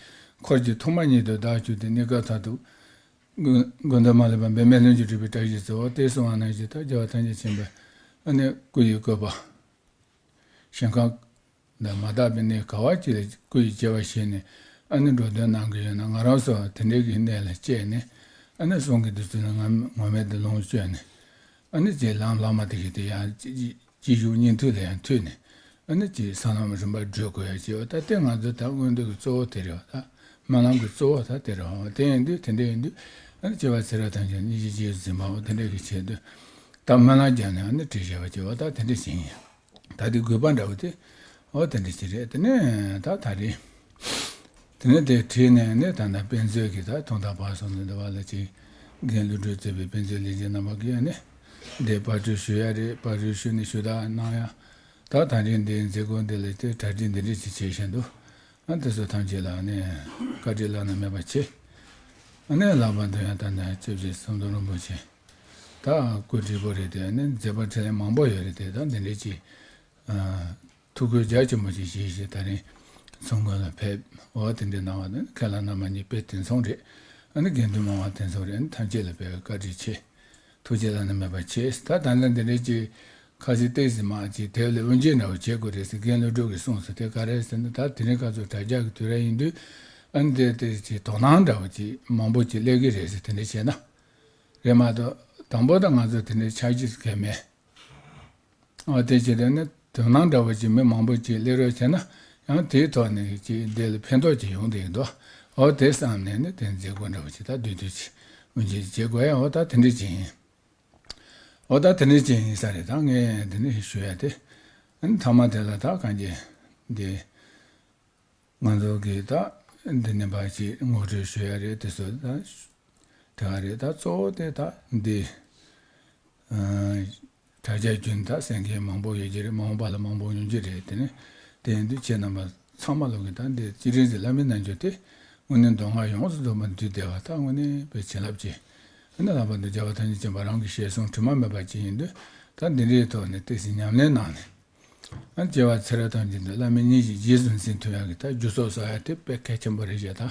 འཁོར་གྱི་ཐོག་མ་ཉིད་དུ་བདག་གྱུར་ཏེ། གནས་སྐབས་མཐར་ཐུག་མགོན་མགོན་འདོད་མ་ལུས་པ་འབད་མེད་ལྷུན་གྱིས་གྲུབ་པའི་བཀྲ་ཤིས་སྩོལ། དེ་གསུངས་པ་ནང་བཞིན་ད་རྒྱལ་བ་ཐམས་ཅད་མཁྱེན་པ་ཨ་ནི་སྐུ་ཡི་བཀོད་པ་ཞིང་ཁམས། འདི་མ་དག་པའི་གནས་ག་བ་ཅིག་ལ་སྐུ་ཡི་སྐྱེ་བ་བཞེས་ནས་ཨ་ནི་འགྲོ་དོན་གནང་གི་ཡོད་ན། ང་རང་ཚོ་དེ་འདྲའི་གི་གནས་ལ་སྐྱེས་ནས་ཨ་ནི་གསུང་གི་དུས་ཚོད་ལ་ང་ངོ་མས་དེ་ལོངས་སྤྱོད་ནས་ཨ་ནི་ཅིག་ལམ་བླ་མ་དེ་གི་དེ་ཡང་ཅི་ཅི་བཞུགས་སྙིང་ཐིག་ལ་ཡང་ཐུག་ནས་ཨ་ནི་ཅིག་སྲང་ལམ་རིམ་པར་བགྲོད་དགོས་ཡ་ཅིག་ཡོད། ད་དེ་ང་ཚོ་ད་མངོན་འདོད་ཀྱི་གཙོ་བོ་དེ་རེད་བ། ད་སྨོན་ལམ་གྱི་གཙོ་བོ་ད་དེ་རེད་བ། དེ་ཡིན་དུས་དེ་འདྲ་ཡིན་དུས་ཨ་ནི་སྐྱེ་བ་ཚེ་རབས་ཐམས་ཅད་སྙིང་རྗེ་རྗེས་སུ་འཛིན་པའོ། དེ་འདྲ་གི་ཆེད་དུ་ད་སྨོན་ལམ་བརྒྱབ་ནས་ཨ་ནི་བྲིས་བཞག་པ་ཅིག་ཡོད། ད་དེ་འདྲ་ཞིག་ཡིན། ད་དེ་དགོས་པ་འདྲ་བོ་དེ་འོ་དེ་འདྲ་ཞིག་རེད། དེ་ནས་ད་ད་རེད། དེ་ནས་དེ་བྲིས་ནས་ནི་ད་ལྟ་དཔེ་མཛོད་ཀྱི་ད་ཐོག་མཐའ་བར་གསུམ་ནས་འདི་བ་ལ་ཅིག་རྒན་བློ་གྲོས་གཙོས་པའི་དཔེ་མཛོད་ལས་བྱེད་རྣམ་པ་གིས་ནི་འདི་པར་སྐྲུན་ཞུ་ཡ་རེད། པར་སྐྲུན་ཞུས་ནས་ཞུ་དག་གནང་ཡ། ད་ད་རིང་འདིའི་མཛད་སྒོ་འདི་ལ་དེ་གྲ་སྒྲིག་འདི་འདྲ་ཅིག་བྱས་བཞིན་དུ་ཨ་དེ་ཚོ་ཐམས་ཅད་ལ་ནི་བཀའ་དྲིན་བླ་ན་མེད་པ་ཆེ། ཨ་ནི་ལྷག་པར་དུ་ཡང་ད་ནི་སྐྱབས་རྗེ་ཟམ་གདོང་རིན་པོ་ཆེ། ད་སྐུ་བགྲེས་པོ་རེད་དེ་ནི་མཛད་པ་འཕྲིན་ལས་མང་པོ་ཡོད་རེད་དེ། ད་འདི་འདྲའི་ཅིག་ཐུགས་ཁུར་རྒྱ་ཆེན་པོ་ཅིག་བཞེས་བཞེས་ད་རིང་ཚོགས་མགོན་ལ་ཕེབས། འོ་དེ་འདྲའི་གནང་བ་ནི་ཁས་བླངས་གནང་མ་ཉེས་པའི་དེ་མཚུངས་རེད། ཨ་ནི་དགེ་འདུན་མང་བ་དེ་མཚུངས་རེད། ཨ་ནི་ཐམས་ཅད་ལ་དཔེ་བཀའ་དྲིན་ཆེ། ཐུགས་རྗེ་བླ་ན་མེད་པ་ཆེ། ད་ད་ལྟ་འདི་འདྲའི་ཅིག་ཁ་སང་ཏོག་ཙམ་མ་ཅིག་དེབ་ལ་དབུ་འབྱེད་འདྲ་བོ་བྱེད་དགོས་རེད་ཟེར་རྒན་བློ་གྲོས་ཀྱིས་གསུངས་སོང་། དེ་ག་རེ་ཟེར་ན་ད་དེ་རིང་ཁ་སང་དྲ་རྒྱ་གི་དུས་རབས་ཡིན་དུས་ཨ་ནི་དེ་དེ་ཅིག་དོ་སྣང་འདྲ་བོ་ཅིག་མང་པོ་ཅིག་སླེབས་ཀྱི་རེད་ཟེར། དེ་འདྲ་བྱས་ན། རེད་མ་གཏོགས་དང་པོ་ད་ང་ཚོ་དེ་འདྲའི་ཆ་རྒྱུས་གལ་མེད། འོ་དེ་བྱས་ཏེ་ནི་དོ་སྣང་འདྲ་བོ་ཅིག་མི་མང་པོ་ཅིག་སླེབས་རོགས་བྱས་ན་ཡང་དེའི་ཐོག་ནས་ཅིག་འདི་ལ་ཕན་ཐོགས་ཅིག་ཡོང་བསྡད་ཀྱི་འདུག་འོ་དེ་བསམ་ནས་ནི་དེ་མཛད་སྒོ་འདྲ་བོ་ཅིག་ད་བསྡུས་བསྡུས་ཅིག་འོ་འདི་བྱེད་དགོས་ཡ། འོ་ད་དེ་འདྲ་ཅིག་ཡིན། འོ་ད་དེ་འདྲ་ཅིག་ཡིན་ས་རེད། ད་ངས་འདི་ནས་ཞུ་ཡ་དེ་ཨ་ནི་མཐའ་མ་དེ་ལ་ད་གང་ཅི་འདི། ང་ཚོ་གིས་ད་འདི་ནས་ཕར་ཅིག་ངོ་སྤྲོད་ཞུ་ཡ་རེད། དེ་ཚོ་ད་དེ་ག་རེད། ད་གཙོ་བོ་དེ་ད་འདི་ཨ་དྲ་རྒྱ་བརྒྱུད་ད་གསན་མཁན་མང་པོ་ཡོད་ཀྱི་རེད། མ་འོངས་པ་ལ་མང་པོ་ཡོང་གི་རེད། དེ་ནས་དེ་ཡིན་དུས་ཁྱེད་རྣམ་པ་ཚང་མ་ལོག་གི་ད་འདི་སྤྱི་རིགས་ཀྱི་བླ་མའི་རྣལ་འབྱོར་དེ་དངོས་གནས་མདོ་སྔགས་ཡོངས་སུ་རྫོགས་པ་འདུས་བསྡད་པ་ད་དངོས་གནས་དཔེ་བྱིན་རླབས་ཆེ། ཨ་ནི་ལྷག་པར་དུ་རྒྱལ་བ་ཐམས་ཅད་མཁྱེན་པ་རང་གི་ཞལ་གསུང་དྲི་མ་མེད་པ་ཅིག་ཡིན་དུས་ད་འདི་འདྲའི་ཐོག་ནས་ཏོག་ཙམ་ཉམས་ལེན་གནང་ནས། ཨ་སྐྱེ་བ་ཚེ་རབས་ཐམས་ཅད་དུ་བླ་མའི་སྙིང་རྗེ་རྗེས་སུ་འཛིན་ཐུབ་ཡག་གི་ད་རྒྱུ་ཚོགས་བསགས་ཡག་དེ་དཔེ་གལ་ཆེན་པོ་རེད་ཤག་ད་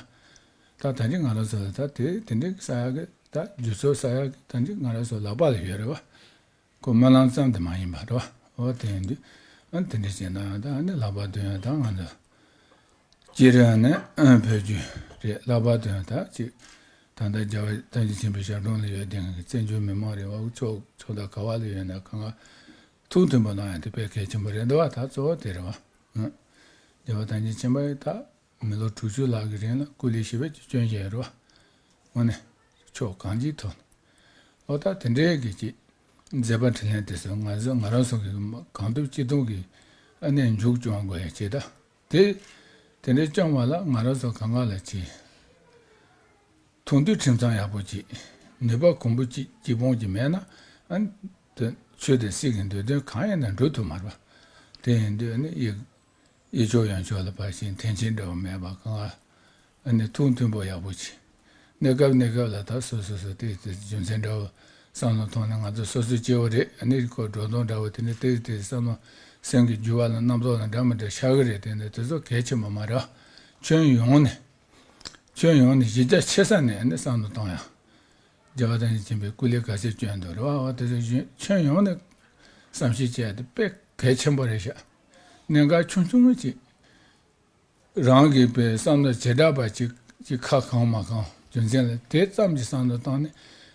ད་ད་ཅི་ང་རང་ཚོ་ལ་ད་དེ་དེ་འདྲའི་བསགས་ཡག་གི་ད་རྒྱུ་ཚོགས་བསགས་ཡག་གི་ད་ཅི་ང་རང་ཚོ་ལག་པ་ལ་ཡོད་རེད་བ། ཁོ་སྨོན་ལམ་ཙམ་དུ་མ་ཡིན་པ་རེད་བ། འོ་དེ་ཡིན་དུས་ཨ་དེ་འདྲ་བྱས་ན་ད་ཨ་ནི་ལྷག་པར་དུ་ཡང་ད་ང་ཚོ་སྤྱིར་ནི་བོད་བརྒྱུད་རེད། ལྷག་པར་དུ་ཡང་ད་ཅིག་ད་ལྟ་རྒྱལ་བ་ཐམས་ཅད་མཁྱེན་པའི་ཞབས་དྲུང་ལ་ཡོད་དེ་ང་གི་བཙན་བྱོལ་མི་མང་རེད་བ། ཕྱོགས་ཕྱོགས་དང་ག་བ་ལ་ཡོད་ན་གང་ག་ཐུགས་མཐུན་པོ་གནང་ཡ་དེ་དཔེ་གལ་ཆེན་པོ་རེད་འདུག་བ། ད་གཙོ་བོ་དེ་རེད་བ། ཨང་། རྒྱལ་བ་ཐམས་ཅད་མཁྱེན་པ་ཡི་ད་མི་ལོ་དྲུག་ཅུ་ལྷག་གི་རིང་ལ་སྐུ་ལུས་ཞི་བའི་སྐྱོན་ཅན་རེད་བ། དངོས་གནས་ཕྱོགས་གང་ཅིའི་ཐོག་ནས། འོ་ད་དེ་འདྲའི་གི་ཅིག་མཛད་པ་འཕྲིན་ལས་དེ་ཚོ་ང་ཚོ་ང་རང་ཚོ་གི་གང་ཐུབ་ཅི་ཐུབ་ཀྱིས་ཨ་ནི་མཇུག་སྐྱོང་དགོས་ཡ་ཅིག་ད། དེ་དེ་འདྲའི་སྐྱོང་བ་ལ་ང་རང་ཚོ་གང་ག་ལ་ཅིག་ཐུགས་འདུན་ཁྲིམས་གཙང་ཡག་པོ་ཅིག་ནུས་པ་གོང་བུ་ཅིག་གཅིག་སྤུངས་ཅིག་མེད་ན་ཨ་ནི་དེ་ཆོས་དང་སྲིད་ཀྱི་འདོད་དོན་གང་ཡིན་ན་འགྲུབ་ཐུབ་མ་རེད་བ། དེ་ཡིན་དུས་ཨ་ནི་ཡིག་གཡས་ཕྱོགས་གཡོན་ཕྱོགས་ལ་ཕར་ཕྱིན་འཐེན་འཁྱེར་འདྲ་བོ་མེད་པ་གང་ལ་ཨ་ནི་ཐུགས་མཐུན་པོ་ཡག་པོ་བྱེད། གནས་སྐབས་གནས་སྐབས་ལ་ད་སོ་སོ་སོ་དེ་དེ་རྒྱུ་མཚན་འདྲ་བོ་བསམ་བློ་ཐོངས་ནས་ང་ཚོ་སོ་སོའི་སྐྱེ་བོ་རེད། ཨ་ནི་ཁོ་འགྲོ་སྟངས་འདྲ་བོ་དེ་ནི་དེ་དེ་བསམ་བློ་སེམས་ཀྱི་འགྱུར་བ་ལ་རྣམ་རྟོག་ལ་འདྲ་མི་འདྲ་ཤར་གི་རེད། དེ་ནི་དེ་ཚོ་གལ་ཆེན་པོ་མ་རེད། ཁྱོན་ཡོངས་ནས་ཁྱོན་ཡོངས་ནས་གཞི་རྒྱ་ཆེ་ས་ནས་ཨ་ནི་བསམ་བློ་གཏོང་ཡ། རྒྱལ་བ་ཐམས་ཅད་མཁྱེན་པའི་སྐུ་ལས་ག་ཚད་བསྐྱོན་འདུག་རེད་བ། འོ་དེ་ཚོ་ཁྱོན་ཡོངས་ནས་བསམ་ཤེས་བྱས་ཏེ་དཔེ་གལ་ཆེན་པོ་རེད་ཤག་གནད་འགག་ཆུང་ཆུང་ཅིག་རང་གི་དཔེ་བསམ་བློ་བྱེ་བྲག་པ་ཅིག་ཅིག་ཁ་གང་མ་གང་རྒྱུ་མཚན་ལ་དེ་ཙམ་གྱི་བསམ་བློ་བཏང་ནས་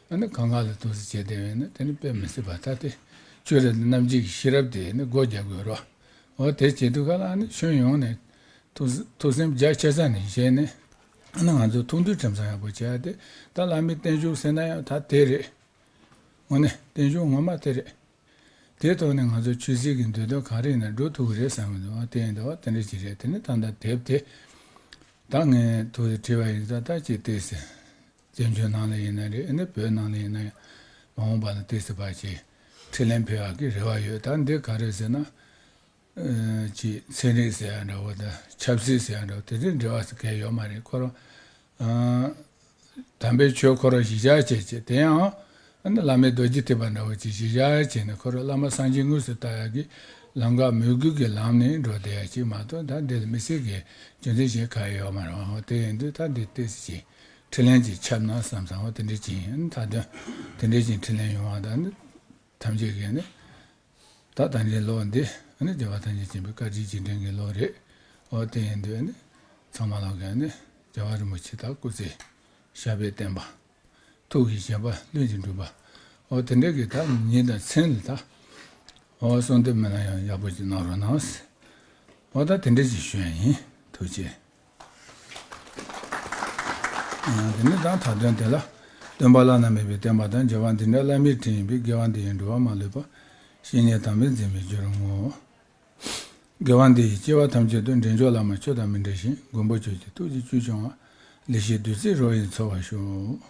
ཨ་ནི་གང་ག་ལ་ཐུགས་སུ་བྱས་བསྡད་པས་ན་དེ་ནི་དཔེ་མི་སྲིད་པ། ད་དེ་ཆོས་རེད། རྣམ་འབྱེད་ཀྱི་ཤེས་རབ་དེ་ནི་སྒོ་རྒྱག་དགོས་རོ། འོ་དེ་བྱེད་དུས་ག་ལ་ཨ་ནི་ཁྱོན་ཡོངས་ནས་ཐུགས་ཐུགས་སེམས་རྒྱ་ཆེ་ས་ནས་བྱས་ནས། ཨ་ནི་ང་ཚོ་ཐུགས་འདུན་ཁྲིམས་གཙང་ཡག་པོ་བྱས་ཏེ། ད་བླ་མའི་བརྟན་བཞུགས་ཟེར་ན་ཡང་ད་དེ་རེད། འོ་ནི་བརྟན་བཞུགས་ངོ་མ་དེ་རེད། དེའི་ཐོག་ནས་ང་ཚོ་ཆོས་སྲིད་ཀྱི་འདོད་དོན་ག་རེ་ཡིན་ན་འགྲོ་ཐུབ་ཀྱི་རེད་བསམ་གྱི་འདུག་དེ་ཡིན་དུས་དེ་འདྲ་ཅིག་རེད། དེ་ནི་ད་ལྟ་དེབ་དེ་ད་ངས་ཐུགས་སུ་བྲིས་པ་ཡིན་ཙང་། ད་ཅིག་ཏོག་ཙམ་བཙན་བྱོལ་ནང་ལ་ཡིན་ན་རེད། ཨ་ནི་བོད་ནང་ལ་ཡིན་ན་ཡང་མ་འོངས་པ་ལ་ཏོག་ཙམ་ཕར་ཅིག་འཕྲིན་ལན་ཕུལ་ཡག་གི་རེ་བ་ཡོད། ད་འདི་ག་རེ་ཟེར་ན། ཨ་ཅིག་ཚན་རིག་ཟེར་ཡག་འདྲ་བོ་དང་ཆབ་སྲིད་ཟེར་ཡག་འདྲ་བོ་དེ་ཚོའི་འབྲེལ་བ་ཟེར་གང་ཡང་ཡོད་མ་རེད། ཁོ་རང་ཨ་དམ་པའི་ཆོས་ཁོ་རང་གཞི་བཞག་བྱས་བྱས། དེ་ཡང་ཨ་ནི་བླ་མའི་རྡོ་རྗེ་ཐེག་པ་འདྲ་བོ་ཅིག་གཞི་བཞག་བྱས་ནས། ཁོ་རང་བླ་མ་སངས་རྒྱས་དངོས་སུ་བལྟ་ཡག་གི་ལམ་ཁ་མོས་གུས་ཀྱི་ལམ་ནས་འགྲོ་བསྡད་ཡག་ཅིག་མ་གཏོགས། ད་འདི་ལ་དམིགས་བསལ་གྱི་རྒྱུ་མཚན་གཞན་གང་ཡང་ཡོད་མ་རེད། འོ་དེ་ཡིན་དུས་ད་འདི་ཏོག་ཙམ་ཅིག་འཕྲིན་ལན་ཅིག་ཁྱབ་ན་བསམ་སོང་། འོ་དེ་འདྲ་ཅིག་ཡིན། མཐའ་དོན་དེ་འདྲ་ཅིག་འཕྲིན་ལན་ཡོང་བ་དང་ནི། ཐམས་ཅད་ཀྱིས་ནི། ད་ད་ལྟའི་ལོ་འདི་ཨ་ནི་རྒྱལ་བ་ཐམས་ཅད་མཁྱེན་པའི་བཀའ་དྲིན་རྗེས་དྲན་གྱི་ལོ་རེད། འོ་དེ་ཡིན་དུས་ཨ་ནི་ཚང་མ་ལོག་གིས་ཨ་ནི་རྒྱལ་བ་རིན་པོ་ཆེ་དང་སྐུ་ཚེ་ཞབས་པད་བརྟན་པ། ཐུགས་ཀྱི་བཞེད་པ་ལྷུན་གྱིས་འགྲུབ་པ། འོ་དེ་འདྲ་གི་ད་ཉིན་དང་མཚན་ལ་ད་འོ་གསོལ་འདེབས་མི་ལ་ཡང་ཡག་པོ་ཅིག་གནང་རོགས་གནང་། འོ་ད་དེ་འདྲ་ཅིག་ཞུ་ཡ་ཡིན། ཐུགས་རྗེ་ཆེ། ཨ་དེ་ནས་ད་མཐའ་དོན་དེ་ལ། སྟོན་པ་བླ་ན་མེད་པའི་བསྟན་པ་དང་། རྒྱལ་བ་འདི་འདྲའི་བླ་མའི་ཁྲིད་ཡིན་པས། དགེ་བ་འདི་ཡིས་འགྲོ་བ་མ་ལུས་པ། བཤེས་གཉེན་དམ་པས་འཛིན་པའི་རྒྱུར་བསྔོ། དགེ་བ་འདི་ཡིས་སྐྱེ་བ་ཐམས་ཅད་དུ། འདྲེན་མཆོག་བླ་མ་ཆོས་དང་མི་འབྲལ་ཞིང་། མགོན་པོ་ཁྱོད་ཀྱི་ཐུགས་རྗེས་བཅུད་སྐྱོང་བ། ལེགས་བཤད་བདུད་རྩིའི་རོ་ཡིས་འཚོ་བར་ཤོག།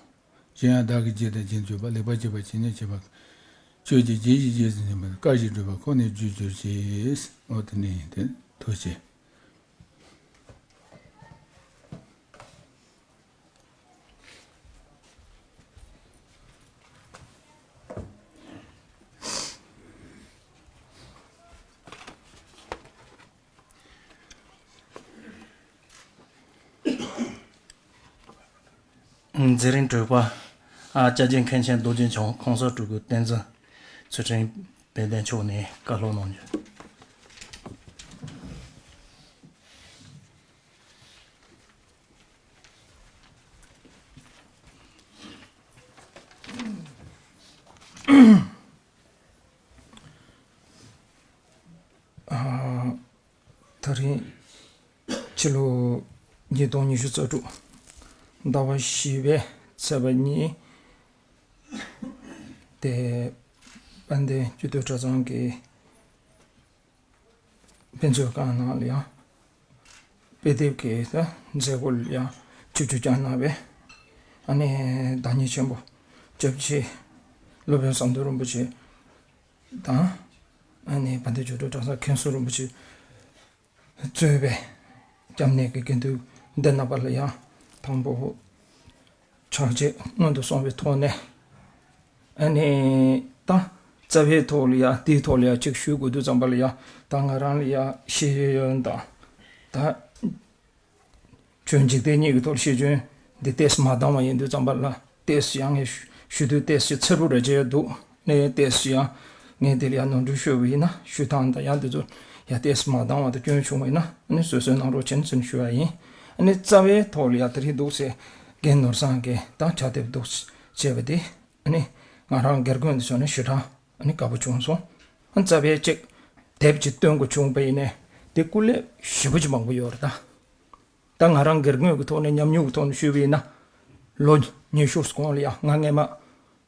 གཞན་ཡང་བདག་གིས་བགྱིས་དང་བགྱིད་འདོད་པ། ལེགས་པར་བགྱིས་པ་ཇི་སྙེད་མཆིས་པ། ཁྱོད་ཀྱིས་བགྱིས་ཤིང་བགྱིད་བཞིན་པ། བཀའ་བཞིན་སྒྲུབ་པ་ཁོ་ནས་བརྗོད་གྱུར་ཅིག། འོ་དེ་འདྲ་ཡིན་ཏེ། ཐུགས་རྗེ་ཆེ། མཛད་རིམ་དྲུག་པ། ཨ་སྐྱབས་རྗེ་མཁན་ཆེན་རྡོ་རྗེ་འཆང་གོང་ས་སྤྲུལ་སྐུ་བསྟན་འཛིན་ཚུལ་ཁྲིམས་དཔལ་ལྡན་མཆོག་ནས་བཀའ་སློབ་གནང་རྒྱུ། ཨ་ད་རིང་ཕྱི་ལོ་ཉིས་སྟོང་ཉི་ཤུ་རྩ་དྲུག་ཟླ་བ་བཞི་པའི་ཚེས་པ་གཉིས། དེ་དཔལ་ལྡན་སྤྱི་འཐུས་གྲྭ་ཚང་གི་དཔེ་མཛོད་ཁང་ནང་ལ་ཡང་དཔེ་དེབ་ཀྱི་ད་མཛད་སྒོ་ལ་ཡང་ཆིབས་བསྒྱུར་བསྐྱངས་གནང་བའི་ཨ་ནི་བདག་ཉིད་ཆེན་པོ་སྐྱབས་རྗེ་སློབ་དཔོན་ཟམ་གདོང་རིན་པོ་ཆེ་དང་། ཨ་ནི་དཔལ་ལྡན་ཆོས་སྒྲོན་གྲྭ་ཚང་མཁན་ཟུར་རིན་པོ་ཆེ་གཙོས་པའི་སྐྱབས་གནས་ཀྱི་དགེ་འདུན་འདི་རྣམ་པ་ལ་ཡང་དང་པོ་ཕྱག་རྗེས་སྔོན་དུ་སོང་བའི་ཐོག་ནས། ཨ་ནི་ད་རྩ་བའི་ཐོག་ལ་ཡང་དེའི་ཐོག་ལ་ཡང་ཅིག་ཞུ་དགོས་དུས་ཙམ་པ་ལ་ཡང་། ད་ང་རང་ལ་ཡང་ཤེས་ཡོན་དང་། ད་ཆོས་འཇིག་རྟེན་གཉིས་ཀྱི་ཐོག་ལ་ཤེས་ཡོན་འདི་ཏོག་ཙམ་མ་འདང་བ་ཡིན་དུས་ཙམ་པ་ལ། ཏོག་ཙམ་ཡང་ངས་ཞུ་ཞུ་དུས་ཏོག་ཙམ་འཚེར་པོ་རེ་བྱས་འདུག་ནས། ཏོག་ཙམ་ཡང་ངས་དེ་ལ་ཡང་ནོར་འཁྲུལ་ཤོར་བ་ཡིན་ན། ཞུ་སྟངས་དང་ཡང་དེ་ཚོ་ཡང་ཏོག་ཙམ་མ་འདང་བ་དང་སྐྱོན་བྱུང་བ་ཡིན་ན། ཨ་ནི་བཟོད་གསོལ་གནང་རོགས་བྱེད་ཟེར་ཞུ་བ་ཡིན། ཨ་ནི་རྩ་བའི་ཐོག་ལ་ཡང་དེ་རིང་འདུག་སེ་རྒན་ནོར་བཟང་གིས་ད་ཕྱག་དེབ་འདུག་བྱས་པ་དེ། ཨ་ནི་ང་རང་དགེ་རྒན་དུ་བྱུང་ནས་ཞེ་དྲག་ཨ་ནི་དགའ་པོ་བྱུང་སོང་། ཨ་ནི་རྩ་བའི་གཅིག་དེབ་ཅིག་སྟོན་དགོས་བྱུང་བ་ཡིན་ནའི་དེ་སྐུ་ལས་ཞེ་པོ་ཅིག་མང་པོ་ཡོད་རེད་ད། ད་ང་རང་དགེ་རྒན་གྱི་ཐོག་ནས་ཉམས་མྱོང་གི་ཐོག་ནས་ཞུས་པ་ཡིན་ན། ལོ་ཉི་ཤུ་གོང་ལ་ཡང་ང་སྔས་མ་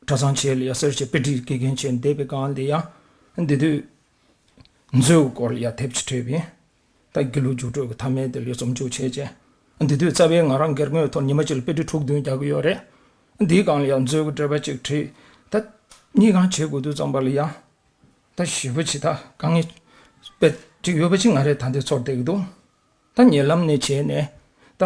གྲྭ་ཚང་ཆེ་ལ་ཡང་གསར་བྱེད་དཔེ་ཁྲིད་དགེ་རྒན་བྱས་བསྡད་པའི་སྒང་ལ་ཡང་། འདི་དུས་མཛོད་ཀྱི་སྐོར་ལ་ཡང་དེབ་ཅིག་བྲིས་པ་ཡིན། ད་དགེ་ལུགས་རྒྱུགས་སྤྲོད་ཀྱི་ཐ་མལ་དེ་ལ་རྩོམ་སྒྱུར་བྱས་རྗེས། འདི་དུས་རྩ་བའི་ང་རང་དགེ་རྒན་གྱི་ཐོག་ཉི་མ་གཅིག་ལ་དཔེ་ཁྲིད་དྲུག་བདུན་རྒྱག་གི་ཡོད་རེད། འདིའི་སྒང་ལ་ཡང་མཛོད་ཀྱི་འགྲེལ་པ་ཅིག་བྲིས། ད་གཉིས་སྒང་བྱེད་དགོས་དུས་ཙམ་པ་ལ་ཡང་། ད་ཞེ་པོ་ཅིག་ད་དཀའ་ངལ་དཔེ་ཅིག་ཡོད་པ་ཅིག་ང་རས་ད་ལྟ་ཚོར་བསྡད་ཀྱི་འདུག་ད་ཉེ་ལམ་ནས་བྱས་ནས་ད་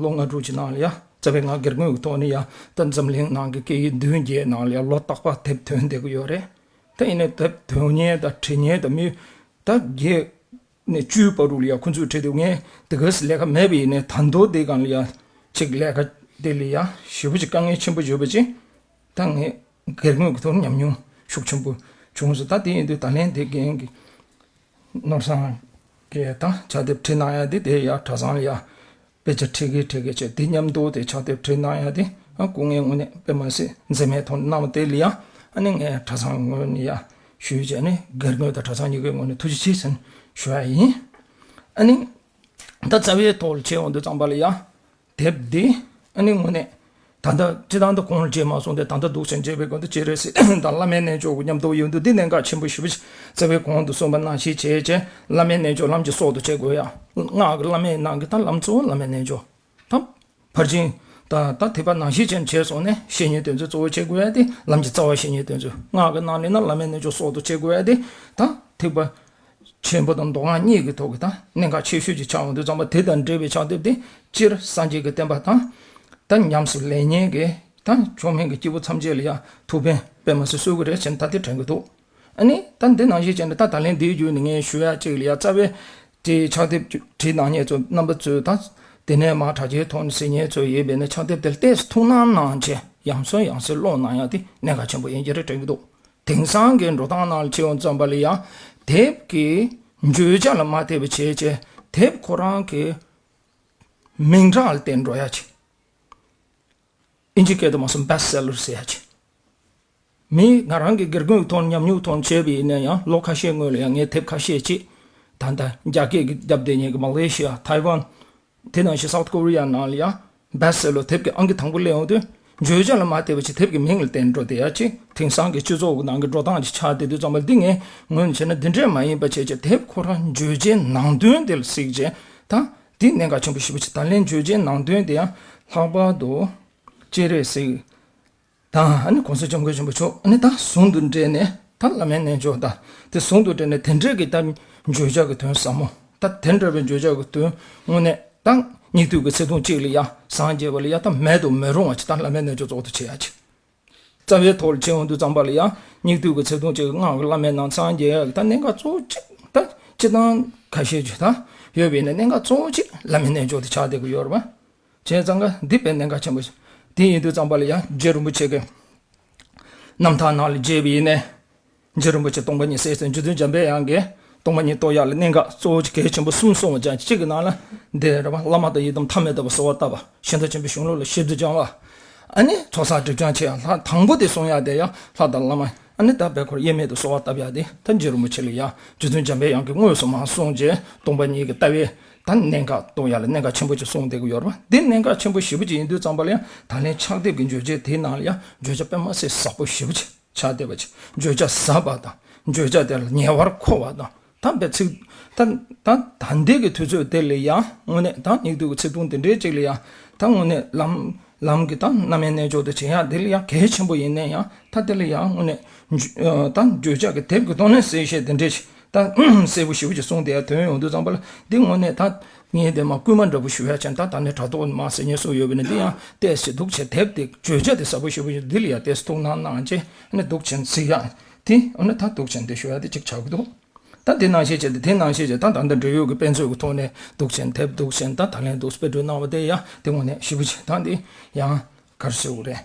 ལོ་ལྔ་དྲུག་ཅིག་ནང་ལ་ཡ། རྩ་བའི་ང་སྒེར་ངོས་ཀྱི་ཐོག་ནས་ཡ། ད་འཛམ་གླིང་ནང་གི་སྐད་ཡིག་བདུན་བརྒྱད་ནང་ལ་ཡ་ལོ་རྟག་པར་དེབ་ཐོན་བསྡད་ཀྱི་ཡོད་རེད། ད་ཡིན་ནའི་དེབ་ཐོན་མཁན་དང་བྲིས་མཁན་དང་མི་ད་བརྒྱད་ནས་བཅུའི་བར་དུ་ལ་ཡ་ཁོ་ཚོས་བྲིས་འདུག་ངས་དེ་ག་ལས་ཀ་མེད་པ་ཡིན་ནའི་ད་མདོ་དེ་སྒང་ལ་ཡ་ཅིག་ལས་ཀ་དེ་ལ་ཡ་ཞེ་པོ་ཅིག་དཀའ་ངལ་ཆེན་པོ་ཡོད་པ་ཅིག་ད་ངས་སྒེར་ངོས་ཀྱི་ཐོག་ནས་ཉམས་མྱོང་ཤུགས་ཆེན་པོ་བྱུང་སོང་། ད་དེ་ཡིན་དུས་ད་ལན་དེ་རྒན་གྱི་ནོར་བཟང་གིས་ད་ཕྱག་དེབ་བྲིས་གནང་ཡ་དེ། དེ་ཡ་གྲྭ་ཚང་ལ་ཡ་དཔེ་ཆ་ཁྲིད་གི་ཁྲིད་གི་བྱས། དེ་མཉམ་དུ་དེ་ཕྱག་དེབ་བྲིས་གནང་ཡ་དེ་ ཨ་སྐུ་ངལ་དངོས་གནས་དཔེ་མ་སྲིད་འཛེམ་མེད་ཐོག་ནས་གནང་བ་དེ་ལ་ཡང་ཨ་ནི་ངས་གྲྭ་ཚང་ངོས་ནས་ཡང་ཞུས་བྱས་ནས་སྒེར་ངོས་དང་གྲྭ་ཚང་གཉིས་ཀའི་ངོས་ནས་ཐུགས་རྗེ་ཆེ་ཟེར་ཞུ་ཡ་ཡིན། ཨ་ནི་ད་རྩ་བའི་ཐོག་ལ་བྱས་ཡོང་དུས་ཙམ་པ་ལ་ཡང་དེབ་འདི་ཨ་ནི་དངོས་གནས་ད་ལྟ་སྤྱི་བཏང་དུ་གོང་ལ་བྱས་མ་སོང་སྟེ་ད་ལྟ་འདུག་ཟེར་བྱས་པའི་སྐོར་དུ་ཅི་རེད་ཟེར་ད་བླ་མའི་རྣལ་འབྱོར་གྱི་མཉམ་དུ་ཡོང་དུས་འདི་གནད་འགག་ཆེན་པོ་ཞེ་པོ་ཅིག་རྩ་བའི་གོང་དུ་གསུངས་པ་ནང་བཞིན་བྱས་བྱས་བླ་མའི་རྣལ་འབྱོར་ལམ་གྱི་སྲོག་ཏུ་བྱེད་དགོས་ཡ། སྔགས་ཀྱི་བླ་མའི་ནང་གི་ད་ལམ་གཙོ་བོ་བླ་མའི་རྣལ་འབྱོར། ད་ཕར་ཕྱིན་ད་ད་ཐེག་པ་ནང་བཞིན་ཅན་བྱས་སོང་ནས་བཤེས་གཉེན་དེ་ཚོ་གཙོ་བོ་བྱེད་དགོས་ཡ་དེ་ལམ་གྱི་རྩ་བ་བཤེས་གཉེན་དེ་ཚོ་སྔགས་ཀྱི་ནང་ལས་ན་བླ་མའི་རྣལ་འབྱོར་སྲོག་ཏུ་བྱེད་དགོས་ཡ་དེ་ད་ཐེག་པ་ཆེན་པོ་དང་མདོ་སྔགས་གཉིས་ཀྱི་ཐོག་གི་ད་གནད་འགག་ཆེ་ཤོས་ཀྱི་ཆ་ཡོང་དུས་ཙམ་པ་དེ་དང་འབྲེལ་བའི་ཕྱག་དེབ་དེ་སྤྱིར་སངས་རྒྱས་ཀྱི་བསྟན་པ་དང་ད་ཉམས་སུ་ལེན་མཁན་གྱི་ད་མཆོག་དམན་གྱི་སྐྱེས་བུ་ཐམས་ཅད་ལ་ཡང་ཐུགས་ཕན་དཔེ་མ་སྲིད་གསོས་ཀྱི་རེད་ཅེས་ད་དེ་དྲན་གྱི་འདུག་ཨ་ནི་ད་འདི་ནང་བཞིན་བྱས་ནས་ད་ད་ལན་འདིའི་བརྒྱུད་ནས་ངས་ཞུ་ཡ་གཅིག་ལ་ཡ་རྩ་བའི་དེའི་ཕྱག་དེབ་བྲིས་གནང་མཁན་ཚོ་རྣམ་པ་ཚོས་ད་དེ་ནས་མར་དྲ་རྒྱའི་ཐོག་ནས་གཟིགས་མཁན་ཚོ་ཡིན་པས་ན་ཕྱག་དེབ་དེ་ལ་ཏོག་ཙམ་ཐུགས་སྣང་གནང་བྱས་ཡང་སེ་ཡང་སེ་ཀློག་གནང་ཡ་དེ་གནད་འགག་ཆེན་པོ་ཡིན་གྱི་རེད་དྲན་གྱི་འདུག་དེང་སང་གི་འགྲོ་སྟངས་ནང་ལ་ཕྱིན་ཡོང་ཙམ་པ་ལ་ཡང་དེབ་ཀྱི་བརྗོད་བྱ་ལ་མ་བལྟས་པ་བྱས་བྱས་དེབ་ཁོ་རང་གི་མིང་གྲགས་ལ་བརྟེན་འགྲོ་ཡ་ཅིག་ཨིན་ཇི་སྐད་དུ་མ་སོང་བེ་སི་ཊི་སེ་ལར་ཟེར་ཡ་ཅིག་མི་ང་རང་གི་སྒེར་ངོས་ཐོག་ཉམས་མྱོང་ཐོག་བྱས་པ་ཡིན་ན་ཡང་ལོ་ཁ་ཤས་སྔོན་ལ་ཡང་ངས་དེབ་ཁ་ཤས་ཅིག་ད་ལྟ་རྒྱ་སྐད་ཀྱི་རྒྱབ་བསྡད་མཁན་གྱི་མ་ལེ་ཤི་ཡ། ཐའེ་ཝན། དེ་ནང་བཞིན་སའུ་ཐི་ཀོ་རི་ཡ་ནང་ལ་ཡང་བེ་སི་ཊི་སེ་ལར་དེབ་ཀྱི་ཨང་ཀི་དང་པོ་སླེབས་ཡོང་དུས་བརྗོད་བྱ་ལ་མ་བལྟས་པ་ཅིག་དེབ་ཀྱི་མིང་ལ་བརྟེན་འགྲོ་བསྡད་ཡ་ཅིག་དེང་སང་གི་སྤྱི་ཚོགས་ཀྱི་ནང་གི་འགྲོ་སྟངས་ཅིག་ཆགས་བསྡད་དུས་ཙམ་པ་འདི་ངས་ངོས་ནས་བྱས་ན་འདི་འདྲས་མ་ཡིན་པ་བྱས་བྱས་དེབ་ཁོ་རང་བརྗོད་བྱའི་ནང་དོན་དེ་ལ་གཟིགས་བྱས་ད་འདི་གནད་འགག་ཆེན་པོ་ཞེ་པོ་ཅིག་ད་ལན་བརྗོད་བྱའི་ནང་དོན་དེ་ཡང་ལྷག་པར་དུ་སྤྱན་རས་གཟིགས་དང་ཨ་ནི་གོང་ས་སྐྱབས་མགོན་ཆེན་པོ་མཆོག་ཨ་ནི་ད་ཟུང་དུ་འབྲེལ་ནས་ད་བླ་མའི་རྣལ་འབྱོར་དང་དེ་ཟུང་དུ་འབྲེལ་ནས་དེ་འདྲས་ཀྱི་ད་བརྗོད་བྱ་གི་དོན་ཟབ་མོ་ད་དེ་འདྲ་བའི་བརྗོད་བྱ་གི་དོན་དངོས་གནས་ད་སྙིགས་དུས་ཀྱི་ཚིག་ཐུང་གཅིག་ལ་ཡ་སངས་རྒྱས་པ་ལ་ཡ་ད་མེད་དུ་མི་རུང་བ་ཅིག་ད་བླ་མའི་རྣལ་འབྱོར་གཙོ་བོ་དུ་བྱེད་ཡ་ཅིག་རྩ་བའི་ཐོག་ལ་བྱེད་ཡོང་དུས་ཙམ་པ་ལ་ཡང་སྙིགས་དུས་ཀྱི་ཚིག་ཐུང་གཅིག་གི་སྔགས་ཀྱི་བླ་མའི་ནང་སངས་རྒྱས་ཡག་གི་ད་གནད་འགག་གཙོ་བོ་གཅིག་ད་སྤྱི་བཏང་ཁ་ཤས་ཅིག་ད་ཡོད་པས་ན་གནད་འགག་གཙོ་བོ་གཅིག་བླ་མའི་རྣལ་འབྱོར་དེ་ཆགས་བསྡད་ཀྱི་ཡོད་རེད་པ། བྱས་ཙང་ཀ་འདི་དཔེ་གནད་འགག་ཆེན་པོ་ཞིག་དེ་ཡིན་དུས་ཙམ་པ་ལ་ཡང་རྗེ་རིན་པོ་ཆེ་གི་རྣམ་ཐར་ནང་ལ་མཇལ་བ་ཡིན་ནས། རྗེ་རིན་པོ་ཆེ་སྟོང་པ་ཉིད་གསལ་བྱེད་རྗེ་བཙུན་འཇམ་པའི་དབྱངས་ཀྱིས་སྟོང་པ་ཉིད་རྟོགས་ཡག་ལ་གནད་འགག་གཙོ་བོ་གལ་ཆེན་པོ་གསུམ་གསུངས་པ་ཅན་གཅིག་གི་ནང་ལ་འདི་རེད་པ། བླ་མ་དང་ཡི་དམ་ཐ་མལ་ལྟ་བུ་གསོལ་བ་བཏབ་པ། ཤིང་རྟ་ཆེན་པོའི་གཞུང་ལུགས་ལ་ཞིབ་ཏུ་སྦྱང་བ། ཨ་ནི་ཚོགས་བསགས་སྒྲིབ་སྦྱང་བྱེད་ཡག་ལྷ་དང་པོ་དེ་གསུང་ཡག་དེ་ཡང་ལྷ་དང་བླ་མ་ཨ་ནི་ད་བེ་འཁོར་དབྱེར་མེད་དུ་གསོལ་བ་བཏབ་ཡག་དེ་ད་རྗེ་རིན་པོ་ཆེ་ལ་ཡང་རྗེ་བཙུན་འཇམ་པའི་དབྱངས་ཀྱིས་དངོས་སུ་མ་གསུངས་རྗེས་སྟོང་པ་ཉིད་ཀྱི་ལྟ་བའི་ད་གནད་འགག་རྟོགས་ཡག་ལ་གནད་འགག་ཆེན་པོ་ཅིག་གསུངས་བསྡད་ཀྱི་ཡོད་རེད་པ། འདི་གནད་འགག་ཆེན་པོ་ཞེ་པོ་ཅིག་ཡིན་དུས་ཙམ་པ་ལ་ཡང་ད་ལན་ཕྱག་དེབ་ཀྱི་བརྗོད་བྱ་དེའི་ནང་ལ་ཡང་བརྗོད་བྱ་དཔེ་མ་སྲིད་ཟབ་པོ་ཞེ་པོ་ཅིག་ཆགས་བསྡད་པ་ཅིག་བརྗོད་བྱ་ཟབ་པ་དང་བརྗོད་བྱ་དེ་ལ་ཉེ་བར་མཁོ་བ་དང་ད་དཔེ་ཚིག་ད་ད་ད་ལྟའི་གི་དུས་ཚོད་དེ་ལ་ཡང་དངོས་གནས་ད་སྙིགས་དུས་ཀྱི་ཚིག་ཐུང་དེ་འདྲའི་ཅིག་ལ་ཡང་ད་དངོས་གནས་ལམ་ལམ་གྱི་ད་རྣམ་སྨིན་རྣལ་འབྱོར་དུ་བྱེད་ཡག་དེ་ལ་ཡང་གལ་ཆེན་པོ་ཡིན་ན་ཡང་ད་དེ་ལ་ཡང་དངོས་གནས་ད་བརྗོད་བྱ་གི་དེབ་ཀྱི་ཐོག་ནས་གསལ་བཤད་དེ་འདྲའི་ཅིག་ད་གསལ་པོ་ཞེ་པོ་ཅིག་གསུངས་བསྡད་ཡ་དོན་ཡོང་དུས་ཙམ་པ་ལ་འདི་དངོས་གནས་ད་ངས་དེ་མ་སྐུལ་མ་འདྲ་པོ་ཞུ་ཡ་ཅན་ད་ད་ནས་དྲ་ཐོག་མ་ཟེར་ཉན་སུ་ཡོད་པ་ནི་འདི་ཡང་ཏོག་ཙམ་འདུག་བྱས་དེབ་དེ་བརྗོད་བྱ་དེ་ཟབ་པོ་ཞེ་པོ་ཅིག་འདི་ལ་ཡ་ཏོག་ཙམ་ཐུགས་སྣང་གནང་བྱས་ཨ་ནི་འདུག་བྱས་གཟིགས་ཡ་དེ་ཨ་ནི་ད་འདུག་བྱས་འདི་ཞུ་ཡ་དེ་ཅིག་ཆགས་ཀྱི་འདུག་ད་དེ་ནང་བཞིན་བྱས་ཏེ་དེ་ནང་བཞིན་བྱས་ད་ད་འདི་འབྲེལ་ཡོད་ཀྱི་དཔེ་མཛོད་ཀྱི་ཐོག་ནས་འདུག་བྱས་དེབ་འདུག་བྱས་ད་ད་ལན་འདུག་དཔེ་སྐྲུན་གནང་བ་དེ་ཡ་དེ་དངོས་གནས་ཞེ་པོ་ཅིག་ད་འདི་ཡང་ག་རེ་ཞུ་དགོས་རེད།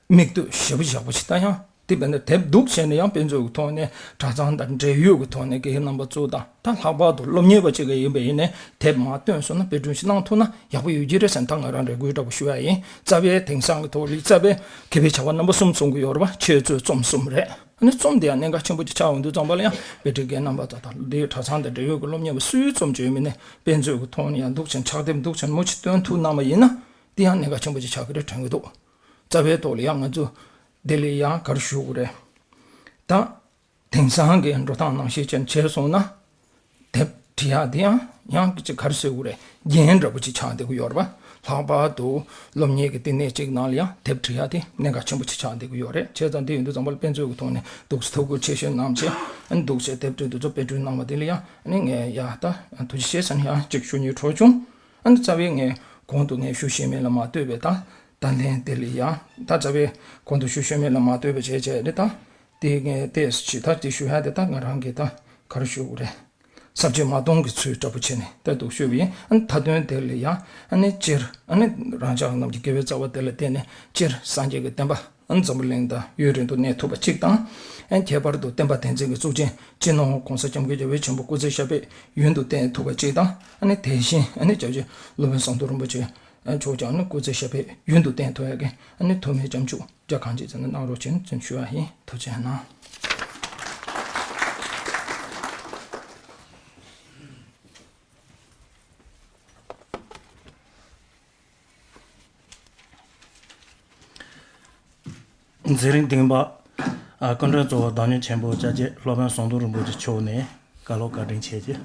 མིག་ལྟོས་ཞེ་པོ་ཞག་པོ་ཞིག་ད་ཡང་དེ་བས་ན་དེབ་འདུག་བྱས་ནས་ཡང་དཔེ་མཛོད་ཀྱི་ཐོག་ནས་གྲྭ་ཚང་དང་འབྲེལ་ཡོད་ཀྱི་ཐོག་ནས་དགེ་རྒན་རྣམ་པ་ཚོ་དང་ད་ལྷག་པར་དུ་སློབ་གཉེར་བ་གཅིག་ཡིན་པ་ཡིན་ནས་དེབ་མར་བཏོན་སོང་ན་དཔེ་སྐྲུན་ཞིག་གནང་ཐུབ་ན་ཡག་པོ་ཡོད་ཀྱི་རེད་ཟེར་ནས་ད་ང་རང་རེ་སྐུལ་འདྲ་པོ་ཞུ་ཡ་ཡིན། རྩ་བའི་དེང་སང་གི་ཐོག་ལ་རྩ་བའི་མཁས་པའི་བྱ་བ་རྣམ་པ་གསུམ་གསུང་གི་ཡོད་རེད་པ། འཆད་རྩོད་རྩོམ་གསུམ་རེད། ཨ་ནི་རྩོམ་དེ་ཡང་གནད་འགག་ཆེན་པོ་ཅིག་ཆགས་ཡོང་དུས་ཙམ་པ་ལ་ཡང་དཔེ་ཁྲིད་མཁན་རྣམ་པ་དང་དང་དེའི་གྲྭ་ཚང་དང་འབྲེལ་ཡོད་ཀྱི་སློབ་གཉེར་བ་སུའི་རྩོམ་བྱས་ཡོད་མིན་ནས་དཔེ་མཛོད་ཀྱི་ཐོག་ནས་ཡང་འདུག་བྱས་ཕྱག་དེབ་འདུག་བྱས་མུ་མཐུད་བཏོན་ཐུབ་གནང་བ་ཡིན་ན་དེ་ཡང་གནད་འགག་ཆེན་པོ་ཅིག་ཆགས་ཀྱི་རེད་དྲན་གྱི་འདུག་རྩ་བའི་ཐོག་ལ་ཡང་ང་ཚོ་དེ་ལ་ཡང་ག་རེ་ཞུ་དགོས་རེད། ད་དེང་སང་གི་འགྲོ་སྟངས་ནང་བཞིན་ཅན་བྱས་སོང་ན། དེབ་བྲིས་ཡག་དེ་ཡང་ཡང་གཅིག་ག་རེ་ཟེར་དགོས་རེད། རྒྱན་འདྲ་པོ་ཅིག་ཆགས་བསྡད་ཀྱི་ཡོད་རེད་པ། ལྷག་པར་དུ་སློབ་གཉེར་གྱི་བསྟི་གནས་གཅིག་ནང་ལ་ཡང་དེབ་བྲིས་ཡག་དེ་གནད་འགག་ཆེན་པོ་ཅིག་ཆགས་བསྡད་ཀྱི་ཡོད་རེད། བྱས་ཙང་དེ་ཡིན་དུས་ཙམ་པ་ལ་དཔེ་མཛོད་ཀྱི་ཐོག་ནས་འདུག་སེ་ཐུགས་ཁུར་ཆེ་ཤོས་གནང་བྱས་ཨ་ནི་འདུག་བྱས་དེབ་བྲིས་འདི་ཚོ་དཔེ་སྐྲུན་གནང་བ་དེ་ལ་ཡང་ཨ་ནི་ངས་ཡ་ད་ཐུགས་རྗེ་ཆེ་ཟེར་ནས་ཡང་གཅིག་ཞུ་སྙིང་བྲོ་བྱུང་། ཨ་ནི་རྩ་བའི་ངས་གོང་དུ་ངས་ཞུ་ཤེས་མེད་ལ་མ་ལྟོས་པའི་ད་ད་ལན་དེ་ལ་ཡང་ད་རྩ་བའི་གོང་དུ་ཞུ་ཤེས་མེད་ལ་མ་ལྟོས་པ་བྱས་བྱས་ནས་ད། དེ་ངས་ཏོག་ཙམ་ཅིག་ད་དེ་ཞུ་ཡ་དེ་ད་ང་རང་གི་ད་ག་རེ་ཞུ་དགོས་རེད། ས་བཅད་མ་སྟོང་གི་ཚུལ་འདྲ་པོ་བྱས་ནས་ད་འདུག་ཞུས་པ་ཡིན། ཨ་ནི་མཐའ་དོན་དེ་ལ་ཡང་ཨ་ནི་སྤྱིར་ཨ་ནི་རང་ཅག་རྣམས་ཀྱི་དགེ་བའི་རྩ་བ་དེ་ལ་བརྟེན་ནས་སྤྱིར་སངས་རྒྱས་ཀྱི་བསྟན་པ་ཨ་ནི་འཛམ་བུ་གླིང་དང་ཡུན་རིང་དུ་གནས་ཐུབ་པ་གཅིག་དང་། ཨ་ནི་ཁྱད་པར་དུ་བསྟན་པ་བསྟན་འཛིན་གྱི་གཙུག་རྒྱན་སྤྱི་ནོར་༸གོང་ས་༸སྐྱབས་མགོན་རྒྱལ་བའི་བྱིན་པ་སྐུ་ཚེ་ཞབས་པད་ཡུན་དུ་བརྟན་ཐུབ་པ་གཅིག་དང་། ཨ་ནི་དེ་བཞིན་ཨ་ནི་སྐྱབས་རྗེ་སློབ་དཔོན་ཟམ་གདོང་རིན་པོ་ཆེ་ ཆོག་ཀྱང་ནི་སྐུ་ཚེ་ཞབས་པད་ཡུན་དུ་བརྟན་ཐུབ་ཡ་གི་ཨ་ནི་ཐུགས་སྨོན་བྱམས་ཆུ་རྒྱ་གང་ཅི་ཙམ་ནི་གནང་རོགས་བྱེད་ནི་ཙམ་ཞུ་བ་ཡིན། ཐུགས་རྗེ་གནང་། མཛད་རིམ་བདུན་པ། ཨ། སྐུ་མགྲོན་གཙོ་བོ་བདག་ཉིད་ཆེན་པོ་སྐྱབས་རྗེ་སློབ་དཔོན་ཟམ་གདོང་རིན་པོ་ཆེ་མཆོག་ནས་བཀའ་སློབ་བཀའ་དྲིན་ཆེ་ཞུ།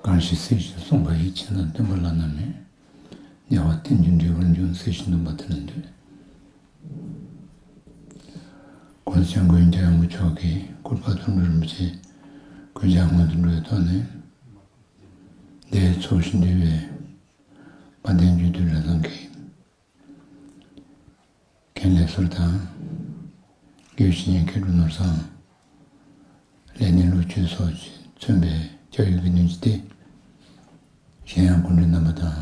གང་ཞིག་སྲིད་ཞིའི་གསུངས་པ་ཡི། ཆོས་དང་མཐུན་པ་བླ་ན་མེད། དམྱལ་བ་རྟེན་ཅིང་འབྲེལ་བར་འབྱུང་། སྲིད་ཞི་གནོན་པ་དེ་ལ་འདུད། གོང་ས་སྐྱབས་མགོན་རྒྱལ་བའི་དབང་པོ་མཆོག་གིས་གུས་པ་ཚོགས་དྲུག་རིན་པོ་ཆེ་གུས་ཕྱག་སྔོན་དུ་འགྲོ་བའི་ཐོག་ནས། འདིར་ཚོགས་ཞིང་འདུས་པའི་དཔལ་ལྡན་རྒྱུད་སྟོད་གྲྭ་ཚང་གི་མཁན་སློབ་ཟུར་དང་། དགེ་བའི་བཤེས་གཉེན་མཁས་གྲུབ་ནོར་བཟང་། ལས་སྣེ་ལོ་བཅུ་སོགས་ཀྱིས་མཚོན་པའི་སྐྱབས་ཡུལ་གྱི་སྣོད་ཀྱི་སྟེ། གཞན་ཡང་སྐུ་མགྲོན་རྣམ་པ་དང་།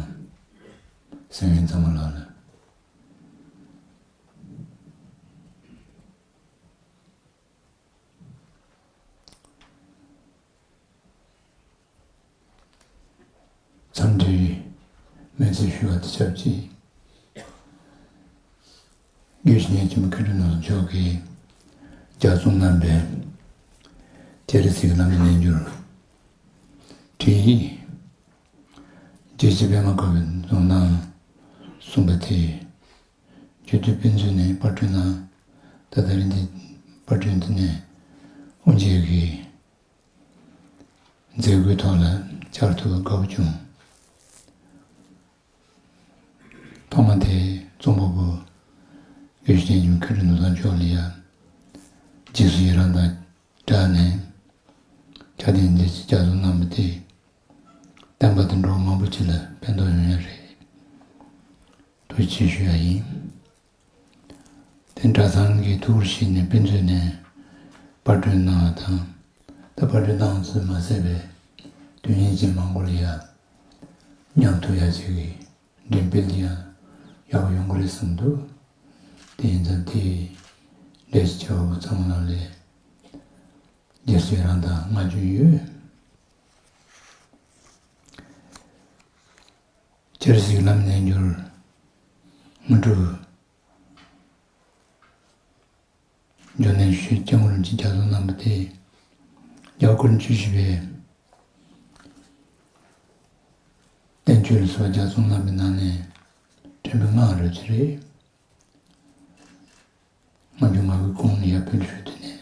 སེམས་ཡོན་ཚང་མ་ལགས་ལ། འཚམས་འདྲིའི་སྨོན་ཚིག་ཞུ་བ་དང་ཆབས་ཅིག་དགེ་བཤེས་གཉེན་ཆེན་པོ་མཁས་གྲུབ་ནོར་བཟང་མཆོག་གིས་ལྗགས་རྩོམ་གནང་བའི་སྤྱན་རས་གཟིགས་ཀྱི་བླ་མའི་རྣལ་འབྱོར་བྲིས། རྒྱལ་སྤྱིའི་པདྨ་དཀར་པོའི་རྫོང་ནང་གསུངས་པ་དེ། རྒྱུད་སྟོད་དཔེ་མཛོད་ནས་པར་སྐྲུན་གནང་། ད་ལྟ་རིང་འདི་པར་སྐྲུན་དེ་ནས་དབུ་འབྱེད་ཀྱི་མཛད་སྒོའི་ཐོག་ལ་བཅར་ཐུབ་པར་དགའ་བོ་བྱུང་། ཐོག་མ་དེ་རྩོམ་པ་པོ་དགེ་བཤེས་གཉེན་ཆེན་པོ་མཁས་གྲུབ་ནོར་བཟང་མཆོག་ལ་ཡང་རྗེས་སུ་ཡི་རང་དང་སྦྲགས་ནས་ཕྱག་དེབ་འདི་ལྗགས་རྩོམ་གནང་བ་དེས་བསྟན་པ་དང་འགྲོ་བ་མང་པོ་ཅིག་ལ་ཕན་ཐོགས་ཡོང་ཡ་རེད། ཐུགས་རྗེ་ཆེ་ཞུ་ཡ་ཡིན། དེ་གྲྭ་ཚང་གི་ཐུགས་ཁུར་བཞེས་ནས་དཔེ་མཛོད་ནས་པར་སྐྲུན་གནང་བ་དང་། ད་པར་སྐྲུན་གནང་ཚུལ་མ་ཟད་པའི་དོན་གཉེར་ཅན་མང་པོ་ལ་ཡང་མཉམ་ཐུག་ཡ་ཅིག་གི་འགྲེམས་སྤེལ་ཡང་ཡག་པོ་ཡོང་གི་རེད་བསམ་འདུག་དེ་ཡིན་ཙང་དེའི་ལས་བྱེད་བྱ་བ་ཚང་མ་ལ་ལས་རྗེས་སུ་ཡི་རང་དང་བསྔགས་བརྗོད་ཡོད། སྤྱན་རས་གཟིགས་བླ་མའི་རྣལ་འབྱོར་དངོས་གྲུབ་འབྱུང་གནས་ཞུས་སྐྱབས་མགོན་རིན་པོ་ཆེས་ལྗགས་རྩོམ་གནང་བ་དེ། རྒྱལ་བ་སྐུ་ཕྲེང་བཅུ་བཞི་པའི་བསྟན་བཅོས་ལ་སོགས་ལྗགས་རྩོམ་གནང་བའི་ནང་ནས་ཕྲན་བུ་སྔ་རབས་ཅིག་རེད། སྔ་འགྱུར་ང་བོའི་གོང་ནས་ཡར་ཕུལ་ཞུས་དེ་ནས་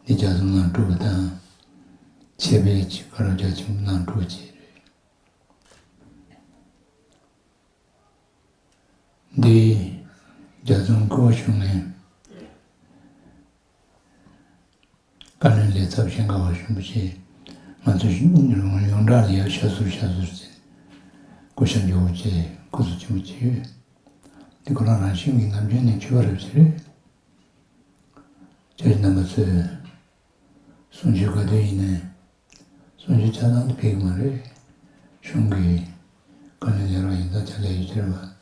འདི་ལྗགས་རྩོམ་གནང་གྲུབ་པ་དང་། ཆེད་ཕེབས་ཀྱི་བཀའ་སློབ་རྒྱ་ཆེན་པོ་གནང་གྲུབ་པ་བཅས་རེད། འདི་རྒྱ་རྫོང་སྐུ་བ་ཆུང་ནས་བཀའ་བློན་ལས་ཚབ་ཤན་ཁ་བ་ཞུ་མི་ཆེ། ང་ཚོ་ཡོངས་གྲགས་ལ་ཡར་ཤ་ཟུར་ཤ་ཟུར་ཟེར། སྐུ་ཤ་འཇོག་བྱས་སྐུ་གཟུགས་ཆེན་པོ་བྱས་ཡོད། འདི་ཁོ་རང་རང་བཞིན་གྱི་ནམ་རྒྱུན་ནས་མཆོད་པ་རབ་བྱེད་རེད། ཁྱེད་རྣམ་པ་ཚོས་གསུང་ཆོས་ག་དུས་ཡིན་ནའི་གསུང་ཆོས་ཆ་ཚང་དུ་ཕེབས་ཀྱི་མ་རེད། གཞུང་གི་བཀའ་བློན་ལས་རོགས་ཡིན་ཙང་ཕྱག་ལས་ཡོད་ཀྱི་རེད་བ།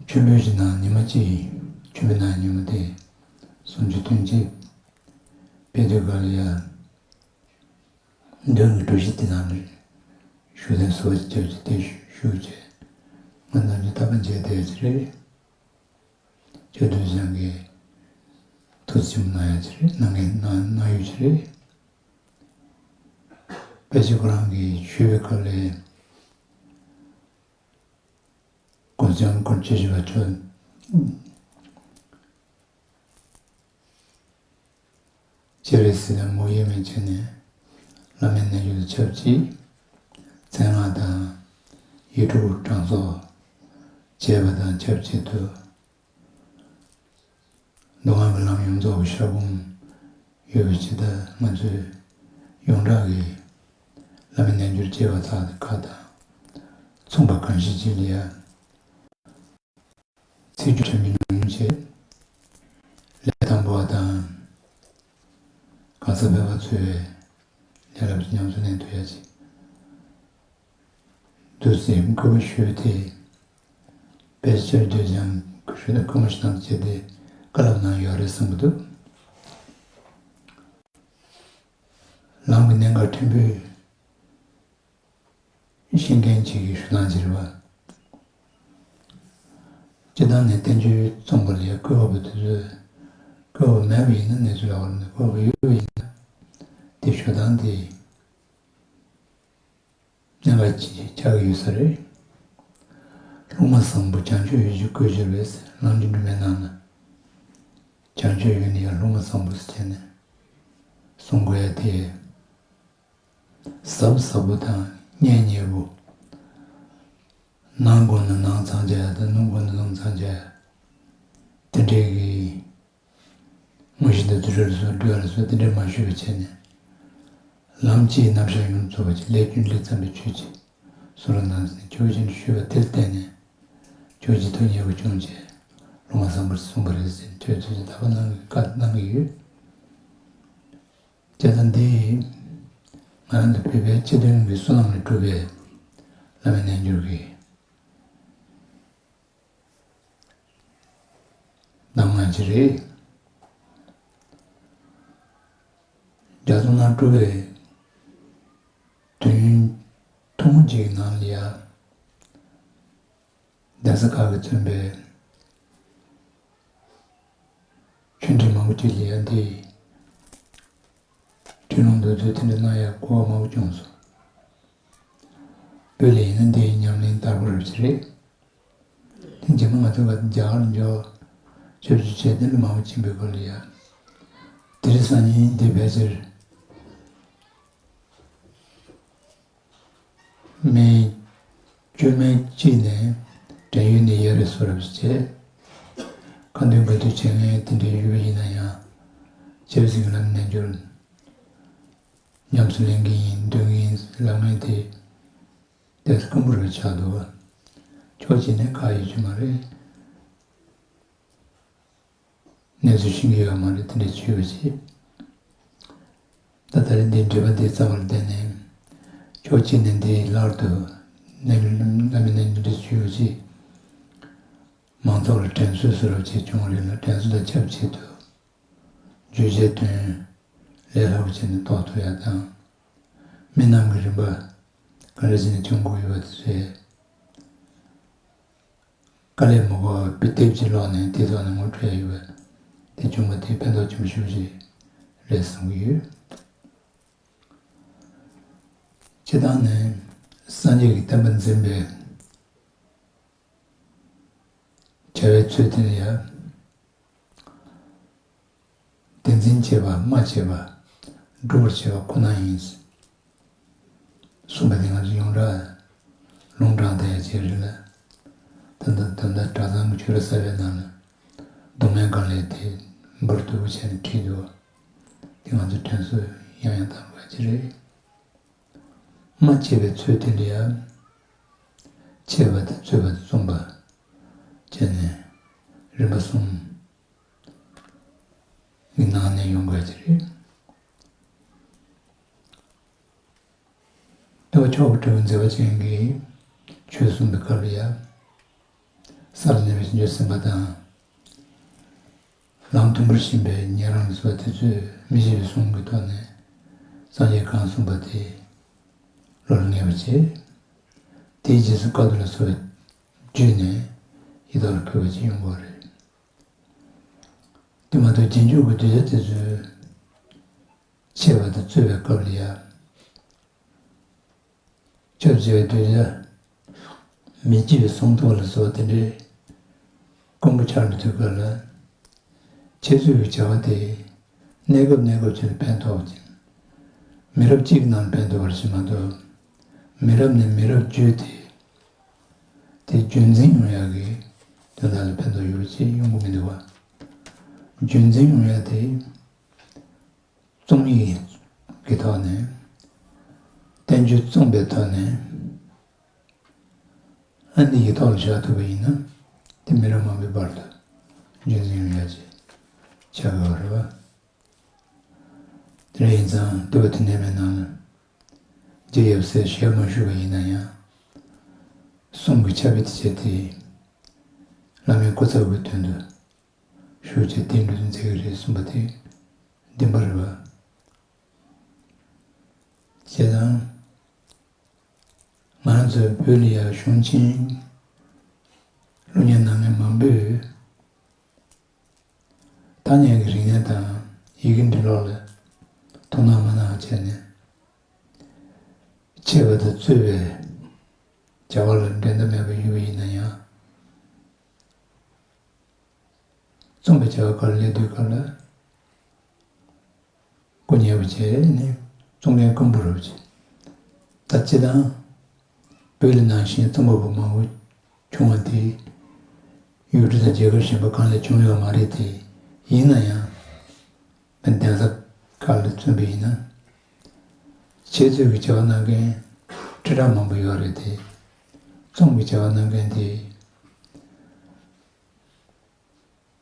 མཆོད་འབུལ་གྱི་ནང་ཉི་མ་གཅིག་མཆོད་འབུལ་གནང་ཉི་མ་དེ་གསུང་ཆོས་ཐུན་གཅིག་དཔེ་དེབ་སྒང་ལ་ཡང་མདུན་གྱི་གྲོས་གཞི་དེ་ནང་ལ་ཞུ་ལན་གསོལ་བ་ཅིག་བརྒྱབ་ཀྱི་དེ་ཞུ་བྱས་ང་རྣམས་ཀྱི་ཐག་པ་མཇལ་བསྡད་ཀྱི་རེད། ཆོས་སྡེ་ཚང་གིས་ཐུགས་ཆེན་པོ་གནང་ཡ་ཅིག་རེད། གནང་གི་གནང་གནང་ཡོད་ཅིག་རེད། དཔེ་ཆ་ཁོ་རང་གིས་ཞུས་པའི་སྐབས་ལ་གོང་ས་སྐྱབས་མགོན་ཆེན་པོ་མཆོག་སྤྱན་རས་གཟིགས་དང་མུ་ཡེ་མེ་བྱས་ནས་བླ་མའི་རྣལ་འབྱོར་དང་ཆབས་ཅིག་མཚན་སྔགས་དང་ཡིག་དྲུག་གྲངས་གསོག་བྱས་པ་དང་ཆབས་ཅིག་ཏུ། མདོ་སྔགས་ཀྱི་ལམ་ཡོངས་རྫོགས་ཀྱི་ཤར་ཁུངས་ཡོད་པའི་ཕྱིར། ད་ང་ཚོས་ཡོངས་གྲགས་ཀྱི་བླ་མའི་རྣལ་འབྱོར་རྒྱས་པ་དག་ཁག་དང་མཚུངས་པ་གང་ཞིག་ཅིག་ལ་ཡང་ཚིག་སྦྱོར་ཕྲན་བུ་ཉུང་ཉུང་བྱས། ལས་དང་པོ་བ་དང་གང་ཟག་ཕལ་པ་ཚོས་ལས་སླ་པོ་ཉམས་སུ་ལེན་ཐུབ་ཡ་ཅིག་འདུག་ཟེར་སྐུལ་མ་ཞུས་ཏེ། དཔེ་ཆ་འདོད་ཀྱང་ཞུས་ན་སྐུལ་མ་ཞུ་སྟངས་བྱས་ཏེ་བཀའ་སློབ་གནང་ཡོད་རེད་བསམ་གྱི་འདུག་ལམ་གྱི་གནད་འགག་ཕྲན་བུ་ཤེས་མཁན་ཅིག་གིས་ཞུ་སྟངས་ཅིག་རེད་པ། སྤྱིར་བཏང་ནས་བསྟན་བཅོས་རྩོམ་པ་ལ་ཡང་བཀོད་པ་པོ་དེ་ཚོས་བཀོད་པ་མེད་པ་ཡིན་ན་གནས་ཚུལ་ལ་བར་ནས་བཀོད་པ་ཡོད་པ་ཡིན་ན་དེ་ཞུ་སྟངས་དེ། གནད་འགག་ཅིག་ཆགས་ཀྱི་ཡོད་ས་རེད། སློབ་མ་བཟང་པོ་བྱང་ཆུབ་ཡུལ་གྱི་བཀོད་སྤྱོད་རེད། ལམ་གྱི་འབྲུ་མའི་ནང་ན་བྱང་ཆུབ་ཡུལ་ནི་ཡང་སློབ་མ་བཟང་པོ་ཟེར་ནས་གསུང་དགོས་ཡ་དེ། ཟབ་ཟབ་པོ་དང་སྙན་སྙན་པོ། ནང་དགོས་ན་ནང་ཚང་བྱ་ཡ་དང་ནུབ་དགོས་ན་ནུབ་ཚང་བྱ་ཡ། དེ་འདྲའི་གི་དངོས་གཞི་དང་དུས་རབས་སོགས་འགྲོ་བ་ལ་སོགས་དེ་འདྲ་མ་ཞུས་པ་བྱས་ནས། ལམ་གྱི་རྣམ་གཞག་ཡོངས་རྫོགས་པ་ཅིག་ལས་རྒྱུ་འབྲས་བརྩམས་པའི་ཆོས་ཀྱི་གསུང་རབ་ནང་ཟིན་ཆོས་ཅན་ཞུས་པ་དེར་བརྟེན་ནས་ཆོས་ཀྱི་ཐུགས་མཉེས་པོ་བྱུང་བྱས་སློབ་མ་བཟང་པོར་གསུངས་པ་རེད་ཟེར་ཆོས་ཚུལ་གྱི་དག་པ་གནང་གི་བཀའ་གནང་གི་ཡོད། དེ་ལྟ་འདི་ང་རང་ཚོ་བོད་པའི་སྤྱི་དོན་གྱི་བསོད་ནམས་ལས་གྲུབ་པའི་བླ་མའི་རྣལ་འབྱོར་གྱི། གདམས་ངག་ཅིག་རེད། རྒྱ་མཚོ་ནང་གྲུབ་པའི་དུས་ཡུན་ཐུང་ངུ་ཅིག་གི་ནང་ལ་ཡ། གདན་ས་ཁག་གིས་མཚོན་པའི་ཆོས་འབྲེལ་མང་པོ་ཅིག་ལ་ཡ་འདི། ཁྲིད་ལུང་འདོན་ཚུལ་དེ་འདྲ་གནང་ཡག་གོ་བ་མང་པོ་བྱུང་སོང་། བོད་ལ་ཡིན་ན་འདི་ཉམས་ལེན་དར་པོ་རབ་ཅིག་རེད། དེ་རྗེས་མ་ང་ཚོ་ག་རྒྱ་གར་འབྱོར། ཆབ་སྲིད་བྱས་དེ་འདྲ་མང་པོ་ཕྱིན་པའི་སྐོར་ལ་ཡ། དེ་རིང་སང་ཉིན་འདི་ཕལ་ཆེར། མི་བཅུ་མིན་གཅིག་ནས་བྲན་གཡོག་ནས་ཡར་རེ་སོ་རབ་བྱས། ཁ་འདོན་ག་དུས་བྱེད་མཁན་དེ་འདྲའི་ཡོད་པ་ཡིན་ན་ཡང་། ཆབ་སྲིད་ཀྱི་ལམ་རྣལ་འབྱོར་ཉམས་སུ་ལེན་གྱི་ཡིན་འདོན་གྱི་ཡིན་ལབ་མཁན་དེ་ཏོག་ཙམ་དཀོན་པོ་རེ་ཆགས་འདུག་བ། ཕྱོགས་གཅིག་ནས་ཁག་ཡོད་ཀྱི་མ་རེད། གནས་ཚུལ་ཤེས་ཀྱི་ཡོད་མ་རེད་དེ་འདྲ་བྱས་པ་ཞིག་ད་ད་རེས་འདི་འགྲེལ་པ་འདི་ཙམ་པར་བརྟེན་ནས། ཕྱོགས་གཅིག་ནས་འདི་ལྷག་ཏུ་གནས་ལུགས་བླ་མའི་གནས་ལུགས་འདི་བྱས་པ་ཞིག་མང་ཚོགས་ལ་དྲན་གསོ་བཟོ་འདྲ་བྱས་བྱུང་བ་རེད་ལ། དྲན་གསོ་དང་ཆབས་ཅིག་ཏུ། བརྗོད་བྱའི་དོན་ལས་སླ་པོ་བྱས་ནས་རྟོགས་ཐུབ་ཡ་དང་། རྨི་ལམ་གྱི་རིམ་པ་ག་འདྲ་བྱས་ནས་བྱུང་དགོས་ཡོད་པ་དེ་ཚོའི་དཀའ་ལས་མི་དགོས་པའི་དེབ་ཅིག་ཀློག་ནས་དེའི་ཐོག་ནས་ངོ་སྤྲོད་ཡ་ཡོད་པ་དེ་བྱུང་བ་དེ་ཕན་ཐོགས་ཆེན་པོ་ཞེ་པོ་ཅིག་རེད་བསམ་གྱི་ཡོད། སྤྱིར་བཏང་ནས་སངས་རྒྱས་ཀྱི་བསྟན་པ་འཛིན་པའི་བྱ་བའི་ཚུལ་དེ་ལ་ཡང་། བདེན་འཛིན་བྱེད་པ་སྨྲ་བྱེད་པ། སྒྲུབ་པར་བྱེད་པ་ཁོ་ན་ཡིན། གསུངས་པ་དེ་ང་ཚོ་ཡོངས་གྲགས་ལུང་དྲངས་བསྡད་ཡ་ཅིག་རེད་ལ། ད་ལྟ་ད་ལྟ་གྲྭ་ཚང་གི་ཆོས་ར་གསར་པའི་ནང་ལ་མདོ་སྨད་གང་ལས་དེ་འབུར་དུ་བྱས་ནས་བྲིས་འདུག་དེ་ང་ཚོ་དྲན་གསོ་ཡང་ཡང་བཏང་དགོས་ཡ་ཅིག་རེད། སྨྲ་བྱེད་པའི་ཚུལ་དེ་ལ་ཡང་། འཆད་པ་དང་རྩོད་པ་དང་རྩོམ་པ་བྱས་ནས་རིམ་པ་གསུམ་གྱི་ནང་ནས་ཡོང་དགོས་ཀྱི་རེད། ལྟ་བ་མཆོག་གི་སྤྲུལ་པ་མཛད་པ་ཅན་གྱིས་ཆོས་གསུངས་པའི་སྐབས་ལ་ཡང་། ས་ལ་གནས་པའི་བྱང་ཆུབ་སེམས་དཔའ་དང་། ལམ་མཐུན་པར་ཕྱིན་པའི་ཉན་རང་གི་ཚོགས་དེ་ཚོས་མི་ཤེས་པའི་གསུང་གི་ཐོག་ནས་སངས་རྒྱས་གང་གསུངས་པ་དེ་བློ་ལ་ངེས་པ་བྱས། དེའི་རྗེས་སུ་བཀའ་བསྡུ་ལ་སོགས་པ་བརྒྱུད་ནས་ཡི་དྭགས་ལ་འཕོས་པ་ཅིག་ཡོང་དགོས་རེད། དེ་མ་གཏོགས་རྗེས་འཇུག་གི་གདུལ་བྱ་དེ་ཚོས་འཆད་པ་དང་རྩོད་པའི་སྐབས་ལ་ཡང་། ཆབས་ཅིག་གདུལ་བྱ་མི་སྐྱེ་བའི་གསུང་རྟོགས་ལ་སོགས་དེ་འདྲའི་དཀོན་པོ་ཆགས་འགྲོ་དུས་སྐབས་ལ། འཆད་རྩོད་ཀྱི་བྱ་བ་དེ་གནས་སྐབས་གནས་སྐབས་ཅིག་ལ་ཕན་ཐོགས་ཅིང་། མི་རབས་གཅིག་གི་ནང་ཕན་ཐོགས་པ་ཞིག་མ་གཏོགས། མི་རབས་ནས་མི་རབས་བརྒྱུད་དེ། དེ་རྒྱུན་འཛིན་ཡོང་ཡག་གི་དོན་དག་ལ་ཕན་ཐོགས་ཡོད་པ་ཅིག་ཡོང་གི་མི་འདུག་བ། རྒྱུན་འཛིན་ཡོང་ཡ་དེ། རྩོམ་ཡིག་གི་ཐོག་ནས། བསྟན་བཅོས་རྩོམ་པའི་ཐོག་ནས། ཨ་ནི་ཡིག་ཐོག་ལ་བཞག་ཐུབ་པ་ཡིན་ན། དེ་མི་རབས་མང་པོའི་བར་དུ་རྒྱུན་འཛིན་ཡོང་ཡ་ཅིག་ཆགས་དགོས་པ་རེད་བ། དེ་འདྲ་ཡིན་ཙང་འདུལ་བ་དོན་ལྡན་པའི་ནང་ལ། རྗེ་ཡབ་སྲས་ཞལ་མ་བཞུགས་པ་ཡིན་ན་ཡང་། གསུང་གི་ཕྱག་དཔེ་དེ་བྱས་ཏེ། བླ་མའི་སྐུ་ཚབ་ཀྱི་དོན་དུ། ཞུ་བྱས་དེ་འགྲོ་དོན་མཛད་ཀྱི་རེད་གསུངས་པ་དེ་བདེན་པ་རེད་བ། བྱས་ཙང་། ང་རང་ཚོའི་བོད་ལ་ཡང་གཞུང་ཆེན་སློབ་གཉེར་གནང་མཁན་མང་པོས། ཐ་སྙད་ཀྱི་རིག་གནས་དང་ཡི་གེ་འབྲི་ཀློག་ལ་ཐུགས་སྣང་མ་གནང་བ་བྱས་ནས། འཆད་པ་དང་རྩོད་པའི་བྱ་བ་ལ་འགྲན་ཟླ་མེད་པ་ཡོད་པ་ཡིན་ན་ཡང་། རྩོམ་པའི་བྱ་བ་སྒང་ལ་སླེབས་དུས་སྐབས་ལ། སྐུ་ཉེ་བོ་བྱས་ནས་རྩོམ་མཁན་དཀོན་པོ་རུ་བྱས། ད་སྤྱིར་བཏང་། བོད་ལ་ནང་བཞིན་རྩོམ་པ་པོ་མང་པོ་བྱུང་བ་དེ། ཡུལ་གྲུ་དང་རྒྱལ་ཁབ་གཞན་པ་གང་ལ་བྱུང་ཡོད་མ་རེད་དེ། ཡིན་ན་ཡང་། གདན་ས་ཁག་ལ་མཚོན་པ་ཡིན་ན། འཆད་རྩོད་ཀྱི་བྱ་བ་གནང་མཁན་ཁྲི་ཕྲག་མང་པོ་ཡོད་རེད་དེ། རྩོམ་གྱི་བྱ་བ་གནང་མཁན་དེ།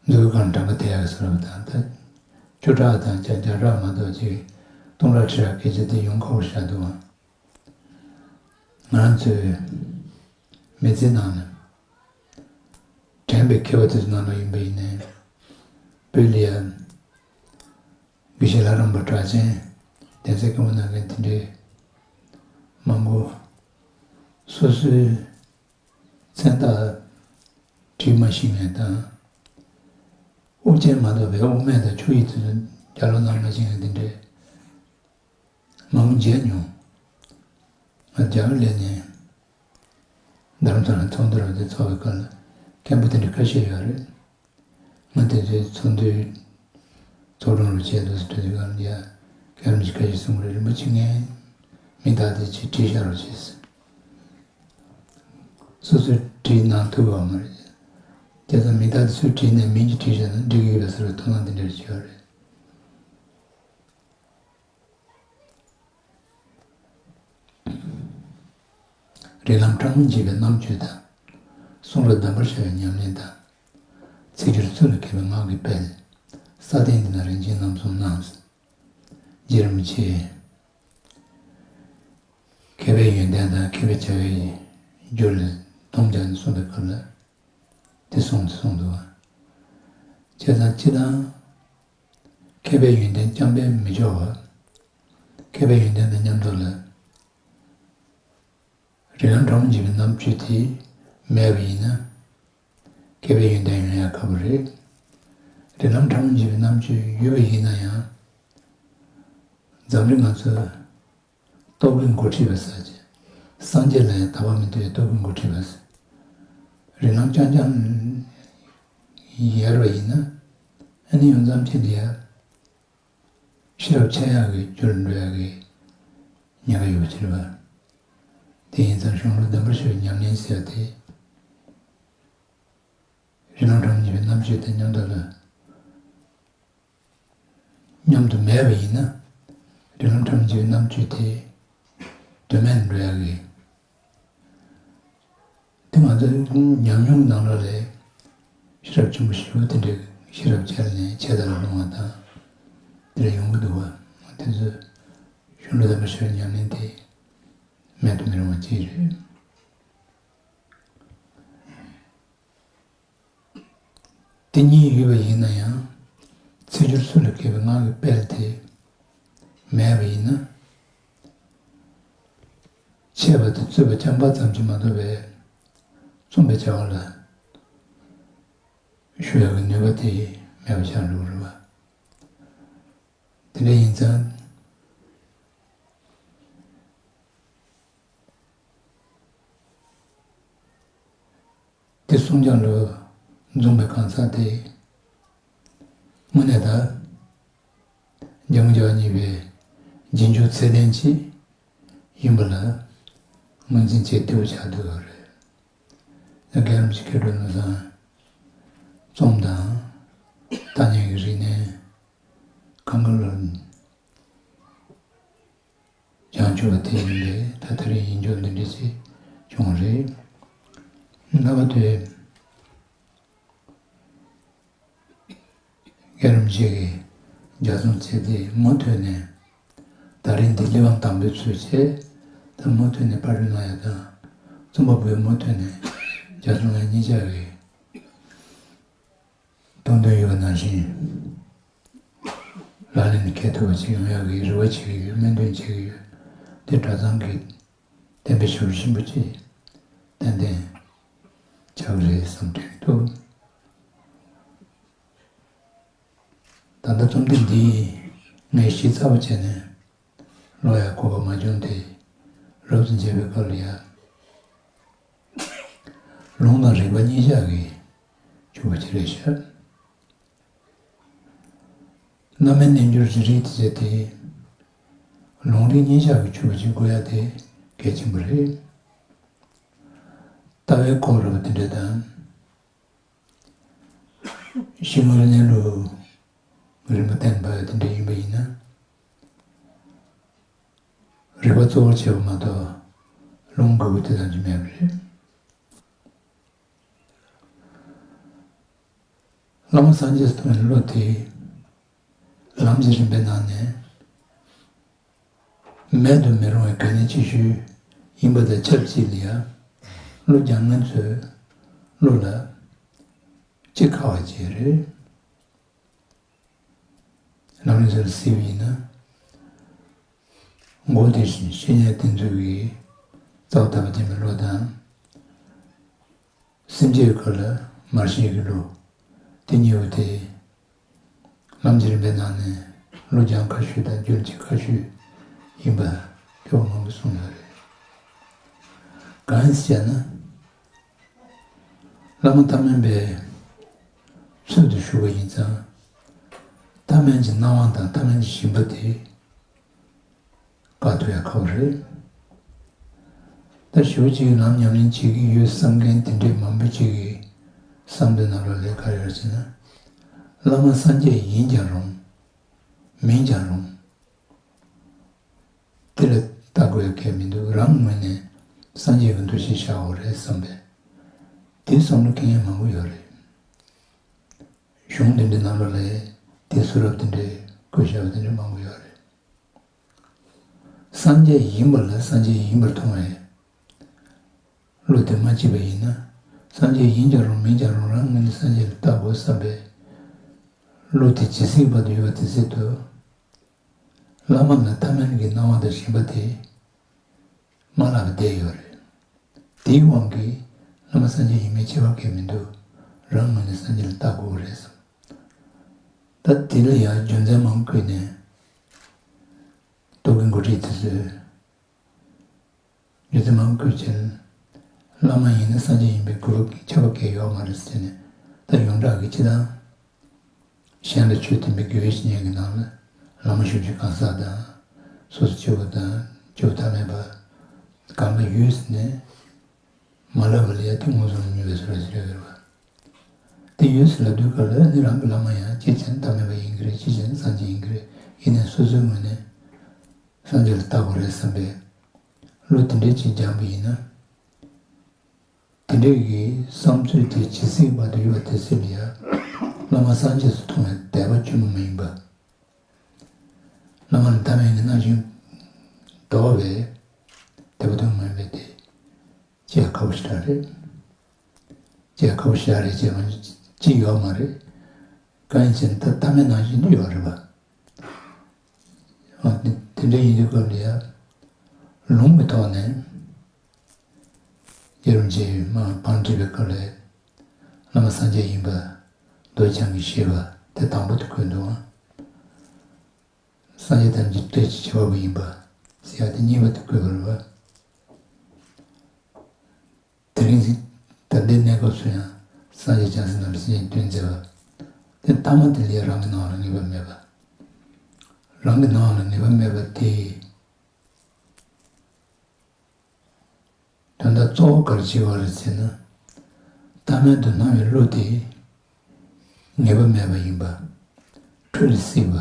མཛོད་ཁང་གྲངས་ཀ་དེ་ཡག་གི་བཟོ་འདྲ་དང་ད། བཅུ་ཕྲག་དང་བརྒྱ་བརྒྱ་ཕྲག་མ་གཏོགས་ཅིག་སྟོང་ཕྲག་ཁྲི་ཕྲག་སྐད་ཆ་དེ་ཡོང་ཁག་པོ་ཞིག་འདུག་ཨང་། ང་རང་ཚོའི་མི་ཚེའི་ནང་ནས་དྲན་པའི་མཁས་པ་དེ་ཚོ་ནང་ལ་ཡིན་པ་ཡིན་ནའི། བོད་ལ་ཡ། དགེ་བཤེས་ལྷ་རམས་པ་གྲགས་ཅན། གདན་སའི་སྐྱོང་བ་གནང་མཁན་དེ་འདྲའི་མང་པོ། སོ་སོའི་མཚན་རྟགས་བྲིས་མ་ཤེས་མཁན་དང་། དབུ་ཅན་མ་གཏོགས་པའི་དབུ་མེད་དང་ཆོས་ཡིག་དེ་ཚོ་ལྗགས་ཀློག་གནང་མ་ཤེས་མཁན་དེ་འདྲའི་མང་པོ་མཇལ་མྱོང་། ང་རྒྱ་གར་སླེབས་ནས་རྡ་རམ་ས་ལ་ཚོགས་འདུ་རུ་དེ་ཚོགས་པའི་སྐབས་ལ་མཁན་པོ་དེ་འདྲ་ཁ་ཤས་ཡོད་རེད། ང་དེ་ཚོའི་ཚོགས་འདུའི་ཚོགས་དྲུང་རུ་བྱས་འདུག་ཟེར་དུས་སྒང་ལ་ཡ། མཁན་རིན་པོ་ཆེ་ཁ་ཤས་གསུངས་རེད། རིན་པོ་ཆེ་ངས་མིང་བཏགས་ཏེ་ཅིག་བྲིས་བཞག་རོགས་བྱེད་ཟེར། སོ་སོས་བྲིས་གནང་ཐུབ་པ་མ་རེད། བྱས་ཙང་མིང་བཏགས་ཏེ་སུས་བྲིས་ནས་མིང་ཅིག་བྲིས་བཞག་ན་འགྲིག་གི་ཡོད་པའི་བཟོ་འདྲ་དོ་སྣང་དེ་འདྲ་བྱས་པ་རེད། རིགས་ལམ་ཕྲ་མོ་འབྱེད་པའི་རྣམ་དཔྱོད་དང་། གསུང་རབ་གདམས་པར་ཤར་བའི་ཉམས་ལེན་དང་། ཚིག་སྦྱོར་ཚུལ་ལ་མཁས་པའི་ངག་གི་དཔལ། ས་སྟེང་འདི་ན་རིན་ཆེན་རྣམ་གསུམ་སྣང་། རྗེ་རིན་པོ་ཆེ། མཁས་པའི་ཡོན་ཏན་དང་མཁས་པའི་བྱ་བའི་རྒྱུ་ལ་སྡོམ་རྒྱག་ནས་གསུངས་པའི་སྐབས་ལ། དེ་གསུངས་དེ་གསུངས་འདུག་བ། བྱས་ཙང་སྤྱིར་བཏང་། མཁས་པའི་ཡོན་ཏན་རྐྱང་པས་མི་ཆོག་པ། མཁས་པའི་ཡོན་ཏན་དང་མཉམ་དུ་ལ། རིགས་ལམ་ཕྲ་མོ་འབྱེད་པའི་རྣམ་དཔྱོད་དེ་མེད་པ་ཡིན་ན། མཁས་པའི་ཡོན་ཏན་ཡོང་ཡ་ཁག་པོ་རེད། རིགས་ལམ་ཕྲ་མོ་འབྱེད་པའི་རྣམ་དཔྱོད་ཡོད་པ་ཡིན་ན་ཡང་། འཛམ་གླིང་ང་ཚོ་སྟོབས་ཀྱིས་འགོ་ཁྲིད་པ་ཟེར་གྱི། སངས་རྒྱས་ལ་ཡང་དད་པ་མི་འདུག་པའི་སྟོབས་ཀྱིས་འགོ་ཁྲིད་པ་ཟེར། རིགས་ལམ་རྐྱང་རྐྱང་ཡོད་པ་ཡིན་ན། ཨ་ནི་ཡོང་མཚམས་ཅིག་ལ་ཡ། ཤེས་རབ་འཆད་ཡག་གི་རྒྱུར་འགྲོ་ཡག་གི་ཉེན་ཁ་ཡོད་པ་ཅིག་རེད་པ། དེ་ཡིན་ཙང་གཞུང་ལུགས་གདམས་པར་ཤར་བའི་ཉམས་ལེན་ཟེར་ཡག་དེ། རིགས་ལམ་ཕྲ་མོ་འབྱེད་པའི་རྣམ་དཔྱོད་དང་མཉམ་དུ་ལ། མཉམ་དུ་མེད་པ་ཡིན་ན། རིགས་ལམ་ཕྲ་མོ་འབྱེད་པའི་རྣམ་དཔྱོད་དེ། དོན་མེད་ལ་འགྲོ་ཡག་གི། དེ་ང་ཚོའི་ཉམས་མྱོང་གི་ནང་ལོགས་ལ་ཤེས་རབ་ཆེན་པོ་ཞེ་པོ་དེ་འདྲའི་ཤེས་རབ་འཆལ་ནས་ཆད་ལྟ་ལ་ལྷུང་བ་དང་། དེ་འདྲ་ཡོང་གི་འདུག་བ། དེ་ཚོ་གཞུང་ལུགས་གདམས་པར་ཤར་བའི་ཉམས་ལེན་དེ་མེད་དུ་མི་རུང་བ་ཅིག་རེད། དེ་གཉིས་ཡོད་པ་ཡིན་ན་ཡང་། ཚིག་སྦྱོར་ཚུལ་ལ་མཁས་པའི་ངག་གི་དཔལ་དེ་མེད་པ་ཡིན་ན། འཆད་པ་དང་རྩོད་པ་རྐྱང་པ་ཙམ་གྱིས་མ་གཏོགས་པའི་རྩོམ་པའི་བྱ་བ་ལ་ཞུགས་ཡག་གི་ནུས་པ་དེ་མེད་པ་ཆགས་འགྲོ་གི་རེད་པ། དེ་འདྲ་ཡིན་ཙང་། དེ་གསུང་སྦྱང་ལུ་འཛོམས་པའི་གང་ཟག་དེ། དངོས་གནས་ད། འཇམ་དབྱངས་གཉིས་པའི་རྗེས་འཇུག་ཚད་ལྡན་ཅིག་ཡིན་པ་ལ་ངོས་འཛིན་བྱེད་བདེ་བོ་ཆགས་འདུག་རེད། ད་རྒན་རབས་ཀྱི་སྐད་སྒྲོག་ནང་སང་རྩོམ་དང་ ཐ་སྙད་ཀྱི་རིག་གནས་གང་ག་ལ་སྦྱང་བཅུག་པ་དེ་ཡིན་པས། ད་དེ་རིང་ཡིན་ཆོག་འདི་འདྲ་ཞིག་བྱུང་བ་རེད། རྣམ་པ་ཚོས་རྒན་རིན་པོ་ཆེ་གིས་ལྗགས་རྩོམ་བྱས་ཏེ་མུ་མཐུད་ནས། ད་རིང་འདི་གླེགས་བམ་དང་པོའི་ཚུལ་བྱས། ད་མུ་མཐུད་ནས་པར་སྐྲུན་གནང་ཡ་དང་། རྩོམ་པ་པོས་མུ་མཐུད་ནས་ལྗགས་རྩོམ་ལ་སྙན་ཆ་གི་གཏོང་འདོད་ཡོད་པ་ནང་བཞིན་ལག་ལེན་འཁེལ་ཐུབ་པ་ཞིག་ཡོང་ཡག་གི་རེ་བ་བྱེད་ཀྱི་ཡོད། སྨོན་འདུན་བྱེད་ཀྱི་ཡོད། དེ་གྲྭ་ཚང་གི་བསྟན་པའི་ཞབས་ཞུ་ཆེན་པོ་ཅིག་ཏན་ཏན་ཆགས་ཀྱི་རེད་བསམ་དྲན་གྱི་འདུག། ད་ལྟ་རྩོམ་འདི་འདི་ངས་གཞི་རྩ་བ་བྱས་ནས་ཀློག་ཡག་གོ་སྐབས་མ་བྱུང་སྟེ། རབ་ཏུ་བྱེད་པའི་སྐབས་ལ་ཡང་ལུང་དང་རིགས་པ་གཉིས་ཆར་གྱིས་ཕྱུག་པ་ཅིག་རེད་ཤག། རྣམ་དབྱེ་རྣལ་འབྱོར་གྱི་རིགས་དེ་བྱས་ཏེ། ལུང་རིགས་གཉིས་ཆར་གྱིས་ཕྱུག་པ་ཅིག་དགོས་ཡ་དེ་གལ་ཆེན་པོ་རེད། ལྟ་བའི་སྐོར་རུ་དེ་འདྲ་དང་། གཞི་དངོས་གནས་ལུགས་རིམ་པ་བསྟན་པ་དེ་འདྲ་ཡིན་པ་ཡིན་ན། རིགས་པ་གཙོ་བོར་བྱས་པ་མ་གཏོགས་ལུང་དགོས་པ་དེ་ཙམ་གྱིས་མེད་པ་རེད། བླ་མ་སངས་རྒྱས་སུ་མཐོང་བའི་བློ་དེ། ལམ་གྱི་རིམ་པའི་ནང་ནས་མེད་དུ་མི་རུང་བའི་གལ་གནད་ཆེ་ཤོས་ཡིན་པ་དང་ཆབས་ཅིག་ལ་ཡང་བློ་སྦྱང་མཁན་ཚོའི་བློ་ལ་ཅི་དཀའ་བ་ཅིག་རེད། ལམ་རིམ་ཚུལ་གཟིགས་པ་ཡིན་ན། མགོ་དེ་བཞིན་བཤེས་གཉེན་བསྟེན་ཚུལ་གྱི་རྩ་བ་དམ་པ་ལྡན་པའི་བློ་དང་། སེམས་བསྐྱེད་སྐབས་ལ་མར་ཤེས་ཀྱི་བློ། དེ་གཉིས་པོ་དེ། ལམ་གྱི་རིམ་པའི་ནང་ནས་བློ་སྦྱང་ཁག་ཤོས་དང་རྒྱུན་བཅད་ཁག་ཤོས་ཡིན་པ་སྐྱོ་བོ་མང་པོས་གསུངས་ཡོད་རེད། གང་ཡིན་ཟེར་ན། བླ་མ་ཐ་མལ་པའི་ཚུལ་དུ་བཞུགས་པ་ཡིན་ཙང་། ཐ་མལ་གྱི་སྣང་བ་དང་ཐ་མལ་གྱི་ཞེན་པ་དེ་བཀག་ཐུབ་ཡ་ཁག་པོ་རེད། ད་ཞེ་པོ་ཅིག་ལམ་ཉམས་ལེན་བྱེད་ཀྱི་ཡོད་བསམ་མཁན་དེ་འདྲའི་མང་པོ་ཅིག་གི་བསམ་འདུན་ནང་ལོགས་ལ་ག་རེ་ཡོད་ཟེར་ན། བླ་མ་སངས་རྒྱས་ཡིན་ཀྱང་རུང་། མིན་ཀྱང་རུང་། དེ་ལ་ལྟ་དགོས་ཡ་གལ་མི་འདུག། རང་ངོས་ནས་སངས་རྒྱས་ཀྱི་འདུ་ཤེས་བཞག་དགོས་རེད་བསམ་པས། དེ་བསམ་བློ་འཁྱེར་མཁན་མང་པོ་ཡོད་རེད། གཞུང་དེ་འདྲའི་ནང་ལོགས་ལ་དེ་གསུང་རབ་དེ་འདྲའི་བཀོད་བཞག་པ་དེ་འདྲ་མང་པོ་ཡོད་རེད། སངས་རྒྱས་ཡིན་པ་ལ་སངས་རྒྱས་ཡིན་པར་མཐོང་བའི་བློ་དེ་མ་སྐྱེས་པ་ཡིན་ན། སངས་རྒྱས་ཡིན་ཀྱང་རུང་མིན་ཀྱང་རུང་རང་ངོས་ནས་སངས་རྒྱས་ལ་ལྟ་དགོས་བསམ་པའི་བློ་དེ་ཇི་སྲིད་བར་དུ་ཡོད་པ་དེ་སྲིད་དུ། བླ་མ་ལ་ཐ་མལ་གྱི་སྣང་བ་དང་ཞེན་པ་དེ་མ་ལག་པ་བསྡད་ཡོད་རེད། དེའི་དབང་གིས་བླ་མ་སངས་རྒྱས་ཡིན་མིན་ཁྱད་པར་གང་ཡང་མི་འདུག། རང་ངོས་ནས་སངས་རྒྱས་ལ་ལྟ་དགོས་རེད་བསམ། ད་དེ་ལ་ཡང་རྒྱུ་མཚན་མང་པོ་བཀོད་ནས་རྟོག་གེ་མགོ་ཁྲིད་དེ་ཚོས། རྒྱུ་མཚན་མང་པོ་བཀོད་ཕྱིར། བླ་མ་ཡིན་ན་སངས་རྒྱས་ཡིན་པའི་དགོས་པ་ཁྱབ་པ་གང་ཡང་ཡོད་མ་རེད་ཟེར་ནས། ད་ཡོངས་གྲགས་ཀྱི་སྤྱིར་བཏང་། གཞན་ལ་ཆོས་སྟོན་པའི་དགེ་བའི་བཤེས་གཉེན་གྱི་ནང་ལ་བླ་མ་བཞུགས་ཁྲི་གང་ཟག་དང་། སོ་སོ་སྐྱེ་བོ་དང་སྐྱེ་བོ་ཐ་མལ་པ་གང་ག་ཡོད་ཟེར་ནས་མ་ལབ་པ་ལ་ཡ་དེ་མངོན་སུམ་ལ་ཉུལ་བའི་བཟོ་འདྲ་ཞིག་རེད་པ། དེ་ཡོད་ཟེར་ལབ་དུས་སྐབས་ལ་ནི་རང་གི་བླ་མ་ཡང་གཅིག་བྱས་ན་ཐ་མལ་པ་ཡིན་གྱི་རེད། གཅིག་བྱས་ན་སངས་རྒྱས་ཡིན་གྱི་རེད། ཡིན་ནའི་སོ་སོའི་ངོས་ནས་སངས་རྒྱས་ལ་ལྟ་དགོས་རེད་བསམ་པའི་བློ་དེ་འདྲ་ཅིག་སྦྱངས་པ་ཡིན་ན། དེ་འདྲ་གི་བསམ་ཚུལ་དེ་ཇི་སྲིད་བར་དུ་ཡོད་པ་དེ་སྲིད་ལ་ཡང་བླ་མ་སངས་རྒྱས་སུ་མཐོང་བའི་དད་པ་བཅོས་མ་མ་ཡིན་པ། བླ་མ་ལ་ཐ་མལ་གྱི་སྣང་ཞེན་ལྡོག་པའི་དད་པ་དང་མ་ཡིན་པའི་དེ་སྐྱེ་ཡ་ཁག་པོ་ཞེ་དྲག་རེད། སྐྱེ་ཡ་ཁག་པོ་ཞེ་དྲག་རེད། ཅེས་མ་ཅི་ཡོད་མ་རེད། གང་ཡིན་ཟེར་ན་ད་ཐ་མལ་སྣང་ཞེན་དེ་ཡོད་རེད་པ། ཨ་དེ་དེ་འདྲ་ཡིན་དུས་སྐབས་ལ་ཡང་ལུང་གི་ཐོག་ནས་རྒྱལ་བ་རིན་པོ་ཆེས་མར་བང་བསྒྲིགས་པའི་སྐབས་ལ་བླ་མ་སངས་རྒྱས་ཡིན་པ་འདོད་ཅན་གྱི་ཤེས་པ་དེ་དང་པོ་དེ་བཀོད་འདུག། སངས་རྒྱས་ཐམས་ཅད་སྲས་ཀྱི་ཁྱད་པར་བུ་ཡིན་པ་ཟེར་ཡ་དེ་གཉིས་པ་དེ་བཀོད་པ་རེད་པ། དེ་རིང་ད་ལྟའི་གནས་སྐབས་སུ་ཡང་སངས་རྒྱས་བྱང་སེམས་རྣམ་པར་སེམས་ཀྱིས་སྟོན་མཛད་པ་དེ་ཐ་མ་དེ་ལ་ཡང་རང་གི་སྣང་བ་ལ་ངེས་པ་མེད་པ། རང་གི་སྣང་བ་ལ་ངེས་པ་མེད་པ་དེ། དོན་དག་གཙོ་བོ་ག་རེ་བྱེད་པ་རེད་ཟེར་ན། ཐ་མལ་དུ་སྣང་བའི་བློ་དེ། ངེས་པ་མེད་པ་ཡིན་པ། འཁྲུལ་སྲིད་པ།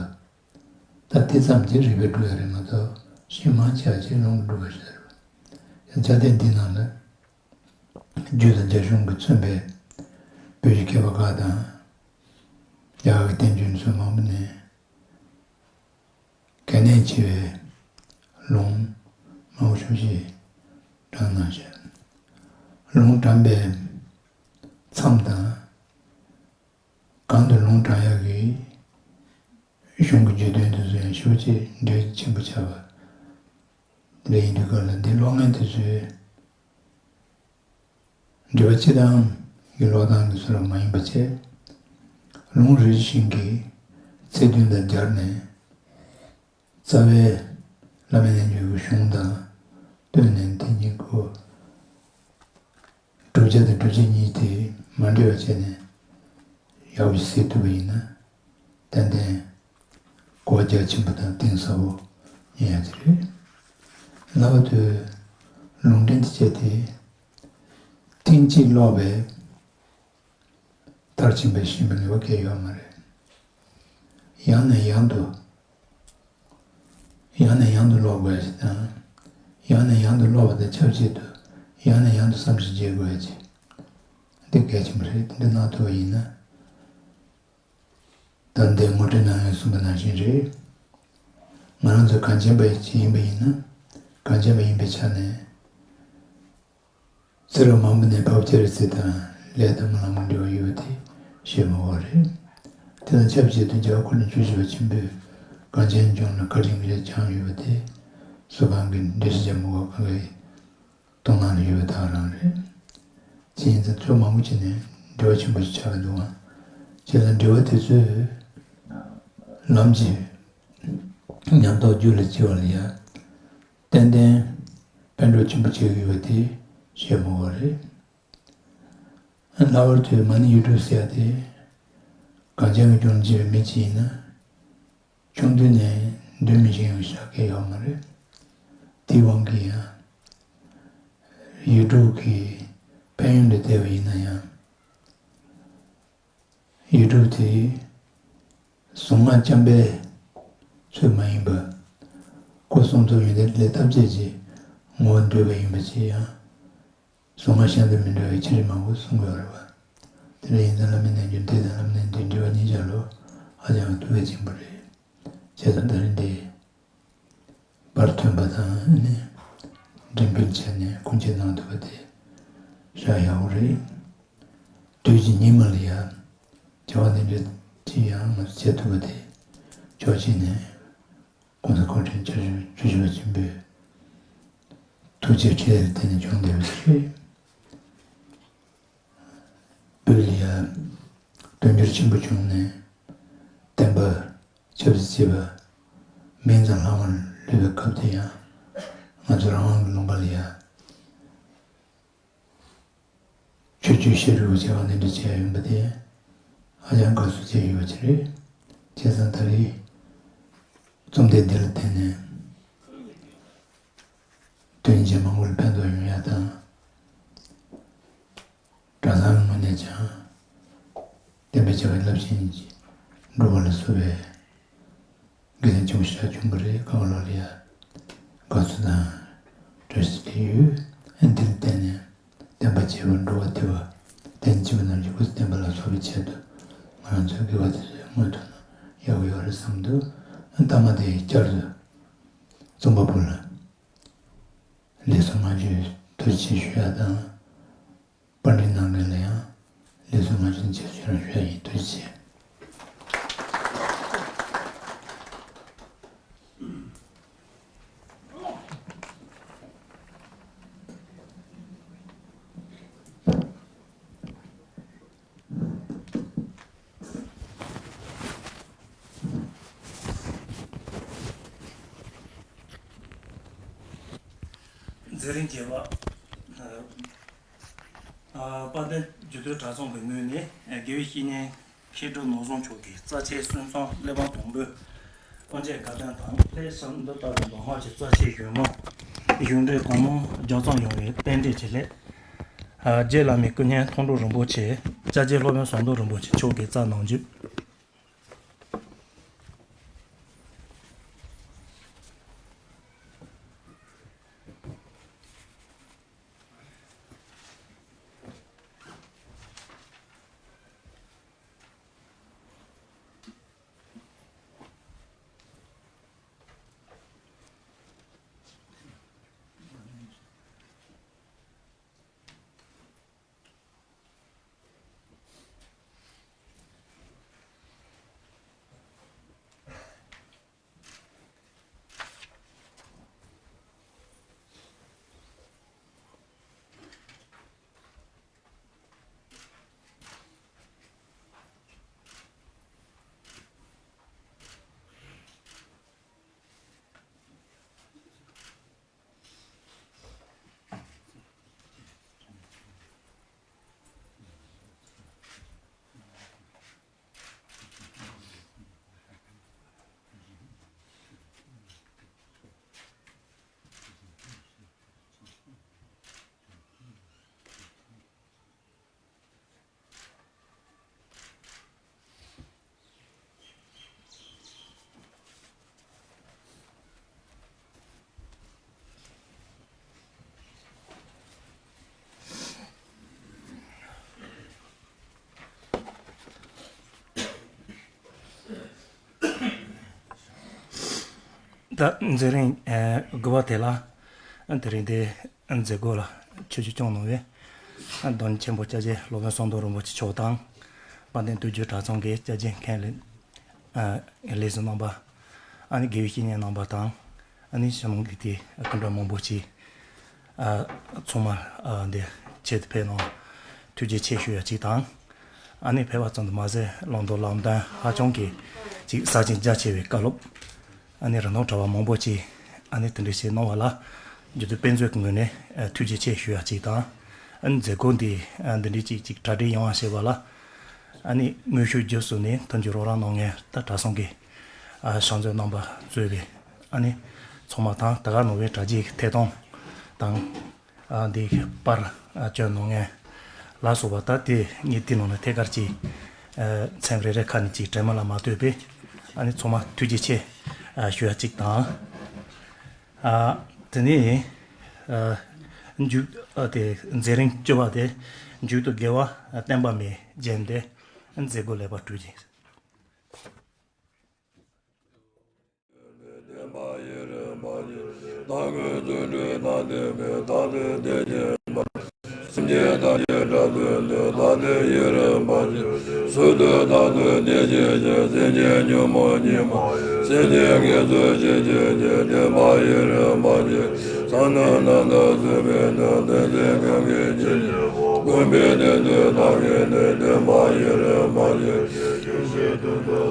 ད་དེ་ཙམ་གྱིས་རིགས་པས་སྒྲུབ་ཡ་རེད་མ་གཏོགས་གཞན་མང་ཆེ་བ་ཅིག་ལུང་གིས་སྒྲུབ་པ་ཞིག་རེད་པ། ཡང་ཆ་དེ་འདི་ནང་ལ། རྒྱུད་དང་རྒྱ་གཞུང་གིས་མཚོན་པའི་བོད་ཀྱི་མཁས་པ་ཁག་དང་། རྒྱ་གར་གྱི་བསྟན་བཅོས་ཚོ་མང་པོ་ནས་གལ་གནད་ཆེ་བའི་ལུང་མང་པོ་ཞིག་དྲངས་གནང་ཤག་ལུང་དྲངས་པའི་མཚམས་དང་། གང་དུ་ལུང་དྲངས་ཡག་གི་གཞུང་གི་བརྗོད་དོན་དེ་ཚོ་ཡང་ཞེ་པོ་ཅིག་འགྲེལ་ཆེན་པོ་ཆགས་པ་རེད། ཡིན་དུས་སྐབས་ལ་འདི་ཀློག་མཁན་དེ་ཚོས་འགྲེལ་པ་སྤྱི་དང་གི་ཀློག་སྟངས་ཀྱི་ཚུལ་ལ་མ་ཡིན་པ་བྱས། ལུང་རེ་བཞིན་གྱི་ཚིག་དོན་དང་སྦྱར་ནས། རྩ་བའི་བླ་མའི་རྣལ་འབྱོར་གྱི་གཞུང་དང་བསྟུན་ནས། དེ་གཉིས་ཀོ་བསྒྲུབ་བྱ་དང་སྒྲུབ་བྱེད་གཉིས་དེ་མ་འདྲེས་པ་བྱས་ནས་ཡག་པོ་ཞིག་གཟིགས་ཐུབ་པ་ཡིན་ན། ཏན་ཏན་གོ་བ་རྒྱ་ཆེན་པོ་དང་གཏིང་ཟབ་པོ་རྙེད་ཡ་དེ་རེད། ལབ་པ་དུས་ལུང་འདྲེན་དེ་བྱས་ཏེ། ཐེངས་གཅིག་ཀློག་པས་མཐར་ཕྱིན་པའི་ཞིམ་པའི་ནུས་པ་གང་ཡང་ཡོད་མ་རེད། ཡང་ནས་ཡང་དུ། ཡང་ནས་ཡང་དུ་ཀློག་དགོས་ཡ་ཞིག་དང་། ཡང་ནས་ཡང་དུ་ཀློག་པ་དང་ཆབས་ཅིག་ཏུ་ཡང་ནས་ཡང་དུ་བསམ་གཞིག་བྱེད་དགོས་ཡ་ཅིག་འདི་གལ་ཆེན་པོ་རེད། དེ་འདྲ་གནང་ཐུབ་པ་ཡིན་ན། ད་འདི་ངོ་སྤྲོད་ནང་ཡང་གསུངས་པ་ནང་བཞིན་རེད། ང་རང་ཚོ་གངས་ཅན་པ་ཞིག་ཡིན་པ་ཡིན་ན། གངས་ཅན་པ་ཡིན་པའི་ཆ་ནས། ཚེ་རབས་མང་པོ་ནས་འཕགས་པ་སྤྱན་རས་གཟིགས་དང་ལས་དང་སྨོན་ལམ་གྱི་འབྲེལ་བ་ཡོད་པ་དེ་བཤད་མ་དགོས་རེད། དེ་དང་ཆབས་ཅིག་ཏུ་རྒྱལ་བ་སྐུ་ཕྲེང་བཅུ་བཞི་པ་ཆེན་པོས་གངས་ཅན་ལྗོངས་ལ་བཀའ་དྲིན་གྱིས་བསྐྱངས་ཡོད་པ་དེ། སུ་གང་གིས་འགྲེལ་བཤད་རྒྱག་མི་དགོས། གང་གི་དོ་སྣང་ལ་ཡོད་པ་དག་རང་རེད། དེ་ཡིན་ཙང་ཚོད་མང་པོ་བྱས་ནས་འབྲེལ་བ་ཆེན་པོ་ཞིག་ཆགས་ཀྱི་འདུག་ཨང་། བྱས་ཙང་འབྲེལ་བ་དེ་ཚོས་ལམ་གྱི་ཉམས་རྟོགས་རྒྱུད་ལ་སྐྱེ་བ་ལ་ཡ། ཏན་ཏན་ཕན་གྲོགས་ཆེན་པོ་བྱེད་ཀྱི་ཡོད་པ་དེ་བཤད་མ་དགོས་རེད། ལྷག་པར་དུ་མ་ཎི་ཡིག་དྲུག་ཟེར་ཡ་དེ། གངས་ཅན་གྱི་ལྗོངས་ལ་སྐྱེས་པའི་མི་གཅིག་ཡིན་ན། ཆུང་དུས་ནས་འདོན་མི་ཤེས་ཡོང་ཤག་གི་ཡོད་མ་རེད། དེའི་དབང་གིས་ཡང་། ཡིག་དྲུག་གི་ཕན་ཡོན་དུ་བལྟས་པ་ཡིན་ན་ཡང་། ཡིག་དྲུག་དེ་གཟུངས་སྔགས་བརྐྱང་པའི་ཚུལ་མ་ཡིན་པར། སྐུ་གསུང་ཐུགས་ཡོན་ཏན་ལས་ཐམས་ཅད་ཀྱི་ངོ་བོར་འདོད་པ་ཡིན་པ་ཅིག་ཡང་གཟུངས་སྔགས་གཞན་དང་མི་འདྲ་བའི་ཆེ་ཆུང་མང་པོ་གསུང་གི་ཡོད་རེད་པ། དེ་འདྲ་ཡིན་ཙང་བླ་མའི་རྣལ་འབྱོར་འདི་དང་བླ་མའི་རྣལ་འབྱོར་འབྲེལ་བ་གཉིས་ཆར་ལོ་ཧ་ཅང་གི་ཐུགས་གལ་ཆེན་པོ་རེད། བྱས་ཙང་ད་རིང་འདི། པར་ཐོན་པ་དང་ནི། འགྲེམས་སྤེལ་བྱས་ནས་སྐུ་མཁྱེན་གནང་ཐུབ་པ་དེ་ཞེ་དྲག་ཡག་པོ་རེད། དུས་ཀྱི་སྙིགས་མ་ལ་ཡང་བྱ་བ་འདི་འདྲ་ཅིག་ཡང་ང་ཚོ་བྱེད་ཐུབ་པ་དེ་ཕྱོགས་གཅིག་ནས་༸གོང་ས་སྐུ་ཕྲེང་བཅུ་བཞི་པ་ཆེན་པོའི་ཐུགས་རྗེ་ཁྲིད་ལ་བརྟེན་ནས་བྱུང་བསྡད་པ་ཞིག་རེད། བོད་ལ་ཡང་དུས་འགྱུར་ཆེན་པོ་བྱུང་ནས་བསྟན་པ་ཆབ་སྲིད་ཅེས་པ་མིང་ཙམ་ལྷག་མ་ལུས་པའི་སྐབས་དེ་ཡང་ང་ཚོ་རང་དབང་གི་ལུང་པ་ལ་ཡང་ཆོས་བརྒྱུད་བཤད་སྒྲུབ་བྱས་པ་འདི་འདྲ་བྱས་ཡོང་པ་དེ་ཧ་ཅང་དགའ་བསུ་བྱས་ཡོད་པ་ཅིག་རེད། བྱས་ཙང་ད་རེས་རྩོམ་དེབ་འདི་ལ་བརྟེན་ནས། དོན་གཞན་མང་པོ་ལ་ཕན་ཐོགས་ཡོང་ཡ་དང་། གྲྭ་ཚང་གི་ངོས་ནས་ཀྱང་། བསྟན་པའི་བྱ་བའི་རླབས་ཆེན་འགྲོ་བ་ལ་བསུ་བའི་དགེ་མཚན་ཆེན་པོ་ཞེ་དྲག་བྱུང་གི་རེད། གང་ལོག་ལ་ཡ་དགའ་བསུ་དང་བཀྲ་ཤིས་བདེ་ལེགས་ཡོད། ཨ་འདི་ལ་བརྟེན་ནས་བསྟན་པ་བྱེ་བ་འགྲོ་བ་བདེ་བ་བསྟན་འཛིན་པ་རྣམས་ཀྱི་སྐུ་ཚེ་བརྟན་པ་ལ་སོགས་པའི་ཆེད་དུ་ང་རང་ཚོའི་དགེ་བ་དེ་ཚོའི་སྔོན་དུ་ན་ཡག་པོ་ཡོད་རེད་བསམ་འདུག་ཨ་མཐའ་མ་དེ་བསྐྱར་དུ་རྩོམ་པ་པོ་ལ། ལེགས་སོ་བསྔགས་བརྗོད་ཐུགས་རྗེ་ཆེ་ཞུ་ཡ་དང་། པར་འདི་གནང་མཁན་ལ་ཡང་ལེགས་སོ་བསྔགས་བརྗོད་ཆེ་ཞུ་རང་ཞུ་ཡ་ཡིན། ཐུགས་རྗེ་ཆེ། མཛད་རིམ་རྒྱས་པ། ཨ། དཔལ་ལྡན་རྒྱུད་སྟོད་གྲྭ་ཚང་གི་ངོས་ནས་དགེ་བའི་བཤེས་གཉེན་མཁས་གྲུབ་ནོར་བཟང་མཆོག་གི་རྩ་ཆེའི་གསུང་རྩོམ་གླེགས་བམ་དང་པོའི་དབུ་འབྱེད་དགའ་སྟོན་དང་། དེའི་མཚམས་འདི་ལྟ་བུའི་མདོ་སྔགས་ཀྱི་རྩ་ཆེའི་གཞུང་མང་གཞུང་འགྲེལ་གང་མང་ལྗགས་རྩོམ་ཡོང་བའི་རྟེན་འབྲེལ་གྱི་སླད། ཨ། རྗེ་བླ་མའི་སྐུ་བརྙན་མཐོང་གྲོལ་རིན་པོ་ཆེ་ སྐྱབས་རྗེ་སློབ་དཔོན་ཟམ་གདོང་རིན་པོ་ཆེ་མཆོག་གི་རྩ་ནང་བརྒྱུད། ད་མཛད་རིམ་ཨ་དགུ་པ་དེ་ལ་དེ་རིང་འདི་མཛད་སྒོ་ལ་ཆིབས་བསྒྱུར་བསྐྱངས་གནང་བའི་རྡོ་རྗེ་མཁན་པོ་སྐྱབས་རྗེ་སློབ་དཔོན་ཟམ་གདོང་རིན་པོ་ཆེ་མཆོག་དང་། དཔལ་ལྡན་སྟོད་རྒྱུད་གྲྭ་ཚང་གི་སྐྱབས་རྗེ་མཁན་ལས་ཨ་ལས་ཟུར་རྣམ་པ། ཨ་ནི་དགེ་བའི་བཤེས་གཉེན་རྣམ་པ་དང་། ཨ་ནི་ཕྱི་ནང་གི་དེ་སྐུ་མགྲོན་མང་པོ་ཅིག་ཨ་ཚང་མ་ཨ་འདི་ཆེད་དུ་ཕེབས་གནང་། ཐུགས་རྗེ་ཆེ་ཞུ་ཡ་གཅིག་དང་། ཨ་ནི་ཕེབས་པ་ཙམ་དུ་མ་ཟད་ལུང་དང་ལམ་སྟོན་ཧ་ཅང་གི་ཅིག་ས་ཆེན་རྒྱ་ཆེ་བའི་བཀའ་སློབ། ཨ་ནི་རིན་ཐང་བྲལ་བ་མང་པོ་ཅིག་ཨ་ནི་དེ་འདྲ་ཞིག་གནང་བ་ལ་རྒྱུད་སྟོད་དཔེ་མཛོད་ཀྱི་ངོས་ནས་ཨ་ཐུགས་རྗེ་ཆེ་ཞུ་ཡ་གཅིག་དང་། ཨ་ནི་མཛད་སྒོ་འདི་ཨ་འདི་འདྲའི་ཅིག་ཅིག་གྲ་སྒྲིག་ཡོང་བ་བྱས་པ་ལ་ཨ་ནི་དངོས་ཤུགས་བརྒྱུད་གསུམ་ནས་མཐུན་འགྱུར་རོགས་རམ་གནང་མཁན་ད་གྲྭ་ཚང་གི་ཨ་ཕྱག་མཛོད་རྣམ་པ་གཙོས་པའི་ཨ་ནི་ཚང་མ་དང་། ད་ག་ནང་བའི་གྲ་རྒྱས་ཀྱི་ཐད་གཏོང་དང་། ཨ་འདི་པར་ཨ་སྐྱོན་གནང་མཁན་ལ་སོགས་པ་ད་དེ་ངས་དེའི་ནང་ནས་ཐད་ཀར་གྱི་ཨ་མཚན་རེ་རེ་ཁ་ནས་ཅིག་དྲན་མ་ལ་མ་ལྟོས་པའི་ཨ་ནི་ཚང་མ་ཐུགས་རྗེ་ཆེ་ཨ་ཞུ་ཡ་གཅིག་དང་། ཨ་དེ་ནས་ཨ་མཇུག་ཨ་དེ་མཛད་རིམ་བཅུ་པ་དེ་མཇུག་ཏུ་དགེ་བ་བསྟན་པ་མའི་རྒྱན་དེ་མཛད་སྒོ་ལེགས་པར་གྲུབ་ཅིང་། བདེན་པ་ཡེ་རེ་མ་ཡེ། སྟ་གོན་རྫུ་འཕྲུལ་དང་ལྡན་པའི་བདག་ཏུ་བདེ་ཆེན་པ། སེམས་ཅན་ཐམས་ཅད་དགྲ་བཅོམ་དུ་བདག་ཏུ་ཡེ་རེ་མ་ཡེ། ཟུར་དུ་བདག་ཏུ་བདེ་ཆེན་ཞིང་། སེམས་ཅན་ཉོན་མོངས་ཉིད་མ། སེམས་ཅན་དགེ་ཚུལ་ཤེས་བྱེད་ཅིང་། བདེན་པ་ཡེ་རེ་མ་ཡེ། ས་ནི་ནང་དུ་བཟུང་བས་ནི། བདེན་ཚིག་གང་གིས་ཉེས་བྱས་པ། ཀུན་པས་བདེན་དུ་བཏང་བས་ནི། བདེན་པ་ཡེ་རེ་མ་ཡེ།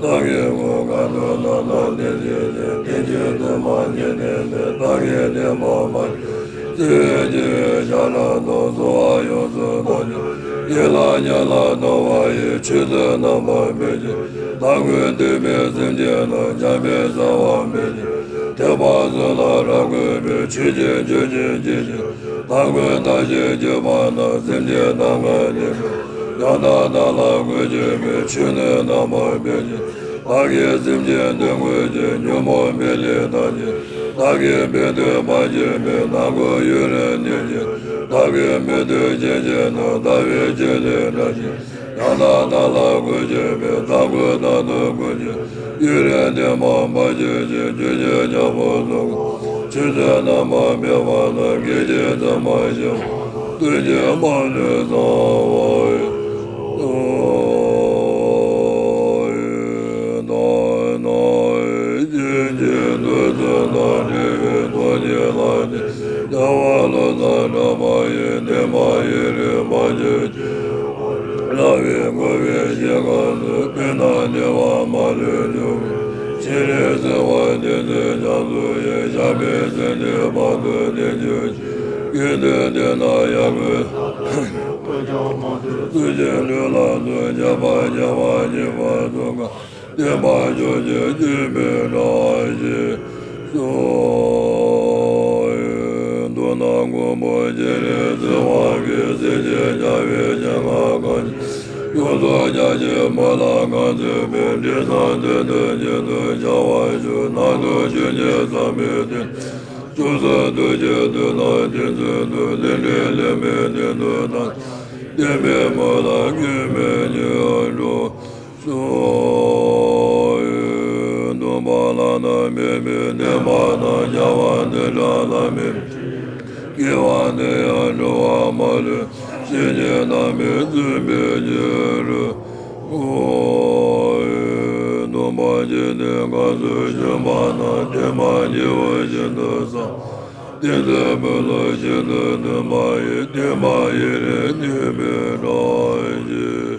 བདག་གི་ངོ་གང་དུ་ན་ན་བདེན་བཞི་ཡོད། བདེན་བཞི་དུ་མ་ཉིད་ནི་མེད། བདག་གི་བདེན་པ་མ་ཡིན། བརྩེ་བས་ཆེ་བའི་ཤ་ར་དང་། གསོལ་བ་ཡོངས་སུ་དག་ཅིང་། ཡིད་ལ་ཉེར་ལེན་གནང་བ་ཡི། ཆོས་ཚུལ་རྣམ་པར་སྤེལ་ཕྱིར། བདག་ཀུན་བསྟན་པས་སེམས་ཅན་རྣམས། འཇམ་དཔལ་གསལ་བར་སྤེལ་ཕྱིར། ཐེག་པ་གསུམ་ལ་རབ་བཀོད་པའི། ཆོས་ཀྱི་རྒྱུ་ཆེན་བརྗིད་ཆེན། བདག་ཀུན་བདག་གཞན་གཅེས་པ་རྣམས། སེམས་ཅན་དག་ངར་འདི་ཡང་དག་བདག་ལ་གུས་ཕྱིར་མོས། ཆོས་ནི་རྣམ་པར་སྤེལ་ཕྱིར། བདག་གིས་སེམས་ཅན་འདུལ་དགོས་ཕྱིར། ཉོན་མོངས་པའི་ལས་དག་བྱེད། བདག་གིས་འབད་དུ་མ་བྱས་པའི། ནག་པོའི་ཡུལ་རེ་འདུལ་ཕྱིར། བདག་གིས་མི་འདུལ་ཞིང་བྱས་ན། ལྟ་བའི་ཕྱིར་ལས་འབྲས་ཆེ། ཡང་དག་བདག་ལ་གུས་ཕྱིར་མོས། བདག་ཀུན་བདག་ཏུ་གུས་ཕྱིར། ཡུལ་རེ་འདུལ་མ་འབད་ཞིང་བྱེད། ཆོས་ཀྱི་རྒྱལ་པོ་གསུང་གི། ཆོས་ཚུལ་རྣམ་པར་སྤེལ་བ་རྣམས། སྐད་ཅིག་ཙམ་མ་ཞིག་པར། ཐུགས་རྗེ་མ་ལུས་གསང་བ་ཡི། བདག་ནི་སྐྱེ་འཆི་འདོད་གསུམ་དང་བྲལ་བའི་སྟོང་ཉིད་ལ་བརྟེན་ནས། རྒྱལ་བ་བློ་བཟང་གྲགས་པ་ཡི། བདེན་པ་ཡེ་རེ་མ་ཡེ། རྣ་བས་གོ་བའི་ཞིང་ཁམས་སུ། སྤོས་དང་བདེ་བ་མ་ལུས་འབྱུང་བའི། སྤྱན་རས་གཟིགས་དབང་བསྟན་འཛིན་རྒྱ་མཚོ་ཡི། ཞབས་པད་སྲིད་མཐའི་བར་དུ་བརྟན་གྱུར་ཅིག་སྐལ་དུ་བདེ་ན་ཡར་ངོའི་ཐུགས་རྗེ་ལུས་ལ་བཟུང་། བྱ་བ་བྱ་བ་ཉེས་པ་ཚུགས་ཀ་བསྟན་པ་ཕྱོགས་བཅུར་སྤེལ་མའི་བཀྲ་ཤིས་ཤོག་མདོར་ན་མགོན་པོ་སྤྱན་རས་གཟིགས་དབང་གིས། སྲིད་ཞིའི་རྒྱལ་བའི་སྤྱན་སྔར་གང་ཞིག་ཡོངས་སུ་རྒྱ་ཆེན་མོ་ལ་ངང་ཚུལ་མེད། དྲི་བཟང་དོན་དུ་བྱེད་དུ་བྱ་བ་ཞུ། ནང་དུ་ཆོས་ཉིད་ཟབ་མོའི་དོན། ཕྱོགས་སུ་ཐུགས་རྗེའི་མཐུ་དང་དེ་ཚུལ་དུ། ལས་འབྲས་ལས་མེད་དོན་དུ་བདག་བསྟན་པའི་མོད་ལ། སྐྱོན་མེད་ཉིད་འགྲོ་སོ། སྟོན་པ་བླ་ན་མེད་པའི་བསྟན་པ་དང་། བྱ་བ་འདི་འདྲ་བླ་མེད་པའི། དགེ་བ་འདི་ཡང་འགྲོ་བ་མ་ལུས། སེམས་ཅན་རྣམས་ཀྱི་བརྩོན་པའི་རྒྱུ་རུ། སྟོན་པ་འཇིག་རྟེན་གང་སུ་བྱོན་པ་ན། བསྟན་པ་ཉི་འོད་བཞིན་དུ་གསལ། བསྟན་འཛིན་བོད་ལུ་ཤིན་ཏུ་བསྟན་པ་ཡི། བསྟན་པ་ཡུན་རིང་གནས་པའི་གྲགས་ཤིང་།